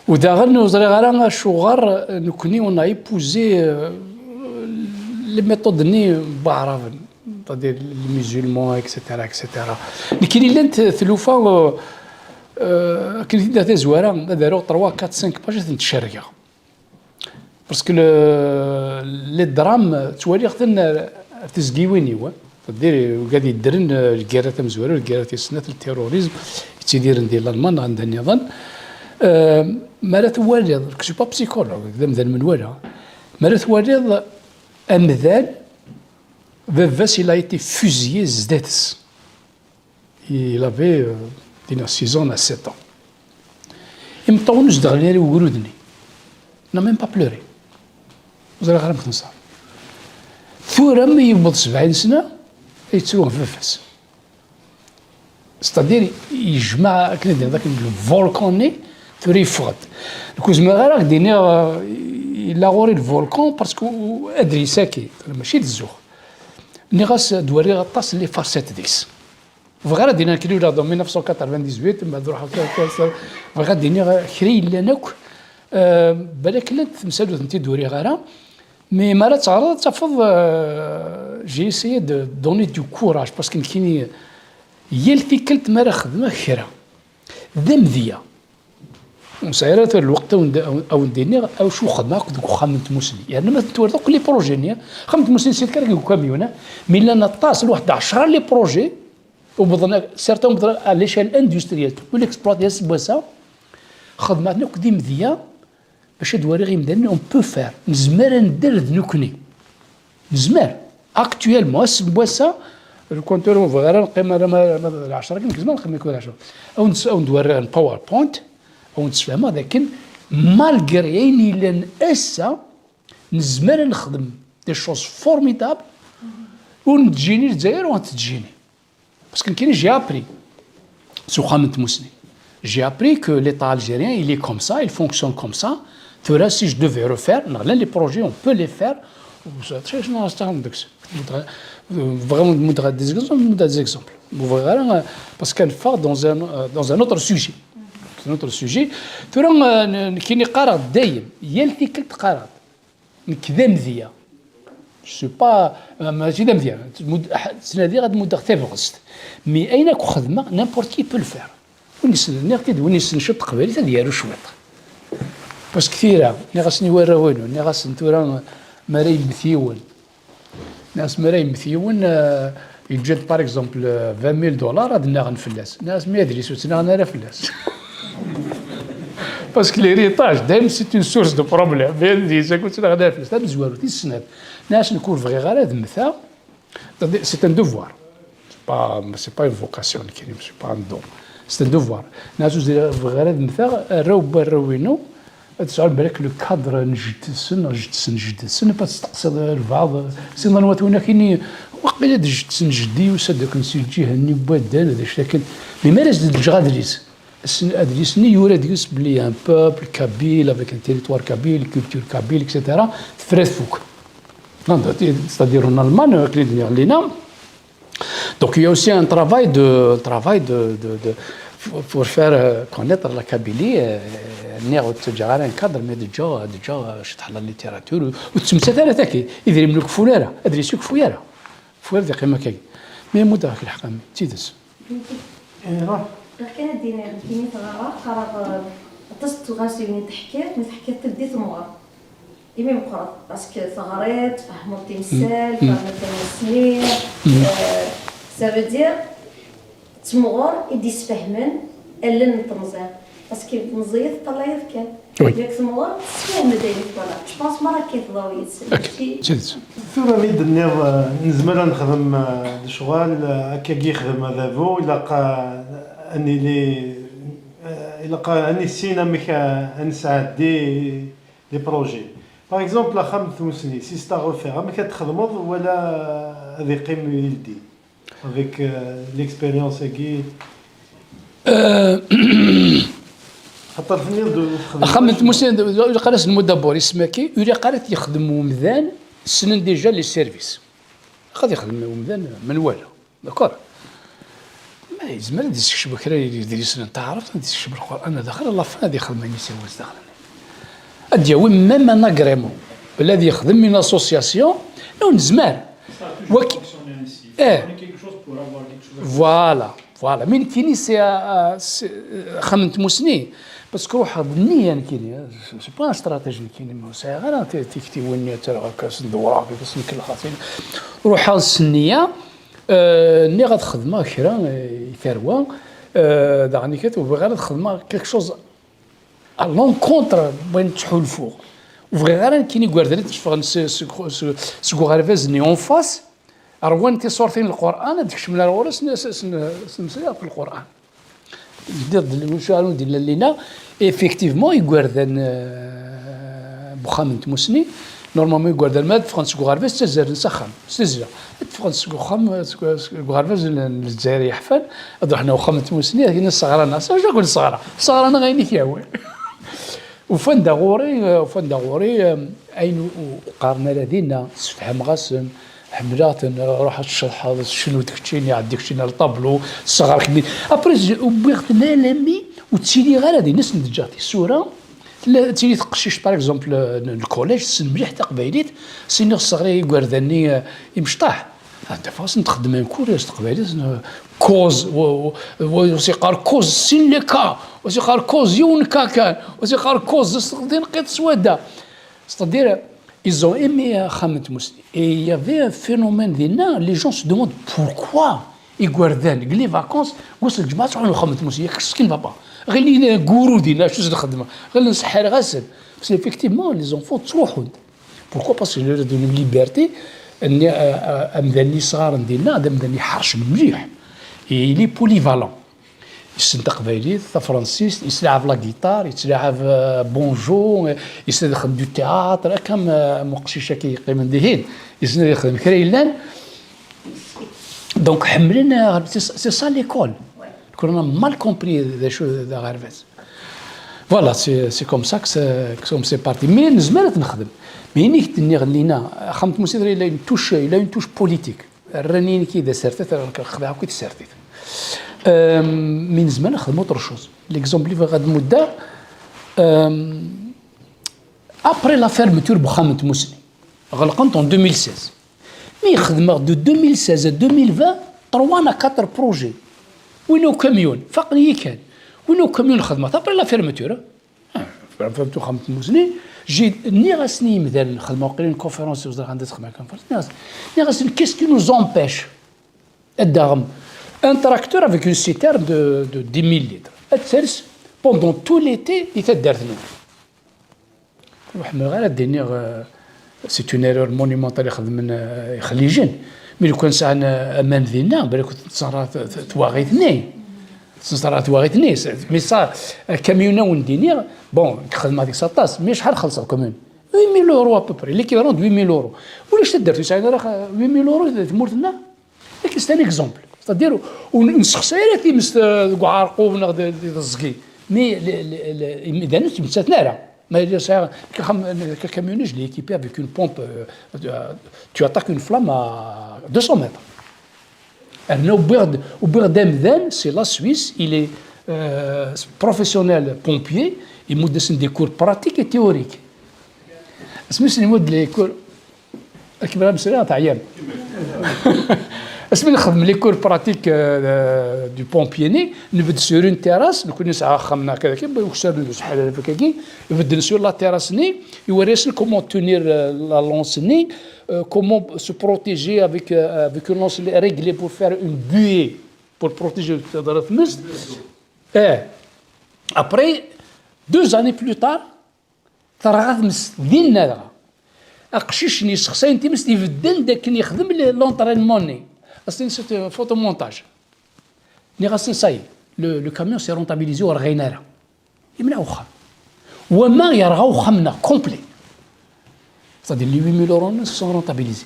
U daɣen ur ẓriɣ ara acuɣer nekkni on a épousé, euh, les méthodes-nni n waɛraben, c'est-à-dire les musulmans, et cetera, et cetera. Nekkini llant tlufa, euh, euh, akken i d-tazwara, ad aruɣ trois, quatre, cinq pages ad tent-cerrgeɣ. Parce que le, les drames, ttwaliɣ-ten ar tezgiwin-iw, c'est-à-dire ugad yeddren, euh, lgirra tamezwarut, lgirra tis snat, le terrorisme, yettidiren di Lalman, anda nniḍen. Euh, mi ara twaliḍ, je suis pas psychologue, d amdan menwala, mi ara twaliḍ amdan, baba-s, il a été fusillé zdat-s. Il avait, euh, dinna six ans à sept ans. Imeṭṭawen ur s-d-ɣlin ara i ugrud-nni. N'a même pas pleuré. Ur ẓriɣ ara amek tenṣer. Tura mi yewweḍ sebɛin sna, yettru ɣef baba-s. C'est-à-dire, yejmeɛ akken ad d-iniḍ akken le volcan-nni, tura yeffeɣ-d. Nekk ur zmireɣ ara ad k-d-iniɣ, euh, yella ɣur-i le volcan, parce que adlis-agi, mačči d zzux. Nniɣ-as ad waliɣ aṭas n les facettes deg-s. Bɣiɣ ara d-iniɣ nekkini ula dans mille neuf cent quatre-vingt-dix-huit, mbeɛd ruḥeɣ, bɣiɣ ad d-iniɣ kra yellan akk, euh, balak llant temsal ur tent-id-uriɣ ara, mais mi ara teɣreḍ ad tafeḍ, euh, j'ai essayé de donner du courage, parce que nekkini yal tikkelt mi ara xedmeɣ kra d amedya. Ur nesɛi ara lweqt ad wen-d-, ad wen-d-iniɣ acu xedmeɣ akk deg uxxam n tmusni. Yerna ma tent-twaliḍ akk les projets-nni, axxam n tmusni si lkar deg ukamyun, eh? Mi llan aṭas, lwaḥed ɛecra les projets, wwḍen, certains wwḍen à l'échelle industrielle, ur l'exploité s wass-a, xedmeɣ-ten akk d imedya, bac ad waliɣ imdanen, on peut faire, nezmer ad nedder d nekkni. Nezmer. Actuellement, ass n wass-a, le compteur ur bɣiɣ ara neqqim alamma, alamma d lɛecṛa, akken gezmeɣ neqqim akk d lɛecṛa. Ad wen-d-, ad wen-d-werriɣ n PowerPoint, ad wen-d-sfehmeɣ d akken, malgré ayen yellan ass-a, nezmer ad nexdem des choses formidables, ur nettjini Lezzayer, ur ɣ-tettjini. Parce que nekkini, j'ai appris s uxxam n tmusni. J'ai appris que l'État algérien, il est comme ça, il fonctionne comme ça. Tura, si je devais refaire, neɣ llan les projets, on peut les faire. Bɣiɣ ad muddeɣ des exemples, muddeɣ des exemples. Ur bɣiɣ ara, parce qu'on part dans un, dans un autre sujet. Un autre sujet. Tura, euh, nekkini qqareɣ dayem, yal tikkelt qqareɣ. Nekk d amedya. Je suis pas, euh, mačči d amedya. Tmud-, ttnadiɣ ad muddeɣ tabɣest. Mais ayen akk xedmeɣ, n'importe qui peut le faire. Win yessnen, nniɣ-t-id, win yessnen cwiṭ taqbaylit ad yaru cwiṭ. Parce que tira, nniɣ-asen i warraw-inu, nniɣ-asen tura, mi ara yemmet yiwen. Nniɣ-as mi ara yemmet yiwen, euh, yeǧǧa-d, par exemple, euh, vingt mille dollars ad nnaɣen fell-as. Nniɣ-as mi adlis ur ttnaɣen ara fell-as. Parce que l'héritage, dayem, c'est une source de problème. Mais adlis akk ur ttnaɣen ara fell-as. Tamezwarut, tis snat. Nniɣ-as nekk ur bɣiɣ ara ad mmteɣ. C'est un devoir. C'est pas, c'est pas une vocation, nekkini, c'est pas un don. C'est un devoir. Nniɣ-as ur bɣiɣ ara ad mmteɣ, arraw n warraw-inu, Ad tesɛuḍ balak le cadre n jeddi-tsen, neɣ jeddi-s n jeddi-tsen, ad testeqsiḍ lbeɛḍ, sinon anwa twin akini, waqila d jeddi-s n jeddi yusa-d akken si lǧiha-nni n waddan, d acu akken. Mi ara as-d-ǧǧeɣ adlis, ass-, adlis-nni yura deg-s belli un peuple kabyle avec un territoire kabyle, culture kabyle, et cetera. Tefra tfuk. C'est-à-dire en Allemagne, akken i d-nniɣ lina, Donc il y a aussi un travail de, un travail de, de, de, pour faire euh, connaître la Kabylie. Euh, nniɣ ur ttaǧǧaɣ ara un cadre, mais déjà, déjà, euh, ceṭṭḥeɣ la littérature, ur, ur tettemsat ara tagi. Idrimen ur keffun ara, adlis ur keffu ara. Keffu ara d-iqqim akkagi. Mais muddeɣ-ak lḥeqq a mmi, d tidet. Ih. Bɣiɣ kan ad d-iniɣ, nekkini teɣra, qqareɣ, euh, aṭas n tɣawsiwin i d-teḥkiḍ, mi teḥkiḍ-t-id di temɣer. Imi meqqret, parce que teɣriḍ, tfehmeḍ timsal, tfehmeḍ tamussni, euh, ça veut dire, d temɣer i d-isfehmen allen n temẓi. Parce que meẓẓiyet teṭṭalayeḍ kan. Oui. Yak temɣer tessefhem-d ayen i twalaḍ. Je pense merra akka i tḍaw yid-sen. Ok. Mačči d tidet. Tura mi d-tenniḍ, euh, nezmer ad nexdem, euh, lecɣal, euh, akkagi yexdem adabu, ilaq, euh, ad nili, euh, ilaq ad nissin amek, euh, ad nesɛeddi les projets. Par exemple, axxam n tmussni, si c'est à refaire, amek ad txedmeḍ wala ad iqqim yeldi? Avec, euh, l'expérience-agi. Euh, Xaṭer tenniḍ-d ur txeddmeḍ Axxam n acemma. Tmussni, ilaq ara s-nmudd d'abord isem-agi, ur ilaq ara ad t-yexdem umdan ssnen déjà les services. Ilaq ad yexdem umdan menwala. D'accord? Ma yezmer ad yessekcem kra n yidlisen n taɛrabt, ad yessekcem Lqur'an daxel, à la fin ad yexdem ayen i s-yehwan sdaxel-nni. Ad d-yawi même un agrément. Belli ad yexdem une association, non, nezmer. Ça a toujours Wak- fonctionné ainsi. Eh. Faut donner quelque chose pour avoir quelque chose. Voilà, voilà. Mais nekkini c'est, euh, c'est, euh, axxam n tmussni. Parce que ruḥeɣ d nniya nekkini, c'est pas un stratège nekkini, ma ur sɛiɣ ara ti-, tiktiwin-nni ad ttreɣ akka, ad sen-dewwreɣ akka, ad sen-kellxeɣ tin. Ruḥeɣ s nniya, euh, nniɣ ad xedmeɣ kra, euh, i tarwa, euh, daɣen ikat, ur bɣiɣ ara ad xedmeɣ quelque chose à l'encontre n wayen ttḥulfuɣ. Ur bɣiɣ ara nekkini igerdan ad d-ffɣen s-, seg, seg, seg uɣerbaz-nni en face, rwan tiṣurtin n Lqur'an, ad d-kecmen ar ɣur-s, s-, s-, s-, s-, s-, ɣef Lqur'an. Yeddiḍ-d wacu ara d-illan lina, effectivement, igerdan, euh, n uxxam n tmussni, normalement, igerdan ma ad ffɣen seg uɣerbaz, ttazzalen s axxam, s tazzla. Ad ffɣen seg uxxam, seg, seg uɣerbaz n, n Lezzayer yeḥfan, ad ruḥen ar uxxam n tmussni, ad inin sseɣran-aɣ. S acu akk nesseɣra? Sseɣran-aɣ ayen i k-yehwan. Ufan-d ɣur-i, ufan-d ɣur-i, euh, ayen ur, ur qqaren ara dinna, sfehmeɣ-asen, Ḥemmleɣ-ten, ruḥ ad tceḍḥeḍ, tcennuḍ keččini, ɛeddi keččini ar ṭablu, sseɣr kemmini. Après, j-, wwiɣ-ten alammi ur ttiliɣ ara din, asen-d-ǧǧeɣ tisura, tella, tili teqcict, par exemple, n, n lkolej, tessen mliḥ taqbaylit, s-iniɣ sseɣr i igerdan-nni, eh, imecṭaḥ. Ad d-afeɣ asen-d-xeddmen kul s teqbaylit, n, cause, u, u, u s-iqqar cause sin les cas, u s-iqqar cause yiwen cas kan, u s-iqqar cause s teqdineqqiṭ s wadda. C'est-à-dire, ils ont aimé axxam n tmussni. Et il y avait un phénomène dinna, les gens se demandent pourquoi igerdan, deg les vacances, deg wass n lǧemɛa, ttruḥun axxam n tmussni, qu'est-ce qui ne va pas? Ɣilin guru dinna, acu s-nxeddem? Ɣilin sḥareɣ-asen. Parce qu'effectivement, les enfants ttruḥun. Pourquoi? Parce que la liberté, nni, euh, euh, amdan-nni yesɣaren dinna, d amdan iḥercen mliḥ. Et il est polyvalent. Yessen taqbaylit, tafransist, yettlaɛab la guitare, yettlaɛab, euh, banjo, euh, yessen ad ixdem du théâtre, akka am, euh, am uqcic-agi yeqqimen dihin, yessen ad ixdem kra yellan. Donc, ḥemmlen aɣerbaz, c'est, c'est ça l'école. L'école, on a mal compris d acu d aɣerbaz. Voilà, c'est, c'est comme ça que c'est, que c'est parti. Mais nezmer ad t-nexdem. Mais i k-d-nniɣ lina, axxam n tmussni, il a une touche, il a une touche politique. Rran-iyi nekk d asertit, rran-k lexdeɛ akk i tsertit. Euh, mi nezmer nexdem autre chose. L'exemple i bɣiɣ ad muddeɣ, euh, après la fermeture n uxxam n tmussni, ɣelqen-t en deux mille seize. Mi xedmeɣ de deux mille seize à deux mille vingt, trois à quatre projets. Win ukamyun, faqen-iyi kan. Win ukamyun xedmeɣ-t après la fermeture. Ah, fermeture uxxam n tmussni, j'ai, nniɣ-asen i yimdanen, xedmeɣ waqila une conférence, ur ẓriɣ anda texdem la conférence, nniɣ-asen, nniɣ-asen, qu'est-ce qui nous empêche ad d-taɣem un tracteur avec une citerne de, de dix mille litres, ad ters pendant tout l'été di taddart-nwen? Ur ḥemmleɣ ara ad d-iniɣ, euh, c'est une erreur monumentale i xedmen, euh, Ixlijen. Mi lukan sɛan, euh, aman dinna, balak ur tettṣerra t-, t-, twaɣit-nni. Ẓrat waɣit-nni, mais ça, akamyun-a wen-d-iniɣ, bon, xedmeɣ deg-s aṭas, mais acḥal xellṣeɣ commune? Huit mille euros à peu près, l'équivalent de huit mille euros. Ulac taddart ur yesɛin ara huit mille euros di tmurt-nneɣ. C'est un exemple. C'est-à-dire, ur ur nessexsay ara times, euh, deg uɛerqub neɣ di, di teẓgi. Mais le, le, le, imdanen ur ttmettaten ara. Ma yella sɛiɣ, ka xam-, ka kamyun-nni, je l'ai équipé avec une pompe, euh, euh, tu attaques une flamme à deux cents mètres. Rnu wwiɣ-d, wwiɣ-d amdan, c'est la Suisse, il est, euh, professionnel pompier, imudd-asen des cours pratiques et théoriques. Asmi sen-imudd les cours, akken bɣiɣ mesra teɛyam. Asmi nxeddem les cours pratiques, euh, du pompier-nni, nbedd sur une terrasse, nekkni nesɛa axxam-nneɣ akka, akka, ukessar n useḥḥal, akka, bedden sur la terrasse-nni, iwera-yasen comment tenir, euh, la lance-nni, euh, comment se protéger avec, euh, avec une lance réglée pour faire une buée, pour protéger la tmest. Eh. Après, deux années plus tard, terɣa tmest dinna dɣa. Aqcic-nni yessexsayen timest, ibedden-d akken yexdem le, l'entraînement-nni. Asen c'est un photomontage. Nniɣ-asen ça y est, le, le camion s'est rentabilisé, ur rɣin ara. Yemneɛ uxxam. Wama yerɣa uxxam-nneɣ complet. C'est-à-dire les huit mille euros se sont rentabilisés.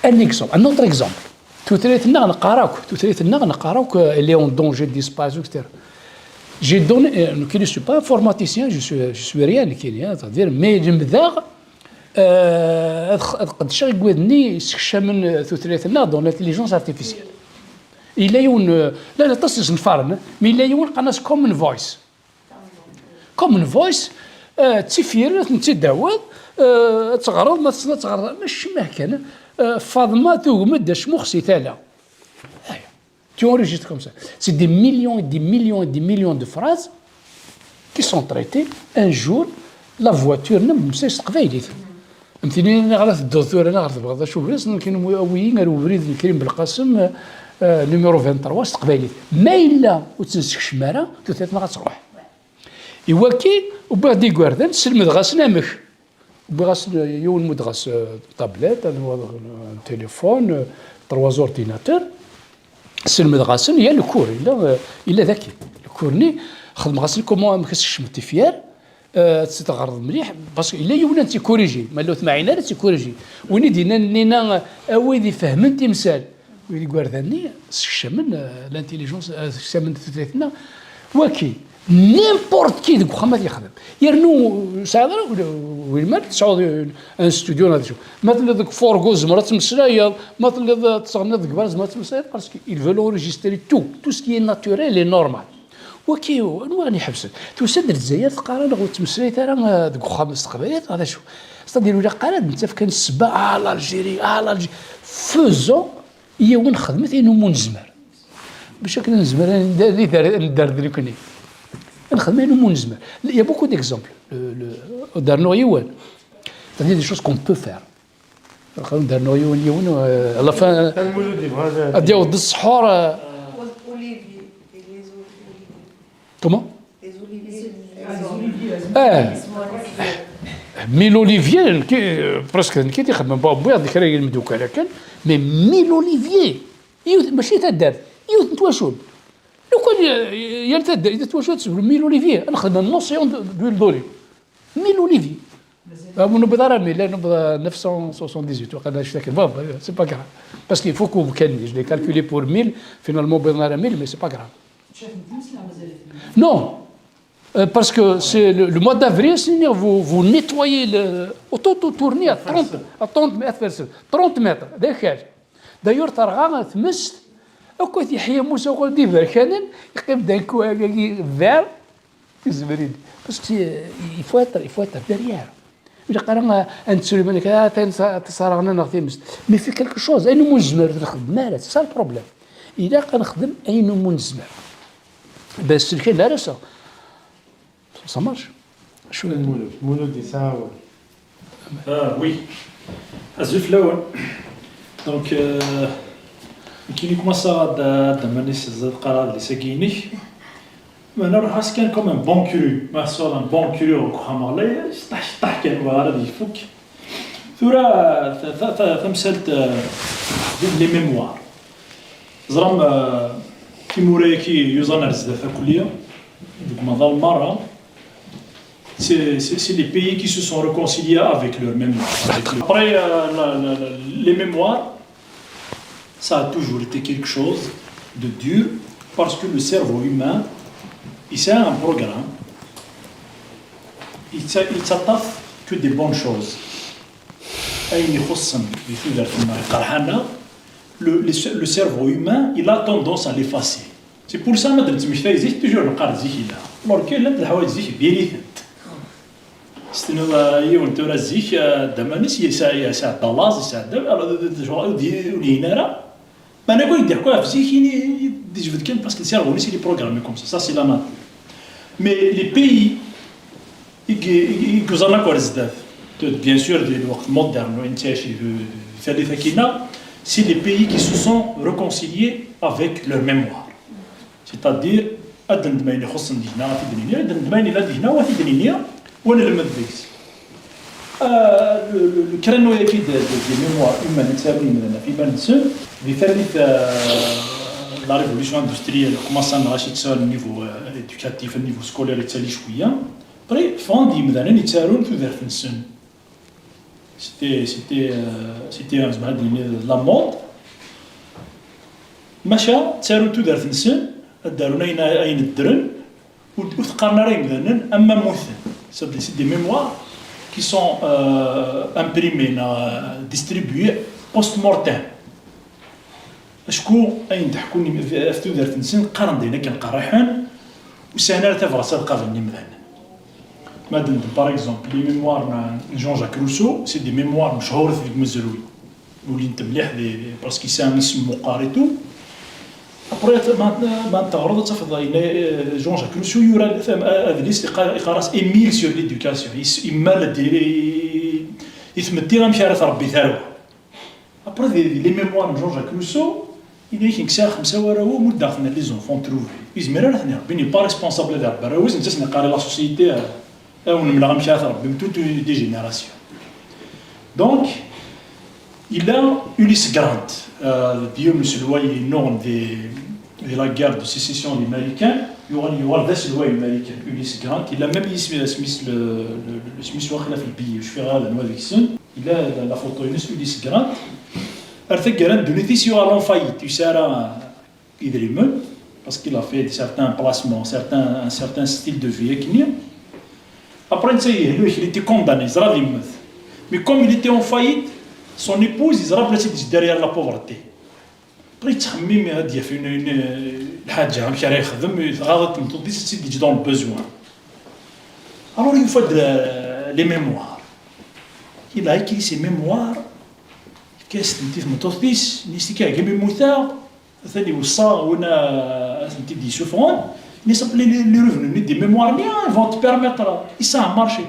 Un exemple, un autre exemple. Tutlayt-nneɣ neqqar akk, tutlayt-nneɣ neqqar akk, euh, elle est en danger de disparition, et cetera. J'ai donné, euh, nekkini, je suis pas informaticien, je suis, je suis rien, nekkini, hein, c'est-à-dire, mais lemdeɣ, euh, ad x-, ad qeddceɣ igwad-nni yessekcamen, euh, tutlayt-nneɣ dans l'intelligence artificielle. Yella yiwen, euh, llan aṭas isenfaren, mais yella yiwen qqaren-as Common Voice. Common Voice, euh, d tifyar, ad tent-id-tawiḍ, euh, ad teɣreḍ, ma tessneḍ ad teɣreḍ, mačči ma kan, euh, Faḍma tugem-d acmux si tala. Aya. Tu enregistres comme ça. C'est des millions et des millions et des millions de phrases qui sont traitées. Un jour, la voiture, neɣ msay s teqbaylit. Am tini neɣ ara tedduḍ tura neɣ ara tebɣiḍ acu bɣiḍ, nekkini awi-yi ar ubrid n Krim Belqasem, euh, numéro vingt-trois s teqbaylit. Ma yella ur tt-nessekcem ara, tutlayt-nneɣ ad truḥ. I waki, wwiɣ-d igerdan, sselmedeɣ-asen amek. Wwiɣ-asen yiwen, muddeɣ-as, euh, tablette, un téléphone, euh, trois ordinateurs. Sselmedeɣ-asen, il y a le cours, yella, euh, yella daki. Le cours-nni, xedmeɣ-asen comment amek ad sekcem tifyar, euh, ad tt-teɣreḍ mliḥ, parce que yella yiwen ad tt-ikuriji, ma llant ur tmeɛɛin ara ad tt-ikuriji. Win i d-yennan nina, a wid ifehmen timsal, wid igerdan-nni, sekcamen, euh, l'intelligence, euh, sekcamen tutlayt-nneɣ. Waki, n'importe qui deg uxxam ad yexdem. Yernu, sɛiḍ ara, win ma tesɛuḍ un studio neɣ d acu. Ma telliḍ deg furgu, tzemreḍ ad tmeslayeḍ. Ma telliḍ, euh, teɣniḍ deg berra, tzemreḍ ad tmeslayeḍ, parce que ils veulent enregistrer tout. Tout ce qui est naturel et normal. Waki, anwa i ɣen-iḥebsen? Tusa-d Lezzayer teqqar-aneɣ ur ttmeslayet ara, eh, deg uxxam s teqbaylit, neɣ d acu? C'est-à-dire, ur ilaq ara ad nettaf kan ssebba, ah, l'Algérie, ah, l'Algérie. Faisons, yiwen xedmet ayen umi nezmer. Bac akken nezmer ad nedder, ad nedder d nekkni. Ad nexdem ayen umi nezmer. Il y a beaucoup d'exemples. Le, le, ad d-rnuɣ yiwen. C'est-à-dire des choses qu'on peut faire. Ad d-rnuɣ yiwen, yiwen, euh, à la fin, ad yaweḍ d ṣṣḥur, euh. Olivier. Comment? Eh, mille oliviers, nekki, euh, presque nekki i t-ixedmen. Bon, wwiɣ-d kra n yimeddukal akken, mais mille oliviers, yiwet, mačči taddart, yiwet n twacult. Lukan, euh, yal taddart, yal twacult tesbel mille oliviers, ad nexdem une océan de, d'huile d'olive. Mille oliviers. Ah, ur newwiḍ ara mille, la, newweḍ neuf cent soixante-dix-huit, waqila, je sais pas, bon, c'est pas grave. Parce qu'il faut qu'on calcule, je l'ai calculé pour mille, finalement, wwiḍen ara mille, mais c'est pas grave. Non. Euh, parce que c'est le, le mois d'avril, c'est-à-dire vous, vous nettoyez le, au tout, tout tourner à trente, à trente mètres, trente mètres, d akal. D'ailleurs, terɣa tmest, akk At Yeḥya Musa uɣal d iberkanen, yeqqim-d akk wagi vert, tizemrin. Parce que, euh, il faut être, il faut être derrière. Ilaq ara, euh, ad nettu liman akka, ah, atan sa-, tesserɣen-aneɣ timest. Mais fait quelque chose, ayen umi nezmer ur nexdem ara, c'est ça le problème. Ilaq ad nexdem ayen umi nezmer. Ben, c'est le cas là, ça. Ça marche. Acu? Mulud, Mulud yesɛa awal. Ah, oui. Azul fell-awen. Donc, euh, nekkini kumaṣaɣ ad, ad d-amanis ẓid qqareɣ adlis-agi-inek. Meɛna ruḥ-as kan comme un bon cru. Ma tesɛuḍ un bon cru deg uxxam ɣlay, ceṭṭaḥ, ceṭṭaḥ kan, ur ara ad ifuk. Tura, ta-, ta-, ta-, tamsalt, euh, les mémoires. Ẓram, euh, Imura-agi yuẓan ar zdat akk-nni, deg umaḍal merra, c'est c'est- c'est les pays qui se sont réconciliés avec leur mémoire. Avec leur- Après, euh, la- la- la- les mémoires, ça a toujours été quelque chose de dur, parce que le cerveau humain, il a un programme, il ne s'attache que des bonnes choses. Ayen ixuṣṣen di tudert-nneɣ iqerḥan-a, le, le, le cerveau humain, il a tendance à l'effacer. C'est pour ça, ma d-nettmektay zik, toujours neqqar zik yella. Alors que llant lḥawayeǧ zik, diri-tent. Tessneḍ, euh, yiwen tura zik, euh, ddaman-is yesɛa, yesɛa laẓ, yesɛa ddam, alors, d- d- d- ur d- ur d-yini ara. Meɛna, kul ddiḥ, kul ɣef zik, yini, yejbed kan, parce que le cerveau-is, il est programmé comme ça. Ça, c'est la nature. Mais les pays i, i, i yuẓan akk ar zdat, de- bien sûr, di lweqt moderne, ur nettɛici di, di tallit akkin-a, c'est les pays qui se sont réconciliés avec leur mémoire. C'est-à-dire, ad d-neddem ayen ixuṣṣen deg-neɣ, ad t-id-nini, ad d-neddem ayen yellan deg-neɣ, ad t-id-nini, u ad nelmed deg-s. Ah, le, le, le créneau-agi de, de, des mémoires humaines, ad ttawin imdanen ɣef iman-nsen, di tallit, euh, la révolution industrielle, commencé-n ɣas yettali niveau, euh, éducatif, niveau scolaire, yettali cwiya. Après, ffɣen-d yimdanen yettarun tudert-nsen. C'était, c'était, euh, c'était, euh, zeɛma ad d-nini, la mode. Maca, ttarun tudert-nsen, ad d-arun ayen, ayen ddren, ur, ur t-qqaren ara yimdanen, ama mmuten. C'est des, c'est des mémoires qui sont, euh, imprimés, neɣ, euh, distribués post-mortem. Acku ayen d-ḥekkun im-, ɣef tudert-nsen, qqaren-d ayen akken qerriḥen, ur sɛin ara tabɣest ad qablen imdanen. Ma d-neddem, par exemple, les mémoires n Jean-Jacques Rousseau, c'est des mémoires mechuret deg umezruy. Ulint mliḥ di, di, parce que yesɛa isem meqqar et tout. Après, ma, ma teɣreḍ, ad tafeḍ, yenna, eh, Jean-Jacques Rousseau yura tam-, a-, adlis iqa-, iqqar-as Émile sur l'éducation. Yes-, immal-d i, i, i tmetti amek ara tṛebbi tarwa. Après, di, di les mémoires n Jean-Jacques Rousseau, yenna-ak nekk sɛiɣ xemsa warraw-iw, muddeɣ-ten à les enfants trouvés. Ur yezmir ara ad ten-iṛebbi, n'est pas responsable ad iṛebbi arraw-is, netta as-neqqar i la société, euh, ad wen-mleɣ amek ara tṛebbim toute des générations. Donc, yella Ulysse Grant, euh, d yiwen n uselway yennuɣen di, di la guerre de sécession des Américains, yuɣal, yuɣal d aselway américain, Ulysse Grant, yella même isem-, isem-is le, le, le, isem-is waqila fi lbiyi, ur cfiɣ ara d anwa deg-sen. Yella la, la photo-ines, Ulysse Grant. Ar taggara n ddunit-is yuɣal en faillite, ur yesɛi ara idrimen, parce qu'il a fait certains placements, certains, un certain style de vie akkenni. Après, netta yehlek, il était condamné, yeẓra ad yemmet. Mais comme il était en faillite, son épouse, yeẓra belli ad tt-id-teǧǧ derrière la pauvreté. Après, yettxemmim ad d-yaf une, une, lḥaǧa, amek ara yexdem, tɣaḍ-it tmeṭṭut-is, ad tt-id-yeǧǧ dans le besoin. Alors, yufa-d, euh, les mémoires. Il a écrit ses mémoires, yefka-as-tent i tmeṭṭut-is, yenna-as, tika, imi mmuteɣ, atan iweṣṣa win ad tent-id-yessufɣen, yenna-as, les, les, les revenus-nni des mémoires-nni, ils vont te permettre, yesɛa marché.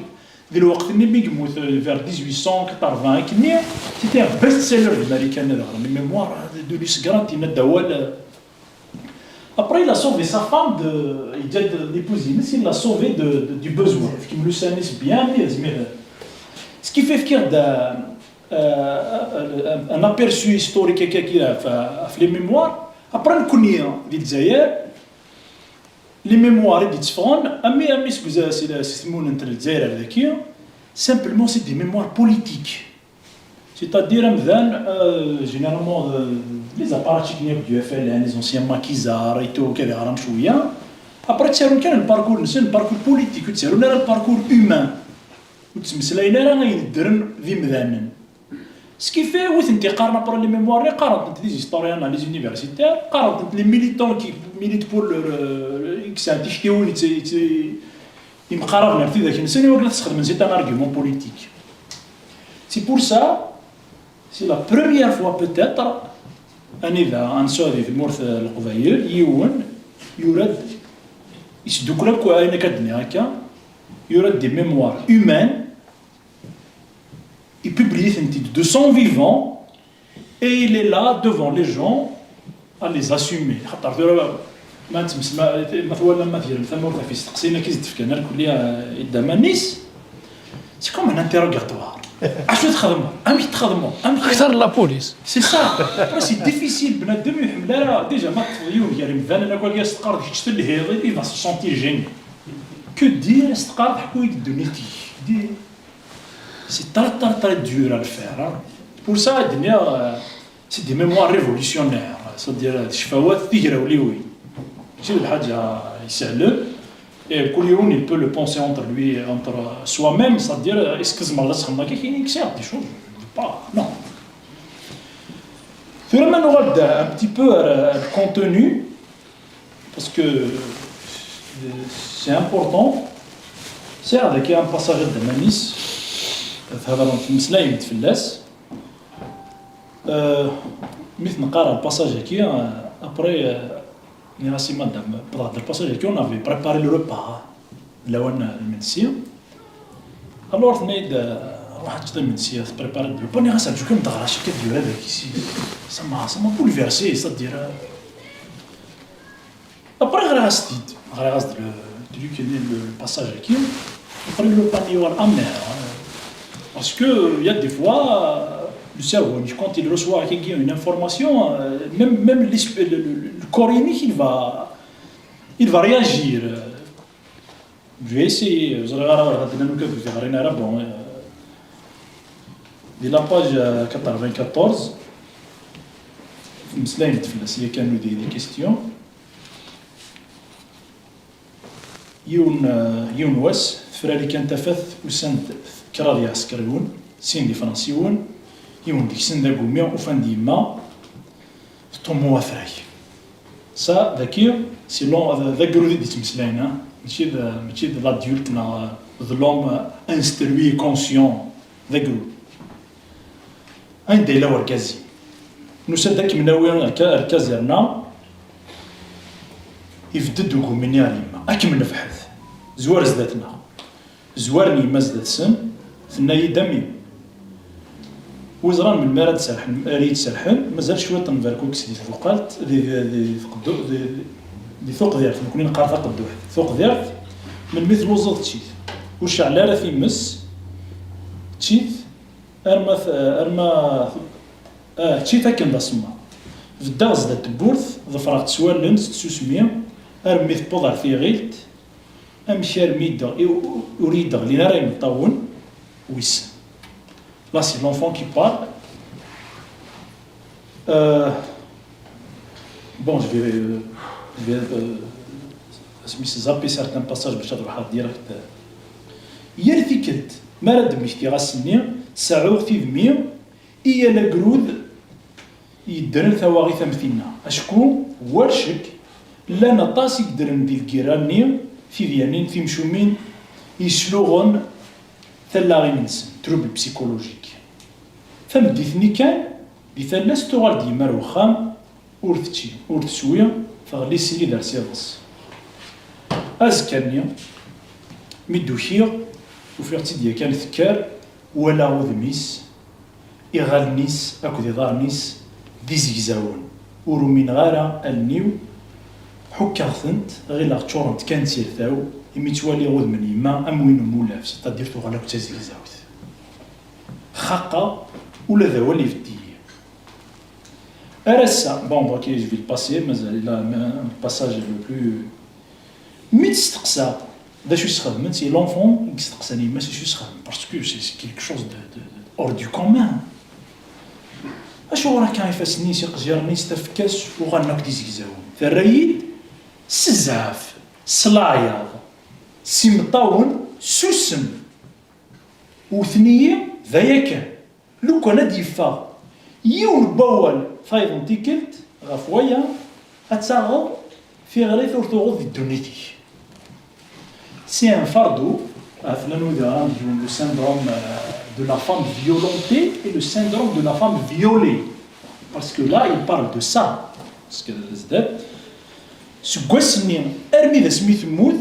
Di lweqt-nni mi yemmut, euh, vers dix-huit cent quatre-vingts akkenni, c'était un best-seller d Marikan ad ɣren, les mémoires d'Ulysse Grant, yenna-d awal, euh, Après, il a sauvé sa femme de, yeǧǧa-d l'épouse-ines, il l'a sauvé de, de, du besoin. Yefka-as ussan-is bien, mi yezmir. Ce qui fait, fkiɣ-d, euh, euh, un, un aperçu historique akka, ɣef, ɣef les mémoires. Après, nekkni, di Lezzayer, les mémoires i d-yetteffɣen, ami, ami seg uza-, si, si tmunent n Lezzayer ar daki, simplement, c'est des mémoires politiques. C'est-à-dire, amdan, euh, généralement, euh, les apparatchiks du F L N, les anciens maquisards et tout, كذا, ɣran cwiya. Après, ttarun kan le parcours-nsen, le parcours politique, ur ttarun ara le parcours humain. Ur ttmeslayen ara ayen ddren d imdanen. Ce qui fait, wi tent-iqqaren après les mémoires, qqaren-tent les historiens, les universitaires, qqaren-tent les militants qui militent pour leur, euh, i yesɛan tiktiwin, i, i, imqaraben ar tidak-nsen, i wakken ad sxedmen, c'est un argument politique. C'est pour ça, c'est la première fois peut-être, anida ad nesɛu di tmurt n Leqbayel, yiwen yura-d, yesdukkel akk ayen akka d-nniɣ akka, yura-d des mémoires humaines, ipublie-tent-id de son vivant, et il est là devant les gens à les assumer. Xaṭer tura ma ttemsma-, ma twalam, ma tgerrem tamawt ɣef yisteqsiyen-agi i s-d-fkan irkelli, eh, i ddaman-is, c'est comme un interrogatoire. Acu txedmeḍ? Amek txedmeḍ? Amek Xtar la police. C'est ça. Après, c'est difficile. Bnadem ur iḥemmel ara. Déjà, ma teṭṭfeḍ yiwen gar imdanen akk, wagi as-teqqareḍ kečč telhiḍ, il va se sentir gêné. Que dire, as-teqqareḍ ḥku-yi-d ddunit-ik? Di- C'est très, très, très dur à le faire. Hein. Pour ça, ad d-iniɣ, euh, c'est des mémoires révolutionnaires. C'est-à-dire, euh, ccfawat tigrawliwin. Mačči d lḥaǧa isehlen. Et kul yiwen, il peut le penser entre lui, entre soi-même, c'est-à-dire, est-ce que tzemreḍ ad txedmeḍ akka? Kini, c'est des choses, je ne veux pas, non. Tura ma nuɣal-d un petit peu ar ar le contenu, parce que euh, c'est important. Sɛiɣ daki un passage ad d-amanis, thadremt, tmeslayemt fell-as. Euh, mi t-neqqar le passage-agi, euh, après, euh, nniɣ-as i madame, wwḍeɣ-d le passage-agi, on avait préparé le repas, d lawan n lmensi. Alors tenna-yi-d, euh, ruḥ ad teččeḍ imensi, ad tprépariḍ le repas. Nniɣ-as, rǧu kan ad d-ɣreɣ acu akka d-yura dagi, si, ça m'a, ça m'a bouleversé, c'est-à-dire, euh, après ɣriɣ-as-t-id, ɣriɣ-as-d le, le, le passage-agi. Après le repas-nni yuɣal amer, hein, parce que il y a des fois, euh, le cerveau, quand il reçoit une information, euh, même, même l'esprit, le, le, le corps, il va, il va réagir. Je vais essayer, ẓriɣ ara ɣer ɣaden anuk ad ur t-ɣrin ara, bon, euh, di la page, euh, quatre-vingt-quatorze, mmeslayen-d fell-as yakan, des, des questions. Yiwen, euh, yiwen wass, tefrari kan tafat, usan-d kraḍ yiɛsekriwen, sin d ifransiwen, yiwen deg-sen d agumi, ufan-d yemma, teṭṭummu afrag. Ça, daki, c'est l'hom-, d agrud i d-yettmeslayen, hein? Mačči d, mačči d l'adulte neɣ d l'homme instruit et conscient, d agrud. Anda yella wergaz-im? Nusa-d ad kem-nawi ar ka-, ar kazirna. Ibedd-d ugumi-nni ar yemma. Ad kem-nefḥet. Zwar zdat-neɣ. Zwaren yemma zdat-sen, tenna-yi-d: "A mmi, wi ẓran melmi ara d-serḥen, ara yi-d-serḥen, mazal cwiṭ n berkukes di tbuqalt, di, di, di, tqeddu-, di, di tuqdirt, nekkni neqqar taqedduḥt, tuqdirt, melmi tluẓeḍ ečč-it, ur ceɛɛel ara times, ečč-it arma t-, arma, ah, ečč-it akken d asemmaḍ." Beddeɣ zdat tewwurt, ḍefreɣ-tt s wallen s tsusmi, armi tewweḍ ar tiɣilt, amek armi d-, i-, ur iyi-d-ɣlin ara imeṭṭawen, wissen. Là, c'est l'enfant qui parle. Euh, bon, je vais, euh, je vais, euh, asmi zapper certains passages bac ad ruḥeɣ direct. Yal tikkelt, mi ara d-mmektiɣ ass-nni, seɛɛuɣ tidmi i yal agrud yeddren tawaɣit am tinna. Acku, war ccek, llan aṭas i yeddren di lgirra-nni, tidyanin, timcumin, yesluɣen tallaɣin-nsen, trouble psychologique. Tameddit-nni kan, di talast tuɣal-d yemma ar wexxam, ur tečči, ur teswi, teɣli srid ar s iḍes. Azekka-nni, mi d-ukiɣ, ufiɣ-tt-id yakan tekker, walaɣ udem-is, iɣallen-is akked iḍarren-is d izegzawen. Ur umineɣ ara allen-iw, ḥukkeɣ-tent, ɣileɣ ččurent kan d tirtaw, imi ttwaliɣ udem n yemma am win n umulaf, c'est-à-dire tuɣal akk d tazegzawt. Xaqeɣ, ula d awal ibedd-iyi. Ar ass-a, bon, ok, je vais le passer, mazal ila un passage le plus. Mi tt-steqsaɣ d acu i s-xedmen, c'est l'enfant i yesteqsan yemma-s acu i s-xedmen, parce que c'est, c'est quelque chose de, de, de hors du commun. Acuɣer akka ifassen-is, iqejjiren-is, tafekka-s uɣalen akk d izegzawen? Terra-yi-d s zzɛaf, s leɛyaḍ, s imeṭṭawen, susem. Wten-iyi d aya kan. Lukan ad d-yeffeɣ yiwen n wawal tayeḍ n tikkelt ɣef waya, ad taɣeḍ tiɣrit ur tuɣeḍ di ddunit-ik. C'est un fardeau, euh, flan nuda, le syndrome, euh, de la femme violentée et le syndrome de la femme violée. Parce que là, il parle de ça. Parce que, seg wass-nni armi d asmi temmut,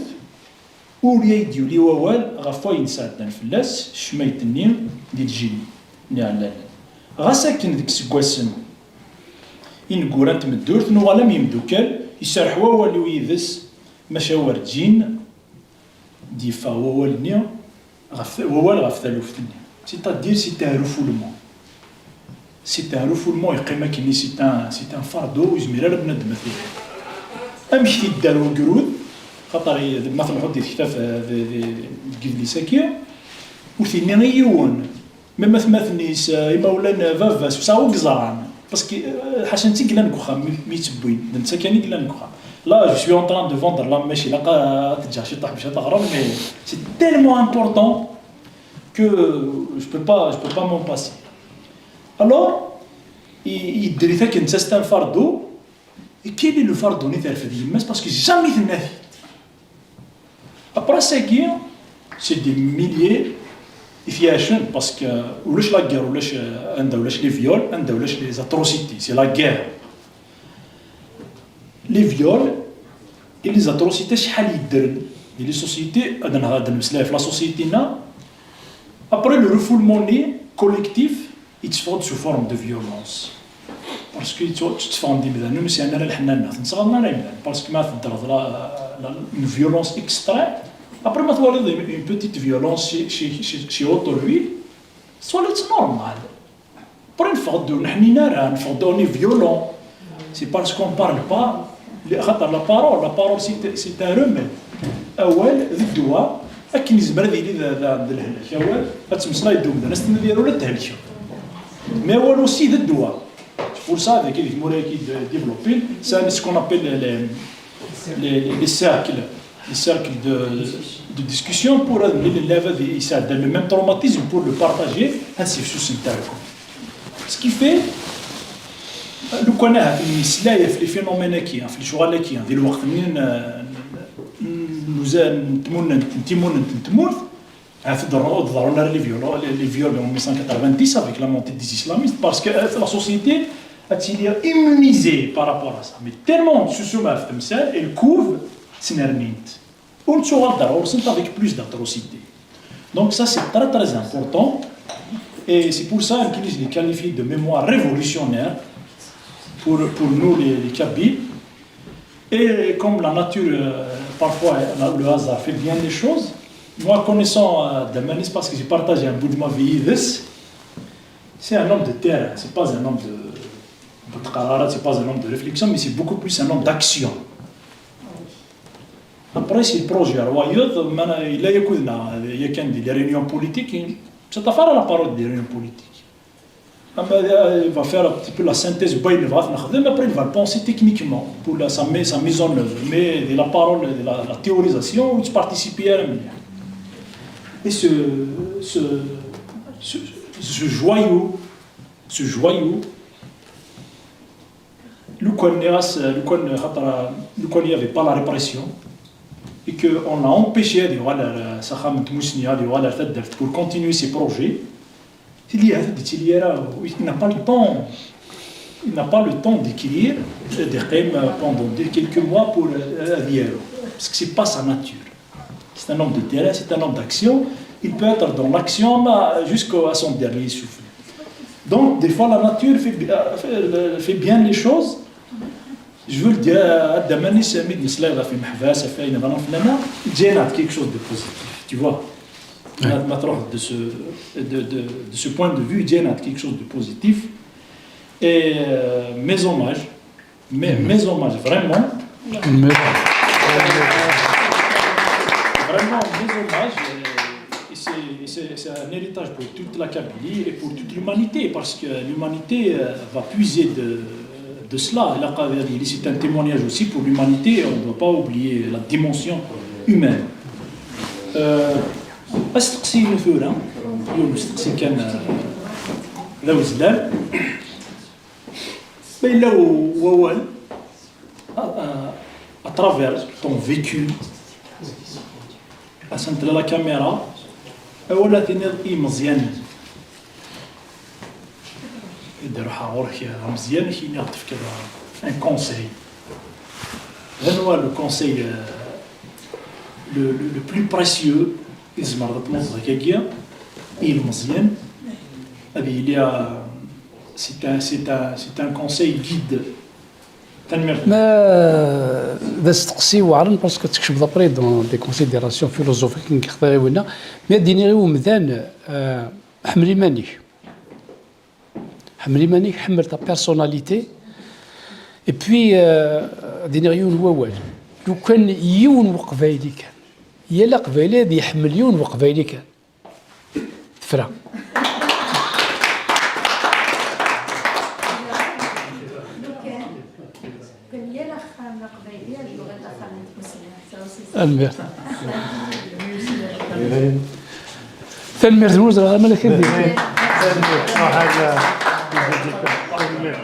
ur yay-d-yuli wawal ɣef wayen sɛeddan fell-as ccmayt-nni di lǧin-nni n iɛellanen. Ɣas akken deg iseggasen ineggura n tmeddurt nuɣal am yimdukal, iserreḥ wawal-iw yid-s, maca werǧin d-yeffeɣ wawal-nni ɣef, wawal ɣef taluft-nni. C'est-à-dire, c'est un refoulement. C'est un refoulement, yeqqim akkenni, c'est un, c'est un fardeau, ur yezmir ara bnadem ad t-iḥel. Amek t-idder ugrud? Xaṭer i-, ma telḥuḍ di tektabt, eh, di, di, deg yidlis-agi, ur t-inni i yiwen. Même atmaten-is, eh, imawlan, eh, baba-s, ur sɛa ur yeẓran. Parce que, eh, ḥaca netta i yellan deg uxxam, mi, mi yettewwin. D netta kan i yellan deg uxxam. Là, je suis en train de vendre la mèche, ilaq ad teǧǧeɣ ciṭuḥ bac ad teɣrem, mais c'est tellement important que je peux pas, je peux pas m'en passer. Alors, i-, yedder-it akken d tasta n fardeau, et quel est le fardeau-nni terfed yemma-s, parce que jamais tenna-t-id. Après, sagi, c'est des milliers i t-iɛacen, parce que ulac la guerre, ulac, euh, anda ulac les viols, anda ulac les atrocités, c'est la guerre. Les viols et les atrocités, acḥal yeddren di les sociétés, ad nehder, ad nemmeslay ɣef la société-nneɣ. Après, le refoulement-nni collectif, yetteffeɣ-d sous forme de violence. Parce que yetteffeɣ-d imdanen ur sɛin ara lḥenna-nneɣ, ur ten-ttɣaḍen ara imdanen. Parce que ma teddreḍ la, la, une violence extrême, après ma twaliḍ une, une petite violence chez, chez, chez, chez autrui, tettwaliḍ-tt normal. Après, neffeɣ-d ur neḥnin ara, neffeɣ-d, on est violent. C'est parce qu'on parle pas. Xaṭer la parole, la parole, c'est, c'est un remède. Awal d ddwa, akken yezmer ad yili d, d, d lehlak. Awal, ad tmeslayeḍ d umdan, ad s-tiniḍ yal ula d thelkeḍ. Mais awal aussi d ddwa. C'est pour ça, dagi, di tmura-agi d-, développé, ça, ce qu'on appelle les, les, les, les cercles. Le cercle de, de discussion pour les élèves, ils s'adaptent le même traumatisme pour le partager, ainsi de suite. Ce qui fait, لو كان هاد المثلية في les phénomènes-agi, في الشغل-agi, di lweqt-nni n, n, n, n timunent, n timunent n tmurt, ah, ur d-ḍerrun ara les viols, les, les viols en mille neuf cent quatre-vingt-dix avec la montée des islamistes, parce que, euh, la société a été immunisée par rapport à ça. Mais tellement on se soumet à cette misère, elle couvre, ur nettuɣal d ar ɣur-sent avec plus d'atrocités. Donc ça, c'est très, très important. Et c'est pour ça que je les qualifie de mémoire révolutionnaire pour, pour nous, les, les Kabyles. Et comme la nature, euh, parfois, la, le hasard fait bien les choses, moi, connaissant, euh, Damanis, parce que j'ai partagé un bout de ma vie, c'est un homme de terrain, c'est pas un homme de, c'est pas un homme de réflexion, mais c'est beaucoup plus un homme d'action. Après, c'est le projet, il y a, il y a des réunions politiques, ça t'a fait la parole des réunions politiques. Ama, euh, il va faire un petit peu la synthèse, ben, il va, après, il va le penser techniquement pour la, sa, mi-, sa mise en œuvre. Mais de la parole, de la, la théorisation, il participe à la. Et ce, ce, ce, ce joyau, ce joyau, لو كان ناس، لو كان خاطر، لو كان il y avait pas la répression, et que on l'a empêché ad yuɣal ar s axxam n tmussni, ad yuɣal ar taddart pour continuer ses projets, tili ahat ur d-yettili ara, il n'a pas le temps, il n'a pas le temps d'écrire, ad yeqqim pendant des, quelques mois pour, euh, ad yaru, parce que c'est pas sa nature. C'est un homme de terrain, c'est un homme d'action. Il peut être dans l'action, euh, jusqu'à son dernier souffle. Donc, des fois, la nature fait, euh, fait, euh, fait bien les choses. Je veux le dire, euh, à Damanis, mi d-neslayeḍ ɣef imeḥbas, ɣef wayen bɣan fell-aneɣ, ǧǧan-aɣ-d quelque chose de positif, tu vois. Ouais. Ma, ma truḥeḍ de ce, de, de, de ce point de vue, ǧǧan-aɣ-d quelque chose de positif. Et, euh, mes hommages, mais, mes hommages, vraiment. Mais vraiment, mes hommages, euh, et c'est, et c'est, c'est un héritage pour toute la Kabylie et pour toute l'humanité, parce que l'humanité, euh, va puiser de, de cela. Et là, c'est un témoignage aussi pour l'humanité, on ne doit pas oublier la dimension humaine. Euh, asteqsi-inu tura, yiwen usteqsi kan, euh, d awezlan. Ma yella u-, wawal, à, à, à travers ton vécu, atan tella la caméra, awal ad tiniḍ i yimeẓyanen. I d-ruḥeɣ ɣur-k, a Meẓyan, i k-iniɣ tefkiḍ un conseil. D anwa le conseil, euh, le, le, le plus précieux i tzemreḍ ad tmuḍeḍ akkagi i yilmeẓyen, ad yili, euh, c'est un, c'est un, c'est un conseil guide. Tanemmirt. Ma d asteqsi weɛren, parce que tekcem d'après dans des considérations philosophiques n yextari winna, mais ad d-iniɣ i umdan, euh, Ḥemmel iman-ik. Ḥemmel iman-ik, ḥemmel ta personnalité. Et puis, euh, ad iniɣ yiwen wawal. Lukan yiwen weqbayli kan, yal aqbayli ad iḥemmel yiwen weqbayli kan, tefra. Tanemmirt. Tanemmirt-nwen, ur ẓriɣ ara ma la kra deg. Tanemmirt. Ruḥ ar, tanemmirt.